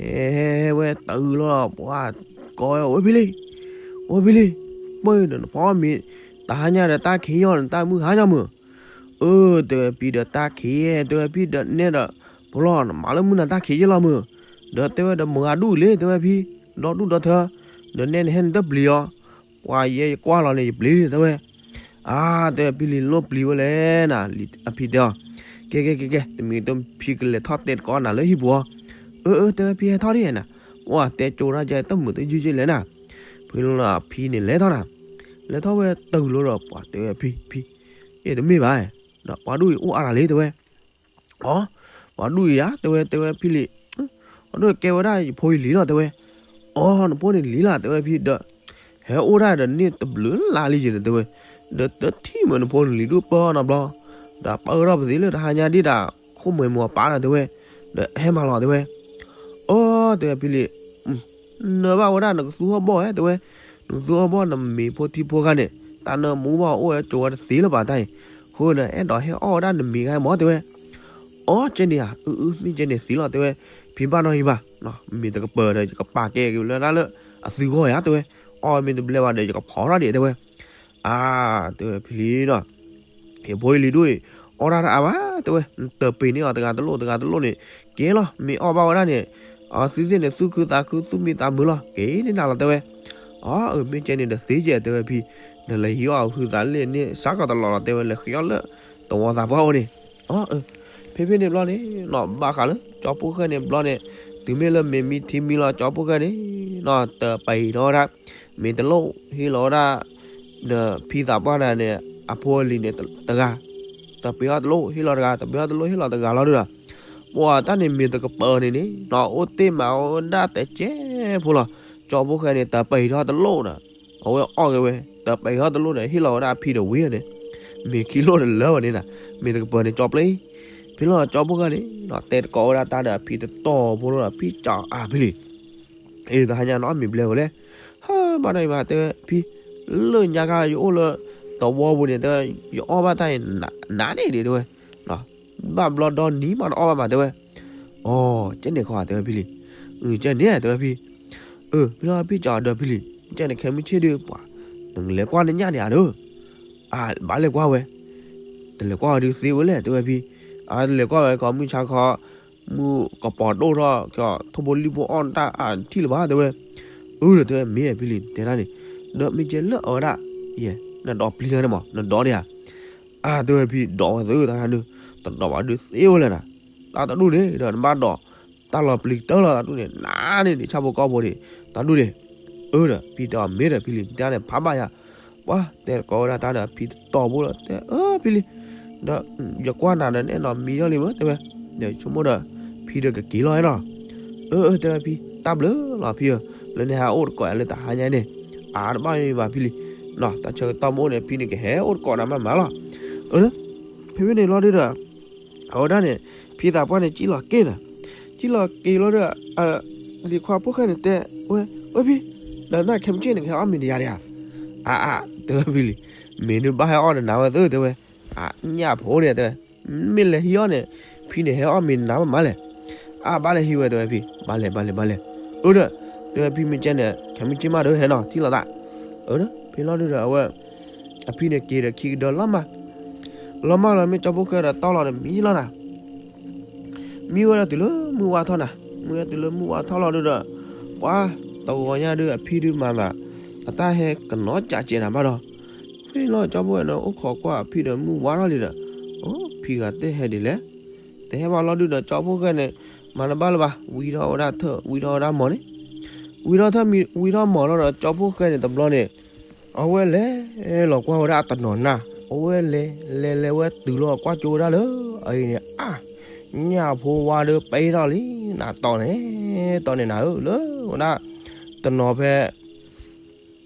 ဟဲဝဲတုၤလီၤ ပှၤကိးဝဲ အိၣ်ဖဲလံ, အိၣ်ဖဲလံ, ပှၢ်ဒီးနဖီမ့ၤ တဟါညါဒီးတၢ်ခံးယီၢ် နတၢ်မုၢ်ဟါညါမုၢ်, အၢ တဲဝဲဖံဒီးတၢ်ခံး, တဲဝဲဖံဒီးနဲဒီး ပလီၢ်နမၤလၢမုၢ်နၤတၢ်ခံးယဲၢ်လီၤမုၢ်, ဒီးတဲဝဲဒီးမုၢ်ဂၤဒူၣ်လံ တဲဝဲဖံ ဒီဒူၣ်ဒီထၢ, ဒီးနဲန့ၣ်ဟဲနတပျံၤအီၤ, ပှၤယဲယကွၢ်လီၤန့ၣ် ယပျံၤတဲဝဲ. အါ တဲဝဲဖံလံၤ လိၣ်ပျံၤဝဲလဲၣ်နၤ, အဖံတဲအီၤ, ကဲကဲကဲကဲ တမံၤတဖံကလဲၤထီၣ်တဲတကိးနၤလၢဟံၣ်ပူၤအီၤ. အၢ အၢ တဲဝဲဖံဟဲထီၣ်ဒ်နၤ, ပှၤတဲကၠိတၢ်ကဲတမုာ်တယုၢ်ကလဲၣ်နၤ. ဖဲလီၤဖံန့ၣ်လဲၤထီၣ်နၤ, လဲၤထီၣ်ဝဲတုၤလီၤဒီး ပှၤတဲဝဲဖံ ဖံ, အ့ၣ်တမ့ၢ်ဘၣ်, ပှၤဒူၣ်အံၤအိၣ်အါတၢ်လံတဲဝဲ. အီ ပှၤဒူၣ်အံၤဧါ တဲဝဲ တဲဝဲဖံလံၤ, ပှၤဒူၣ်ကဲဝဲဒၣ်ယဖိယလံၤလီၤတဲဝဲ. အီ နဖိန့ၣ်လံၤလီၤတဲဝဲဖံဒီး, ဟဲအိၣ်ဒၣ်ဒီးန့ၣ်တဘျုးလါလံယဲန့ၣ်တဲဝဲ, ဒီးတထံၣ်မ့ၢ်နဖိန့ၣ်လံၤဒူၣ်ပၢအီၤနီတဘျီ, ဒီးပၢထီၣ်ပသ့လၢတဟါညါဒ်တၢ်ခိၣ်မှဲမူအပၢ်နၤတဲဝဲ, ဒီးဟဲမၤလီၤတဲဝဲ. အီ တဲဝဲဖံလံၤ, နၢၤဘၣ်ဝဲဒၣ်နကသူဟီၣ်ဘီၣ်ဧါတဲဝဲ, နကသူဟီၣ်ဘီၣ်နမ့ၤဖိထံဖိဂၤန့ၣ် တၢ်နၢမူဘၣ်အိၣ်ဝဲကၠိဝဲတသ့လၢၤဘၣ်တၢ်အံၤ, အဃိန့ၣ် အဲၣ်ဒိးဟဲအီၣ်ဝဲဒၣ်နမ့ၤဂၤမၢ်တဲဝဲ. အီ ကဲန့ၣ်ဧါ, အၢ အၢ မ့ၢ်ကဲန့ၣ်သ့လီၤတဲဝဲ, ဖံဘၣ်နီၢ်ဟံၣ်ဘၣ်, မ့ၤတကပၤဒီး ယကပာ်ကဲက့ၤလၢဒၣ်လၢအသုဂီၢ်ဧါတဲဝဲ, အီၣ်ဝဲမ့ၤတဘျဲဘၣ်ဒီး ယကဖီထီၣ်ဒံးတဲဝဲ. အါ တဲဝဲဖံလံၤနီၤ, ယဖိယလံၤဒူၣ်အံၤ အီၣ်ဒၣ်တအါဘၣ်တဲဝဲ, နတပ့ၤန့ၢ်အီၤတဂၤတလိၣ်တဂၤတလိၣ်န့ၣ် ကဲလီၤ, မ့ၢ်အီၣ်ဘၣ်ဝဲဒၣ်န့ၣ် အသုသ့ၣ်န့ၣ် သူၣ်ခုသးခုသူၣ်မံသးမုာ်လီၤ, ကဲန့ၣ်နၤလီၤတဲဝဲ. အီ အၢ မ့ၢ်ကဲန့ၣ်ဒီးသ့ကဲတဲဝဲဖံ, နလဲၤဟံးအီၣ်အဟုသးလ့ၣ်န့ၣ် စးကီးတလီၢ်လီၤတဲဝဲ, လဲၤဃ့အီၣ်လၢသဝီသးပှၢ်အိၣ်န့ၣ်. အီ အၢ ဖဲဖဲန့ၣ်ဘျီန့ၣ်နီၤ ဘၣ်ဃးလၢကၠီဖိဃဲန့ၣ်ဘျီန့ၣ်, တုၤမ့ၢ်လၢမ့ၤမံထံမံလီၤကၠီဖိဃဲန့ၣ်နီၤ တပံးထီၣ်ဝဲဒၣ်, မ့ၤတလိၣ်ဟ့ၣ်လီၤဝဲဒၣ် ဒီးဖံသးပှၢ်န့ၣ်န့ၣ် အဖိအလံၤန့ၣ်တဂၤ, တပံးထီၣ်တလိၣ်ဟ့ၣ်လီၤတဂၤ, တပံးထီၣ်တလိၣ်ဟ့ၣ်လီၤတဂၤလီၤဒုဒီး, ပှၤတၢ်န့ၣ်မ့ၤတကပၤန့ၣ်န့ၣ်နီၤ အိၣ်တ့ၢ်မးဝဲဒၣ်တဲကဲဖိလီၤ. ကၠီဖိဃဲန့ၣ် တပံးထီၣ်တလိၣ်ဒီး အဝဲအီၣ်က့ၤဝဲ, တပံးထီၣ်တလိၣ်ဒီး ဟ့ၣ်လီၤဝဲဒၣ်အဖံဒီးဝံၤန့ၣ်, မ့ၤခံလိၣ်တလၢဘၣ်န့ၣ်နီၤ, မ့ၤတကပၤန့ၣ်ကၠီပျံၤ. ဖဲလီၤကၠီဖိဃဲန့ၣ်နီၤ တဲတကိးဝဲဒၣ်တၢ်ဒီးအဖံတတီၤဖိလီၤဒီး ဖံကၠီအါဖံလံၤ အ့ တဟါညါနအီၣ်မ့ၤဘျဲဝဲလဲၣ်. ဟၢ ဘၣ်နီၢ်အံၤဘၣ်တဲဝဲဖံ, လၢညါခါယအိၣ်လၢသဝီပူၤန့ၣ် တဲဝဲ ယအီၣ်ဘၣ်တၢ်အံၤနးန့ၣ်ဒံးတဲဝဲ, ဘၣ်ဘျီဒီနံၤမးနအီၣ်ဘၣ်မးတဲဝဲ. အီ ကဲန့ၣ်ခီတဲဝဲဖံလံၤ, ကဲန့ၣ်တဲဝဲဖံ, အၢ ဖဲလီၤဖံကၠီဒီးဖံလံၤ ကဲန့ၣ်ခဲမုၢ်ဆ့ၣ်ဒုးပှၤ, နကလဲၤကွၢ်နညၣ်န့ၣ်ဧါဒီး, အၢ ဘၣ်လဲၤကွၢ်ဝဲ တလဲၤကွၢ်ဝဲဒုးသ့ဝဲလဲၣ်တဲဝဲဖံ, အၢ တလဲၤကွၢ်ဝဲကီးမုၢ်ဆါခီ, မုၢ်ကပီၤဒိၣ်ထီၣ်ကီး ထိၣ်ဖိလံၣ်ဖိအီၣ်တၢ်အါထံၣ်လၢၤဘၣ်တဲဝဲ. အၢ ဒီးတဲဝဲမ့ၢ်ဖံလံၤတဲဒၣ်န့ၣ်, ဒီးမ့ၢ်ကဲလၢအဝဲဒၣ်, ယဲ နဒိးပျံၤလၢန့ၣ်မး နဒိးဒံးဧါ. အၢ တဲဝဲဖံဒိးဝဲသၢတၢ်ခါဒုး, တဒိးဘၣ်ဒုးသ့ဝဲလဲၣ်နၤ, တၢ်တဒူၣ်န့ၣ်ဒီးနဘၣ်ဒိး, တၢ်လီၤပျံၤကတၢၢ်လီၤတၢ်ဒူၣ်န့ၣ် နၤန့ၣ်ဒံးဆၣ်ဖိကီၢ်ဖိဒံး, တၢ်ဒူၣ်န့ၣ် အၢ ဒီးဖံတဲအီၤမ့ၢ်ဒီးဖံလံၤတဲန့ၣ်ဖးဘၣ်ယၤ, ပှၤတဲတကိးဝဲဒၣ်တၢ်ဒီးဖံတတီၤဖိလီၤ တဲအၢဖံလံၤ, ဒီးယကွၢ်နၤဒီးနအဲၣ်ဒိးမံထီၣ်လံမ့ၢ်တဲဝဲ, ဒီးဆိကမိၣ်ဒီး ဖံဒီးကက့ၤလီၤနီၤ. အၢ အၢ တဲဝဲဖံ, တၢ်ဘျုးလီၤဖံဧၢ, လၢနဟဲအိၣ်တကိးယၤလၢတဟါညါန့ၣ်, အါတဘၣ်န့ၣ်ဘၣ်ဖံလံၤ, တၢ်ဆၢကတီၢ်မ့ၢ်အိၣ်န့ၣ် ဖံန့ၣ်ကဟဲအိၣ်တကိးနၤမးမးလီၤ. အၢ ဖဲဖဲန့ၣ်လီၤဒုဒီး အဝဲဒၣ်န့ၣ် ဖံသးပှၢ်န့ၣ် ကံၣ်လီၤက့ၤနၤ, ကံၣ်လီၤက့ၤလီၤဒီး လံၤခွါဖိၣ်ဃဲန့ၣ်တဲဝဲ, ဝဲဖံ, ဒီးနခဲမုၢ်ဆ့ၣ်န့ၣ် ကဟဲအီၣ်မ့ၤဒီးယၤဒံးဧါ. အါအါ တဲဝဲဖံလံၤ, မ့ၢ်ဒုးဘၣ်ဟဲအီၣ်ဒီးနၤဝဲသၢတဲဝဲ, အါ ညၣ်ဖိန့ၣ်တဲဝဲ, မ့ၢ်လဲၤဟံးအီၣ်န့ၣ် ဖံန့ၣ်ဟဲအီၣ်မ့ၤနၤမးမးလဲၣ်. အါ ဘၣ်လဲၤဟံးဝဲတဲဝဲဖံ, ဘၣ်လဲၤဘၣ်လဲၤဘၣ်လဲၤ. အၢ ဒီး တဲဝဲဖံမ့ၢ်ကဲန့ၣ် ခဲမုၢ်ဆ့ၣ်မးဒီးဟဲနီၤထံၣ်လိာ်သး. အၢ ဒီး ဖဲလီၤဒုဒီးအဝဲ အဖံန့ၣ်က့ၤဒီးခံကဒီးလီၤမး, လီၤမးလီၤမ့ၢ်ကၠီဖိၣ်ဃဲဒီးတီလီၤဒီးမံလီၤနၤ, မံဝဲဒၣ်တုၤလၢမုၢ်ဝါထီၣ်နၤ, မံဝဲဒၣ်တုၤလၢမုၢ်ဝါထီၣ်လီၤဒုဒီး, ပှၤ တဂီၤညါဒုအဖံဒုမၤသး, အတၢ်ဟဲကနီၤကးကဲးနၤဘၣ်ဒီး, ဖဲလီၤကၠီဖိၣ်ဃဲန့ၣ် အိၣ်ခိးကွၢ်အဖံဒီးမုၢ်ဝါထီၣ်လံဒီး, အိ ဖံဂၤတဟဲဒ်လဲၣ်, တဟဲဘၣ်လီၤဒုဒီး ကၠီဖိၣ်ဃဲန့ၣ် မၤတဘၣ်လၢၤဘၣ်, ဝံထီၣ်ဝဲဒၣ်ထၢၣ် ဝံထီၣ်ဝဲဒၣ်မီၤန့ၣ်, ဝံထီၣ်ထၢၣ်မံၤ ဝံထီၣ်မီၤလီၤဒီး ကၠီဖိၣ်ဃဲန့ၣ်တဘျီန့ၣ် အဝဲလဲၤလီၤကွၢ်ဝဲဒၣ်အတနီၤနၢ်, အဝဲလဲၤ လဲၤလဲၤဝဲတုၤလီၤကွၢ်ကၠိဝဲဒၣ်လၢ အအံၤန့ၣ် အါ ညၣ်ဖိဝါဒၢပ့ၤထီၣ်လံ, နတီၢ်န့ၣ် တီၢ်န့ၣ်နၤဧၢ, လၢဝဲဒၣ် တနီၤဖဲ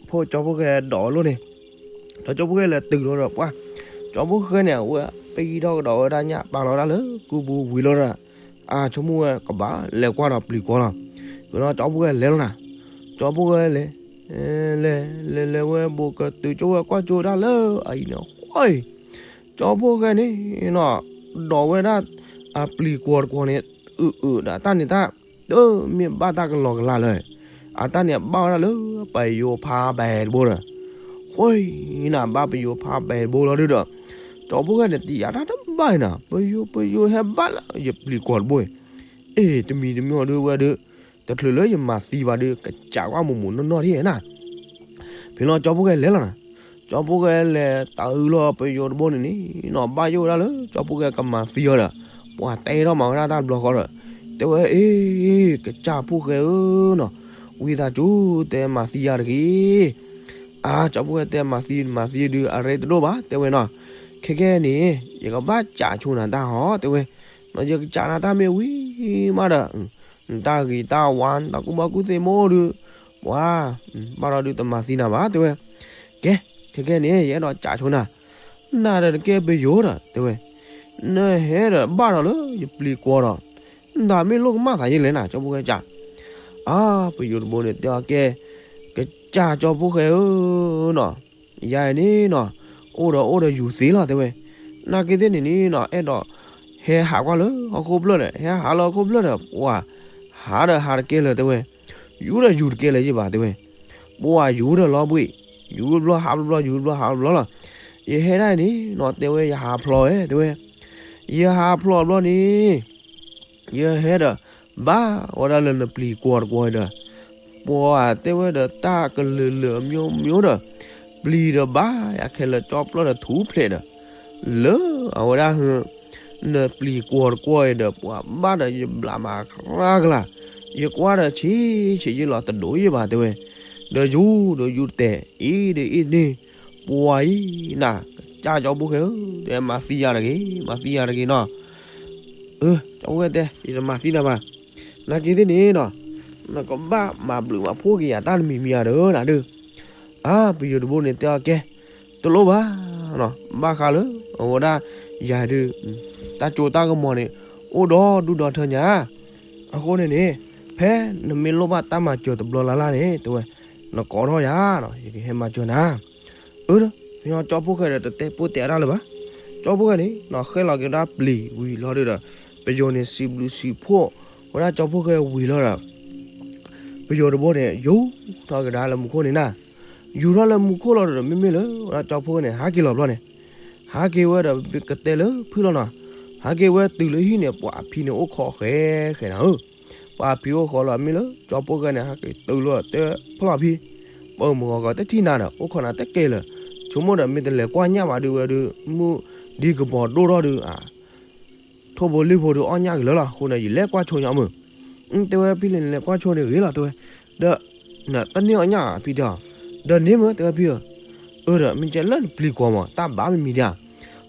ဖိကၠီဖိၣ်ဃဲဒိးဝဲလိၣ်န့ၣ်, ဒီးကၠီဖိၣ်ဃဲလဲၤတုၤလီၤဒီးပှၤ, ကၠီဖိၣ်ဃဲန့ၣ် အဝဲပ့ၤထီၣ်ကဒီးဝဲဒၣ်ညၣ်ပာ်လီၤဝဲဒၣ်လၢကူပူၤဝံၤလီၤဒီး, အါ ဆိကမိၣ်ဝဲကဘၣ်လဲၤကွၢ်ဒီးပျံၤကွီၤလီၤ, ဝံၤလီၤကၠီဖိၣ်ဃဲလဲၤလီၤနၤ, ကၠီဖိၣ်ဃဲလဲၤ လဲၤ လဲၤလဲၤဝဲဘူးကတုၤကၠိဝဲကွၢ်ကၠိဒၣ်လၢအအံၤန့ၣ် ဃီ ကၠီဖိၣ်ဃဲန့ၣ်နီၤ ဒိးဝဲဒၣ် အပျံၤကွီၤတကွီၤန့ၣ် အုးအုးဒီးတၢ်န့ၣ်တၢ် တမ့ၢ်ဘၣ်တၢ်ကလီကလီလၢၤ, အတၢ်န့ၣ်ဘၣ်ဝဲဒၣ်လၢပယိၤဖးဘဲတဘိဒီး, ဃီ နၤဘၣ်ပယိၤဖးဘဲတဘိလီၤဒုဒီး, ကၠီဖိၣ်ဃဲန့ၣ် တယာ်တၢ်တဘၣ်အံၤနၤ ပယိၤပယိၤဟဲဘၣ်လၢယပျံၤကွီၤတဘိအံၤ, အ့ တမံၤတမံၤအီၤဒုဝဲဒု တချုးလၢယမၤသံဘၣ်ဒီး ကစၢ်ကွၢ်မုာ်မုာ်နီၢ်နီၢ်ဒ်နီၤ. ဖဲလီၤကၠီဖီၣ်ဃဲလဲၤလီၤနီၤ. ကၠီဖီၣ်ဃဲလဲၤတၢ်အုးလီၤပယိၤတဘိန့ၣ်န့ၣ်နီၤ ဘၣ်ယိၣ်ဝဲဒၣ်လၢကၠီဖီၣ်ဃဲကမၤသံအီၤဒီး ပှၤတဲထီၣ်မၤဝဲဒၣ်တၢ်တဘျီဃီဒီး တဲဝဲ အ့ ကစၢ်ဖီၣ်ဃဲဧၢနီၤ, ဝံသးစူၤတဲမၤသံယၤတဂ့ၤ. အါ ကၠီဖီၣ်ဃဲတဲမၤသံမၤသံဒုးအရ့တဒိၣ်ဘၣ် တဲဝဲနီၤ. ခဲကဲန့ၣ် ယကဘၣ်စံးဆိနၤတၢ်ဟီ တဲဝဲ. ယကစံးနၤတၢ်မ့ၢ်ဝံၤမးဒီး နတၢ်ဂ့ၤတၢ်ဝါ နတၢ်ကူၣ်ဘၣ်ကူၣ်သ့မိၢ်ဒုး ပှၤ ဘၣ်ဒီးဒုးတမၤသံနၤဘၣ် တဲဝဲ. ကဲ ခဲကဲန့ၣ် ယအဲၣ်ဒိးစံးဆိနၤ နၤဒီးနကဲပယိၤဒီး တဲဝဲ. နဟဲဒီးဘၣ်ဒီးလၢယပျံၤကွီၤဒီး နတၢ်မ့ၢ်လိၣ်ကမၣ်သးယဲလဲၣ်နၤ ကၠီဖီၣ်ဃဲစံး. အါ ပယိၤတဘိန့ၣ်တဲအီၤ ကဲ ကစၢ်ကၠီဖီၣ်ဃဲဧၢနီၤ, ယၤအံၤန့ၣ်နီၤ အိၣ်ဒီးအိၣ်ဒီးယူၤသ့လီၤ တဲဝဲ. နာ်က့သ့ၣ်န့ၣ်န့ၣ်နီၤ အဲၣ်ဒိး ဟဲဟးကွၢ်လၢဟီၣ်ခိၣ်ဖျၢၣ်ဒီး ဟဲဟးလၢဟီၣ်ခိၣ်ဖျၢၣ်ဒီး ပှၤ ဟးဒီးဟးတကဲလၢၤ တဲဝဲ. ယူၤဒီးယူၤတကဲလၢၤယဘၣ် တဲဝဲ. ပှၤယူၤဒီးလီၤဘှံး ယူၤတဘျီဟးတဘျီ ယူၤတဘျီဟးတဘျီလီၤ. ယဟဲဒၣ်အံၤန့ၣ်နီၤ တဲဝဲ ယဟးဖျိးဝဲ တဲဝဲ. ယဟးဖျိးတဘျီန့ၣ် ယဟဲဒီး ဘၣ်ဝဲဒၣ်လၢနပျံၤကွီၤတကွီၤဒီး ပှၤတဲဝဲဒီးတၢ်ကလုာ်လုာ်အမျိုးမျိုးဒီး ပျံၤဒီးဘၣ်ယၤခဲလၢာ် ကၠီပျီဒီးထူဖျဲးဒီး လၢအဝဲဒၣ် နပျံၤကွီၤတကွီၤအံၤဒီး ပှၤဘၣ်ဒီးယဘျးမးကရၢကလာ်, ယကွၢ်ဒီးဆံးဆံးယလီၤတဒိၣ်ယဘၣ် တဲဝဲ. ဒီးယူၤဒီးယူၤတဲာ် အ့ဒီးအ့န့ၣ် ပှၤအံၤနၤ ကစၢ်ကၠီဖီၣ်ဃဲဧၢ တဲမၤသံယၤတဂ့ၤ မၤသံယၤတဂ့ၤနီၤ. အၢ ကၠီဖီၣ်ဃဲတဲ ယတမၤသံနၤဘၣ်. နာ်က့သ့ၣ်န့ၣ်နီၤ နကဘၣ်မၤဘျုးမၤဖှိၣ်က့ၤယၤတၢ်တမံၤမံၤဧါဒီးနၤဒီး. အါ ပယိၤတဘိန့ၣ်တဲအီၤ ကဲ တလိၣ်ဘၣ်နီၤ ဘၣ်ဃးလၢအဝဲဒၣ်ယၤဒုး တၢ်စိတၢ်ကမီၤန့ၣ် အိၣ်ဒီဒူၣ်ဒီထၢညါ. အဃိန့ၣ်န့ၣ် ဖဲနမ့ၢ်လိၣ်ဘၣ်တၢ်မၤစၢၤတဘျီလၢ်လၢ်န့ၣ် တဲဝဲ နကိးထီၣ်ယၤနီၤ ယကဟဲမၤစၢၤနၤ. အၢ ဒီး ဖဲညီကၠီဖီၣ်ဃဲဒီးတတဲပိၢ်တဲအါတၢ်လၢၤဘၣ်. ကၠီဖီၣ်ဃဲန့ၣ်နီၤ ဃဲလီၤက့ၤဝဲဒၣ်ပျံၤဝံၤလီၤဒုးဒီး ပယိၤန့ၣ်စံးဘျုးစံးဖှိၣ်ဝဲဒၣ်ကၠီဖီၣ်ဃဲဝံၤလီၤဒီး ပယိၤတဘိန့ၣ် ယူၤထီၣ်ကဒါလၢမူခိၣ်န့ၣ်နၤ. ယူၤထီၣ်လၢမူခိၣ်လီၤဒီး မ့မ့ၢ်လၢဝဲဒၣ်ကၠီဖီၣ်ဃဲန့ၣ် ဟးက့ၤလီၤဘျီန့ၣ် ဟးက့ၤဝဲဒီးကတဲလၢဖုၣ်လီၤနီၤ. ဟးက့ၤဝဲတုၤလၢဟံၣ်န့ၣ် ပှၤအဖံန့ၣ်အိၣ်ခိးဃဲဃဲနၤဧၢ. ပှၤအဖံအိၣ်ခိးလီၤ မ့ၢ်လၢကၠီဖီၣ်ဃဲန့ၣ် ဟးက့ၤတုၤလီၤတဲဖျီၣ်ဖံ ပၢမုၢ်ဂီၤဂီၤတထံၣ်နၤဒီး အိၣ်ခိးနၤတကဲလၢၤ. ဆိကမိၣ်ဒီးမ့ၢ်တလဲၤကွၢ်ညၣ်ဘၣ်ဒုးဝဲဒုး မုၢ်ဒံကပီၤဒိၣ်ထီၣ်ဒုး ထိၣ်ဖိလံၣ်ဖိဒုးအီၣ်ညၣ်က့ၤလၢာ်လီၤ. အဃိန့ၣ် ယလဲၤကွၢ်ဆိညါမုၢ်. တဲဝဲဖံလံၤ နလဲၤကွၢ်ဆိန့ၣ်ဂ့ၤလီၤ တဲဝဲ. ဒီး နတန့ၢ်အီၣ်ညၣ်ဧါ ဖံတဲအီၤ. ဒီးန့ၢ်မုၢ် တဲဝဲဖံဧၢ. အၢ ဒီးမ့ၢ်ကဲလၢနပျံၤကွီၤမး တၢ်ဘၣ်မံၤမံၤဒံးဧါ.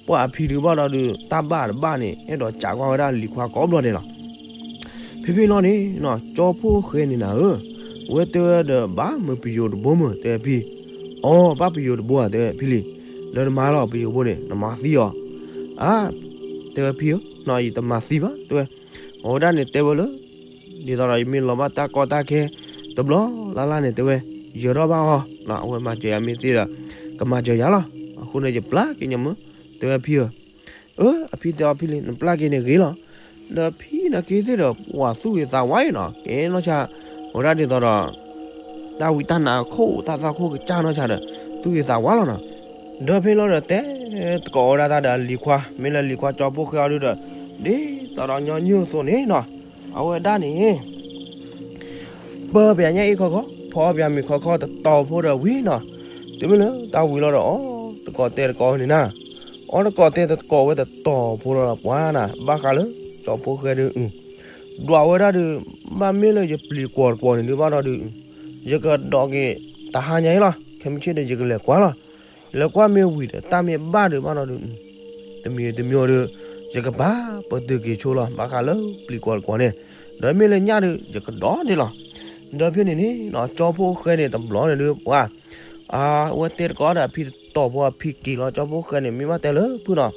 ပှၤအဖံဒုးဘၣ်ဒီးဒုး တၢ်ဘၣ်တဘၣ်န့ၣ် အဲၣ်ဒိးစံးကွၢ်ဝဲဒၣ်လံၤခွါကိးဘျီဒဲးလီၤ. ဖဲဖဲလီၤန့ၣ်နီၤ ကၠီဖီၣ်ဃဲန့ၣ်နၤဧၢ, အဝဲတဲဝဲဒီး ဘၣ်မုၢ်ပယိၤတဘိမုၢ် တဲဝဲဖံ. အိ ဘၣ်ပယိၤတဘိဧါ တဲဝဲဖံလံၤ. ဒီးနမၤလီၤပယိၤဘိန့ၣ် နမၤသံအီၤ. အါ တဲဝဲဖံဧၢ, ယတမၤသံဘၣ် တဲဝဲ. အဝဲဒၣ်န့ၣ်တဲဝဲလၢ ဒ်သိးဒီးယမ့ၢ်လီၤဘၣ်တၢ်ကီတၢ်ခဲ တဘျီလၢ်လၢ်န့ၣ် တဲဝဲ ယၢၤထီၣ်ဘၣ်အီၤ, အဝဲမၤစၢၤယၤမ့ၢ်သ့ဒီး ကမၤစၢၤယၤလီၤ. အဃိန့ၣ် ယပျၢ်က့ၤညါမုၢ် တဲဝဲဖံဧၢ. အၢ အဖံတဲအီၤဖံလံၤ နပျၢ်က့ၤန့ၣ်ဂ့ၤလီၤ. ဒီးဖံန့ၣ်က့ၤသ့ၣ်ဒီး ပှၤသူၣ်ဂ့ၤသးဝါအံၤနီၤ ကဲနီၢ်ဆါ ဝဲဒၣ်ဒ်သိးဒီး တၢ်ဝံတၢ်နါအခိၣ် တၢ်သၣ်ခိၣ်ကစၢ်နီၢ်ဆါဒီး သူၣ်ဂ့ၤသးဝါလီၤနီၤ. ဒီးဖဲလီၤဒီးတဲသကိးဝဲဒၣ်တၢ်ဒီးအလံၤခွါ မ့ၢ်လၢလံၤခွါကၠီဖီၣ်ဃဲအီၤဒုးဒီး ဒ်သိးဒီးညီနုၢ်အသိးန့ၣ်နီၤ အဝဲဒၣ်န့ၣ် ပၢပၠးညၣ်အ့ၣ်ခီခီ ဖီပၠးမ့ၤခီခီတတီၤဖိဒီးဝံၤနီၤ, တုၤမ့ၢ်လၢတၢ်ဝံၤလီၤဒီး အီၣ်တကိးတဲတကိးန့ၣ်နၤ, အီၣ်တကိးတဲတကိးဝဲတတီၤဖိဒီးပှၤနၤ ဘၣ်ဃးလၢ ကၠီဖီၣ်ဃဲဒုး ဒွးဝဲဒၣ်ဒုး ဘၣ်မ့ၢ်လၢယပျံၤကွီၤတကွီၤန့ၣ်ဒုးဘၣ်ဒီးဒုး ယကဒိးက့ၤတဟါညါအံၤလီၤ. ခဲမုၢ်ဆ့ၣ်ဒီး ယကလဲၤကွၢ်လီၤ. လဲၤကွၢ်မ့ၢ်ဝံၤဒီး တၢ်မ့ၢ်ဘၣ်ဒုးဘၣ်ဒီးဒုး တမံၤတမံၤဒီး ယကဘၣ်ပတုာ်က့ၤဆိလီၤ ဘၣ်ဃးလၢပျံၤကွီၤတကွီၤန့ၣ်, ဒီးမ့ၢ်လၢညၣ်ဒုး ယကဒိးန့ၣ်လီၤ. ဒီးဖဲန့ၣ်န့ၣ် ကၠီဖီၣ်ဃဲန့ၣ်တဘျီန့ၣ်ဒုး ပှၤ အဝဲတဲတကိးဒီးအဖံတတီၤဖိ အဖံက့ၤလီၤ ကၠီဖီၣ်ဃဲန့ၣ် မ့ၢ်ဘၣ်တဲလၢဖုၣ်နီၤ,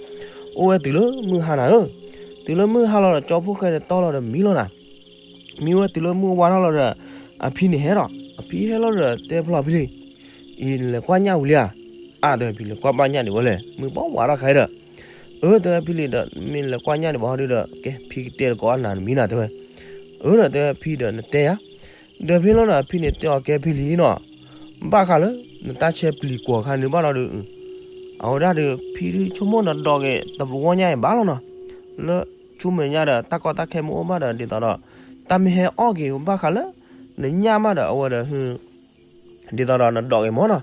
အိၣ်ဝဲတုၤလၢမုၢ်ဟါနၤဧၢ, တုၤလၢမုၢ်ဟါလီၤဒီး ကၠီဖီၣ်ဃဲန့ၣ်တီလီၤဒီးမံလီၤနၤ, မံဝဲတုၤလၢမုၢ်ဝါထီၣ်လီၤဒီး အဖံန့ၣ်ဟဲဒီး အဖံဟဲလီၤဒီးတဲဖျီဖံလံၤ, အံၤနလဲၤကွၢ်ညၣ်ဝံၤလံဧါ, အါ တဲဖံလံၤ ကွၢ်ဘၣ်ညၣ်ဒံးဝဲလဲၣ် မုၢ်ဘၣ်ဝါထီၣ်ခါဒီး, အၢ တဲဖံလံၤဒီး မ့ၢ်လဲၤကွၢ်ညၣ်ဒံးဘၣ်ဟီဒုးဒီး ကဲ ဖံကတဲတကိးအနၤတမံၤနၤ တဲဝဲ, အၢ ဒီးတဲဖံဒီးနတဲယၤ, ဒီးဖဲလီၤဒီး အဖံန့ၣ်တဲအီၤကဲဖံလံၤနီၤ, ဘၣ်ဃးလၢ နတၢ်ဆဲပျံၤကွီၤခါန့ၣ်ဘၣ်ဒီးဒုး အဝဲဒၣ်ဒီး ဖံဒုးဆိကမိၣ်နၤဒိးက့ၤတဝီညၣ်အံၤဘၣ်လီၤနီၤ, လၢဆူမဲာ်ညါဒီး တၢ်ကီတၢ်ခဲမ့ၢ်အိၣ်ဘၣ်ဒီး ဒ်သိးဒီး တၢ်မ့ၢ်ဟဲအီၣ်က့ၤဘၣ်ဃးလၢ နညၣ်မးဒီးအဝဲဒီး ဒ်သိးဒီးနဒိးက့ၤမၢ်နီၤ,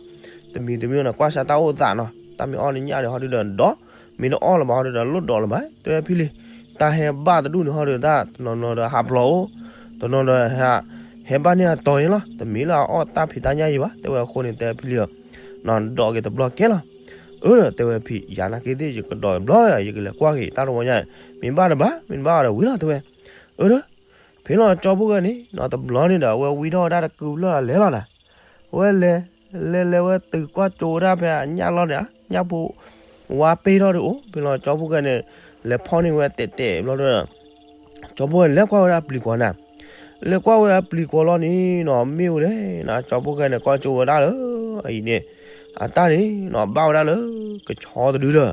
တမံၤတမံၤန့ၣ် ကွၢ်စၢ်တၢ်အိၣ်သးနီၤ, တၢ်မ့ၢ်အီၣ်နညၣ်ဒီးဟီဒုဒီးနဒိး, မ့ၢ်တအီၣ်လၢၤဘၣ်ဟီဒုဒီးလိၣ်ဒိးလၢၤဘၣ်, တဲဝဲဖံလံၤ, တၢ်ဟဲဘၣ်တဒူၣ်န့ၣ်ဟီဒုဒီး တနီၤနီၤဒီးဟးဘျီအိၣ်, တနီၤဒီး ဟဲဘၣ်န့ၢ်အတီၤန့ၣ်လီၤ, တမ့ၢ်လၢအအီၣ်တၢ်ဖံးတၢ်ညၣ်ယံၤဘၣ်, တဲဝဲအဃိန့ၣ် တဲဝဲဖံလံၤဧၢ, နဒိးက့ၤတဘျီကဲလီၤ, အၢဒီးတဲဝဲဖံ, ယၤနာ်က့သ့ၣ် ယကဒိးတဘျီ, ယကလဲၤကွၢ်က့ၤတၢ်တဝီညါ, မ့ၢ်ဘၣ်တဘၣ် မ့ၢ်တဘၣ်ဒီးဝံၤလီၤ တဲဝဲ, အၢဒီး ဖဲလီၤကၠီဖိၣ်ဃဲန့ၣ်နီၤ တဘျီန့ၣ်ဒီး အဝဲဝံထီၣ်ဝဲဒၣ်တကုၤလၢ်လီၤလဲၤလီၤနၤ, ဝဲလဲၤ, လဲၤလဲၤဝဲတုၤကွၢ်ကၠိဝဲဒၣ်ဖဲအညၣ်လီၢ်န့ၣ်, ညၣ်ဖိဝါပ့ၢ်ထီၣ်ဒုးအိၣ်, ဖဲလီၤကၠီဖိၣ်ဃဲန့ၣ် လဲၤဖီၣ်န့ၢ်ဝဲတဲာ်တဲာ်ဘျီဒီး ကၠီဖိၣ်ဃဲလဲၤကွၢ်ဝဲဒၣ်ပျံၤကွီၤနၤ, လဲၤကွၢ်ဝဲဒၣ်ပျံၤကွီၤလီၤန့ၣ်နီၤ မ့ၢ်ဝဲလဲၣ်နၤ ကၠီဖိၣ်ဃဲန့ၣ် ကွၢ်ကၠိဝဲဒၣ်လၢအအံၤန့ၣ်, အတၢ်န့ၣ်နီၤ ဘၣ်ဝဲဒၣ်လၢကဆီတဒုဒီး ဃ့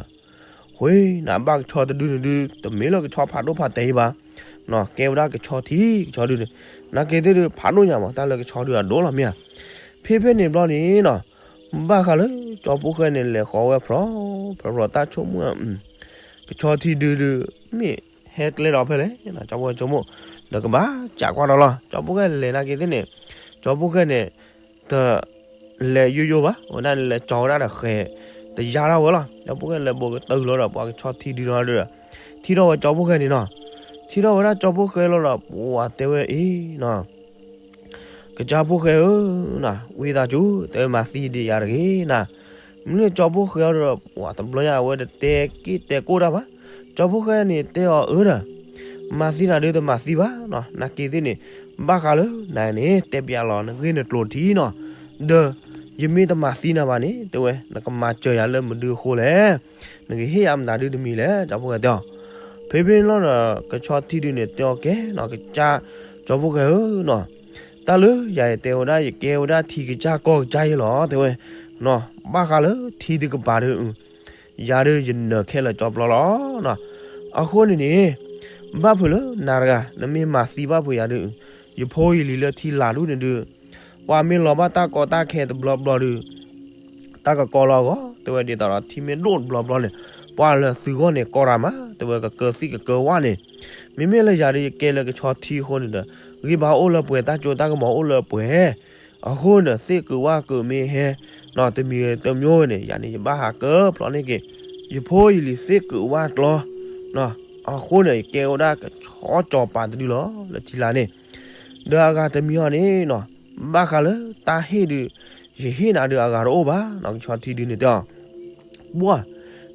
နၤ ဘၣ်ကဆီတဒုန့ၣ်ဒုး တမ့ၢ်လၢကဆီဖးဒိၣ်ဖးတဲာ်အံၤဘၣ်, ကဲဝဲဒၣ်ကဆီထံ ကဆီဒုန့ၣ်, နာ်က့သ့ၣ်ဒုး ဖးဒိၣ်ညါမး တၢ်လၢကဆီဒုအဒိၣ်လီၤမ့ၢ်ဧါ, ဖဲဖဲန့ၣ်ဘျီန့ၣ်နီၤ, ဘၣ်ဃးလၢကၠီဖိၣ်ဃဲန့ၣ် လဲၤဃီၤဝဲဖြီ, ဖြီဖြီတၢ်ဆိကမိၣ်, ကဆီထံဒုဒုး မ့ၢ်ဟဲကျဲဒီးဖဲလဲၣ်, ကၠီဖိၣ်ဃဲဆိကမိၣ်, ဒီးကဘၣ်စးကွၢ်ဒီးလီၤ, ကၠီဖိၣ်ဃဲလဲၤနာ်က့သ့ၣ်န့ၣ်, ကၠီဖိၣ်ဃဲန့ၣ် တ လဲၤယိယိဘၣ်, ဝဲဒၣ်လဲၤကၠီဝဲဒၣ်ဒီးဃဲၤ, တယါထီၣ်ဝဲလီၤ, ကၠီဖိၣ်ဃဲလဲၤဘိးကတၢၢ်လီၤဒီး ပှၤကဆီထံဒုဒီး, ထံၣ်ထီၣ်ဝဲကၠီဖိၣ်ဃဲန့ၣ်နီၤ, ထံၣ်ထီၣ်ဝဲဒၣ်ကၠီဖိၣ်ဃဲလီၤဒီး ပှၤတဲဝဲအံၤနီၤ ကစၢ်ဖိၣ်ဃဲဧၢ, ဝံသးစူၤ တဲဝဲမၤသံဒံးယၤတဂ့ၤနၤ, မ့ၢ်လၢကၠီဖိၣ်ဃဲအီၤဒီး ပှၤတဘျီညါအဝဲတတဲက့ၣ်တဲကိၣ်တၢ်ဘၣ်, ကၠီဖိၣ်ဃဲန့ၣ်တဲအီၤအၢဒီး, မၤသံနၤဒုးတမၤသံဘၣ်နီၤ, နာ်က့သ့ၣ်န့ၣ်, ဘၣ်ဃးလၢနၤန့ၣ် တဲပျးလီၤနဂ့ၢ်နကျိၤထံနီၤ, ဒီးယမ့ၢ်တမၤသံနၤဘၣ်န့ၣ် တဲဝဲ နကမၤစၢၤယၤလၢမနုၤအဃိလဲၣ်, နကဟ့ၣ်ယၤမတၤဒုတမံၤလဲၣ်, ကၠီဖိၣ်ဃဲတဲအီၤ, ဖဲဖဲန့ၣ်လီၤဒီး ကဆီထံဒုန့ၣ်တဲအီၤကဲနီၤ ကစၢ်ကၠီဖိၣ်ဃဲဧၢနီၤ, တၢ်လၢယၤယတဲဝဲဒၣ် ယကဲဝဲဒၣ်ထံကစၢ်ကီၢ်ကစၢ်ယဲလီၤ တဲဝဲ, ဘၣ်ဃးလၢထံတကပၤဒီး ယၤဒုးယနၢၤခဲလၢာ်ကၠီပျီလီၤနီၤ, အဃိန့ၣ်န့ၣ်, ဘၣ်ဖုးလၢနၤတဂၤ နမ့ၢ်မၤသံဘၣ်ဖုးယၤဒုး, ယဖိယလံၤလၢထံလာ်ဒူၣ်န့ၣ်ဒုး, ပှၤမ့ၢ်လီၤဘၣ်တၢ်ကီတၢ်ခဲတဘျီဘျီဒုး တၢ်ကကီလီၤအဂီၢ် တဲဝဲဒ်သိးဒီးထံမ့ၢ်ဒိၣ်တဘျီဘျီန့ၣ်, ပှၤလၢသုဂီၢ်န့ၣ်ကီတၢ်မး တဲဝဲကကၢသံၣ်ကကၢဝၣ်န့ၣ်, မ့မ့ၢ်လၢယၤဒုး ယကဲလၢကဆီထံအဃိန့ၣ်ဒီး, ဂံၢ်ဘါအိၣ်လၢပှဲၤ တၢ်စိတၢ်ကမီၤအိၣ်လၢပှဲၤ, အဃိန့ၣ် သ့ၣ်ကုးဝၣ်ကုးမ့ၢ်ဟဲ, နီၤတမံၤတမံၤန့ၣ် ယၤန့ၣ် ယဘၣ်ဟးကၢဖျီန့ၢ်က့ၤ ယဖိယလံၤသ့ၣ်ကုးဝၣ်ကျီ, အဃိန့ၣ် ယကဲဝဲဒၣ်ကဆီစီၤပၤတဒုလီၤ လၢထံလာ်န့ၣ်, ဒီးအဂၤတမံၤအီၤန့ၣ်နီၤ, ဘၣ်ဃးလၢတၢ်ဟ့ၣ်ဒုး, ယဟ့ၣ်နၤဒုးအဂၤတအိၣ်ဘၣ်နီၤ ကဆီထံဒုန့ၣ်တဲအီၤ, ပှၢ်,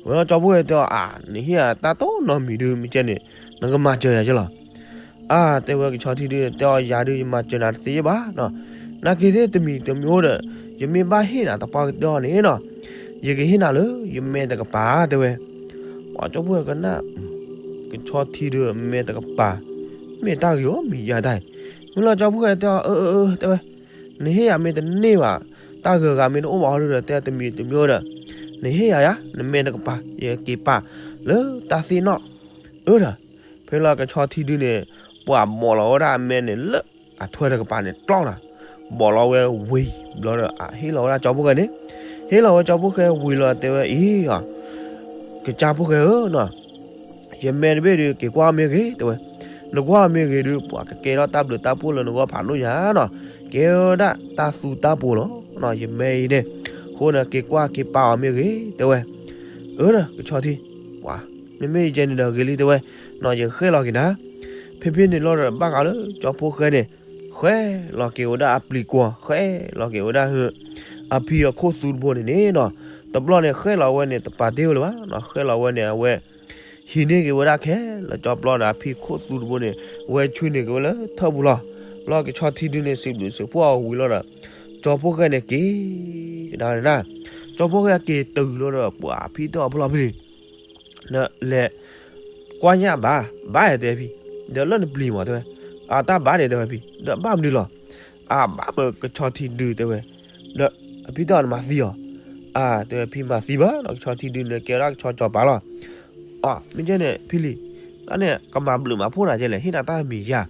ဝဲလီၤကၠီဖိၣ်ဃဲတဲအီၤ အါ နဟ့ၣ်ယၤတၢ်တိၢ်နီတမံၤဒုး မ့ၢ်ကဲန့ၣ်, နကမၤစၢၤယၤယဲလီၤ အါ တဲဝဲကဆီထံဒုတဲအီၤ ယၤဒုး ယမၤစၢၤနၤတသ့ယဲဘၣ်နီၤ, နာ်က့သ့ၣ်တမံၤတမံၤအိၣ်ဒီး, ယမ့ၢ်ဘၣ်ဟ့ၣ်နၤတပှၢ်ကတၢၢ်အီၤန့ၣ်နီၤ, ယကဟ့ၣ်နၤလၢယမဲာ်တကပၤ တဲဝဲ, ပှၤကၠီဖိၣ်ဃဲကနၣ်, ကဆီထံဒုမဲာ်တကပၤ, မ့ၢ်တၢ်ဂ့ၤအီၤမံၤယါတၢ်, မ့ၢ်လီၤကၠီဖိၣ်ဃဲတဲအီၤ အၢ အၢ အၢ တဲဝဲ, နဟ့ၣ်ယၤမ့ၢ်တန့ၢ်ဘၣ်, တၢ်ဂ့ၤဂၤမ့ၢ်တအိၣ်ဘၣ်အီၤဒုဒီး တဲတမံၤတမံၤအိၣ်ဒီး, နဟ့ၣ်ယၤယါ နမဲာ်တကပၤ ယက့ၤပာ်လၢတၢ်သ့ၣ်နီၣ်, အၢဒီး, ဖဲလီၤကဆီထံဒုန့ၣ်, ပှၤဘီးလီၤဝဲဒၣ်အမဲာ်န့ၣ်လၢအထွဲတကပၤန့ၣ် ကျီနၤ, ဘီးလီၤဝဲဝံၤဘျီဒီး အဟ့ၣ်လီၤဝဲဒၣ်ကၠီဖိၣ်ဃဲန့ၣ်, ဟ့ၣ်လီၤဝဲကၠီဖိၣ်ဃဲဝံၤလီၤတဲဝဲအံၤ, ကစၢ်ဖိၣ်ဃဲဧၢနီၤ ယမဲာ်တဘ့ၣ်ဒုး က့ၤကွၢ်မ့ၢ်ဂ့ၤ တဲဝဲ, နကွၢ်မ့ၢ်ဂ့ၤဒုး ပှၤကကဲထီၣ်တၢ်ဘျုးတၢ်ဖှိၣ်လၢနဂီၢ်ဖးဒိၣ်ညါနီၤ, ကဲဝဲဒၣ်တၢ်သူတၢ်ပှိၤလီၤ, ယမဲာ်အံၤန့ၣ်, အဃိန့ၣ် က့ၤကွၢ်က့ၤပာ်အီၤမ့ၢ်ဂ့ၤ တဲဝဲ, အၢဒီး ကဆီထံ, ပှၤ, မ့မ့ၢ်ယကဲန့ၣ်ဒီးဂ့ၤလံတဲဝဲ, နီၤယဃဲလီၤက့ၤနၤ, ဖဲဖဲန့ၣ်လီၤဒီး ဘၣ်ဃးလၢကၠီဖိၣ်ဃဲန့ၣ်, ဃဲလီၤက့ၤဝဲဒၣ်အပျံၤကွီၤ ဃဲလီၤက့ၤဝဲဒၣ်ဟၢ အဖံအခိၣ်သူတဘိန့ၣ်န့ၣ်နီၤ, တဘျီန့ၣ် ဃဲလီၤဝဲန့ၣ် တပာ်တ့ၢ်ဝဲလၢၤဘၣ်နီၤ, ဃဲလီၤဝဲန့ၣ် အဝဲ ဟံးန့ၢ်က့ၤဝဲဒၣ်ခဲလၢာ်ကၠီပျီဒီးအဖံခိၣ်သူတဘိန့ၣ်, ဝဲဆွံန့ၢ်က့ၤဝဲလၢထၢၣ်ပူၤလီၤ, လီၤကဆီထံဒုန့ၣ် စံးဘျုးစံးဖှိၣ်အီၤဝံၤလီၤဒီး, ကၠီဖိၣ်ဃဲန့ၣ်က့ၤ, ကဒါန့ၣ်, ကၠီဖိၣ်ဃဲက့ၤတုၤလီၤဒီး ပှၤဖံတဲအီၤဖဲလီၤဖဲန့ၣ် လဲၤကွၢ်ညၣ်ဘၣ်, ဘၣ်ယတဲဖံ, ဒီးလၢနပျံၤမးတဲဝဲ, အတၢ်ဘၣ်န့ၣ်တဲဝဲဖံ, ဒီးဘၣ်မနုၤလီၤ, အဘၣ်မၢကဆီထံဒုတဲဝဲ, ဒီးအဖံတဲအီၤနမၤသံအီၤ, အတဲဝဲဖံမၤသံဘၣ်နီၤ ကဆီထံဒုန့ၣ် ကဲဝဲဒၣ်ကဆီစီၤပၤလီၤ, အမ့ၢ်ကဲန့ၣ်ဖံလံၤ, တၢ်န့ၣ်ကမၤဘျုးမၤဖှိၣ်နၤကဲလဲၣ် ဟ့ၣ်နၤတၢ်မံၤယါ,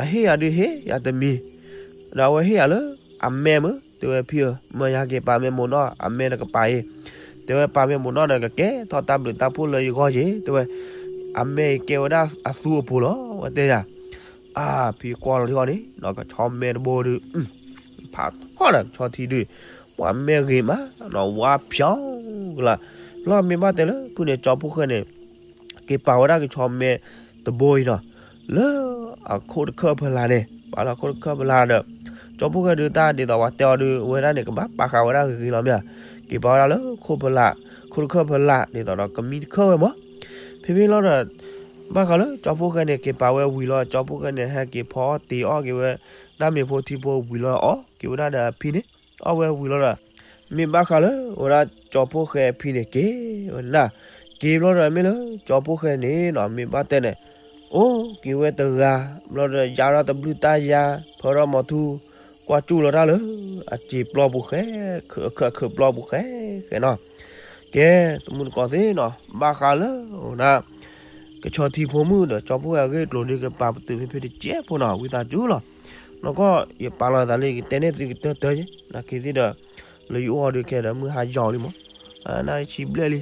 အဟ့ၣ်ယၤဒုးဟ့ၣ်ယၤတမံၤ, ဒီးအဝဲဟ့ၣ်ယၤလၢ အမဲာ်မၢ တဲဝဲဖံဧၢ, မၢယၤက့ၤပာ်မဲာ်မိၢ်နီၢ် အမဲာ်တကပၤအံၤ, တဲဝဲပာ်မဲာ်မိၢ်နီၢ်ဒီးကကဲထီၣ်တၢ်ဘျုးတၢ်ဖှိၣ်လၢယဂီၢ်ယ့ၤ တဲဝဲ, အမဲာ်အံၤကဲဝဲဒၣ်အသူအပူၤလီၤ ဝဲတဲယၤ, အါဖံကွၢ်လီၤထံအီၤန့ၣ် ဒီးကဆီမဲတဘိဒုး ဖးထီၣ်ဒီးကဆီထံဒုး ပှၤမဲဂ့ၤမးနီၤ ဝါဖျီကလာ် လီၤမ့ၢ်ဘၣ်တဲလၢဖုန့ၣ် ကၠီဖီၣ်ဃဲန့ၣ် က့ၤပာ်ဝဲဒၣ်ကဆီမဲတဘိအံၤနီၤ လၢအခိၣ်တခၢၣ်ဖီလာ်န့ၣ် ပာ်လၢအခိၣ်တခၢၣ်ဖီလာ်ဒီး ကၠီဖီၣ်ဃဲဒုးတၢ်ဒ်သိးပှၤတဲအီၤဒုး အဝဲဒၣ်န့ၣ် ကဘၣ်ပာ်ဃာ်ဝဲဒၣ်ဂ့ၤဂ့ၤလီၤမ့ၢ်ဧါ က့ၤပာ်ဝဲဒၣ်လၢခိၣ်ဖီလာ် ခိၣ်တခၢၣ်ဖီလာ် ဒ်သိးဒီးကမံတခၢၣ်ဝဲမး ဖဲဖဲလီၤဒီး ဘၣ်ဃးလၢကၠီဖီၣ်ဃဲန့ၣ် က့ၤပာ်ဝဲဝံၤလီၤ ကၠီဖီၣ်ဃဲန့ၣ် ဟဲက့ၤဖီအီၣ်တ့ၤအီၣ်က့ၤဝဲ ဒၣ်မ့ၤဖိထံဖိဝံၤလီၤ အီၣ်က့ၤဝဲဒၣ်ဒီးအဖံန့ၣ် အီၣ်ဝဲဝံၤလီၤဒီး မ့ၢ်ဘၣ်ဃးလၢ ဝဲဒၣ်ကၠီဖီၣ်ဃဲအဖံန့ၣ် က့ၤဝဲဒၣ် က့ၤဘျီဒီး မ့ၢ်လၢကၠီဖီၣ်ဃဲန့ၣ်နီၤ မ့ၢ်ဘၣ်တဲန့ၣ် အိၣ်က့ၤဝဲတဂၤ ဘျီဒီး ယါထီၣ်တဘျုးတၢ်ယါ ဖၢထီၣ်မီၤထူ ကွၢ်ကၠူၣ်လီၤတၢ်လၢအစ့ၤပျီပူၤဃဲ အခၢၣ်ပျီပူၤဃဲဃဲနီၤ ကဲ တမုၢ်တကိးသ့ၣ်နီၤ ဘၣ်ဃးလၢ ဝဲဒၣ် ကဆီထံဖိမုၣ်ဒီးကၠီဖီၣ်ဃဲအဂ့ၢ်အကျိၤဒုး ကပာ်ပတုာ်ဖဲဖဲတစဲးဖိနီၤ ဝံသးစူၤလီၤ နီၢ်ကီၢ် ယပာ်လီၤသးလၢယကတဲန့ၢ်သုကတၢၢ်တၢၢ်ယဲ နာ်က့ၤသ့ၣ်ဒီး လၢယအိၣ်အီၤဒုးခဲဒီး မုၢ်ဟါယီၤလံမး နာ်ဆံဘျဲၣ်လံ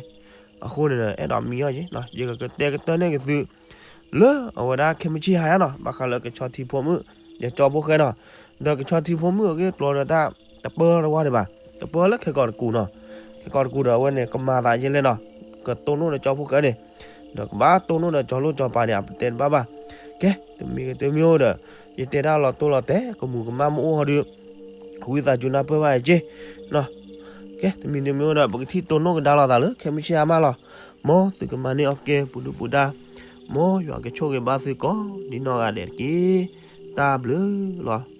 အဃိန့ၣ်ဒီး အဲၣ်ဒိးမံအီၤယဲ ယကကတဲကတၢၢ်န့ၢ်က့ၤသု လၢအဝဲဒၣ်ခဲမုၢ်ဆ့ၣ်ဟါယါနီၤ ဘၣ်ဃးလၢကဆီထံဖိမုၣ် ဒီးကၠီဖီၣ်ဃဲနီၤ ဒီးကဆီထံဖိမုၣ်အဂ့ၢ်အကျိၤဒီးတၢ် တပၢၢ်လီၤတဝါဒံးဘၣ် တပၢၢ်လၢခဲကီးတကူာ်နီၤ ခဲကီးတကူာ်ဒီးအဝဲန့ၣ် ကမၤသးယဲလဲၣ်နီၤ ကတိၢ်နီၣ်ဒီးကၠီဖီၣ်ဃဲန့ၣ် ဒီးကဘၣ်တိၢ်နီၣ်ဒီးကၠီလိၣ်ကၠီပၤန့ၣ် အပတဲတဘၣ်ဘၣ် ကဲ တမံၤဂ့ၤတမံၤအိၣ်ဒီး ယတဲတၢ်လီၤတိၢ်လီၤတဲာ် ကမူၤကမၣ်မ့ၢ်အိၣ်ဟီဒုး ဝံသးစူၤနၢ်ပၢၢ်ဘၣ်ယက့ၢ် ကဲ တမံၤတမံၤအိၣ်ဒီး ပကထံၣ်တိၢ်နီၣ်ကဒါလိာ်သးလၢ ခဲမုၢ်ဆ့ၣ်ဟါမးလီၤ မ်သုကမၤန့ၢ်အီၣ်ကဲ ပူၤဒုၣ်ပူၤဒါ မ်ယွၤကဆိၣ်ဂ့ၤဘၣ်သုကိးဒံနီၢ်ဂၤဒဲးတက့ၢ် တၢ်ဘျုးလီၤ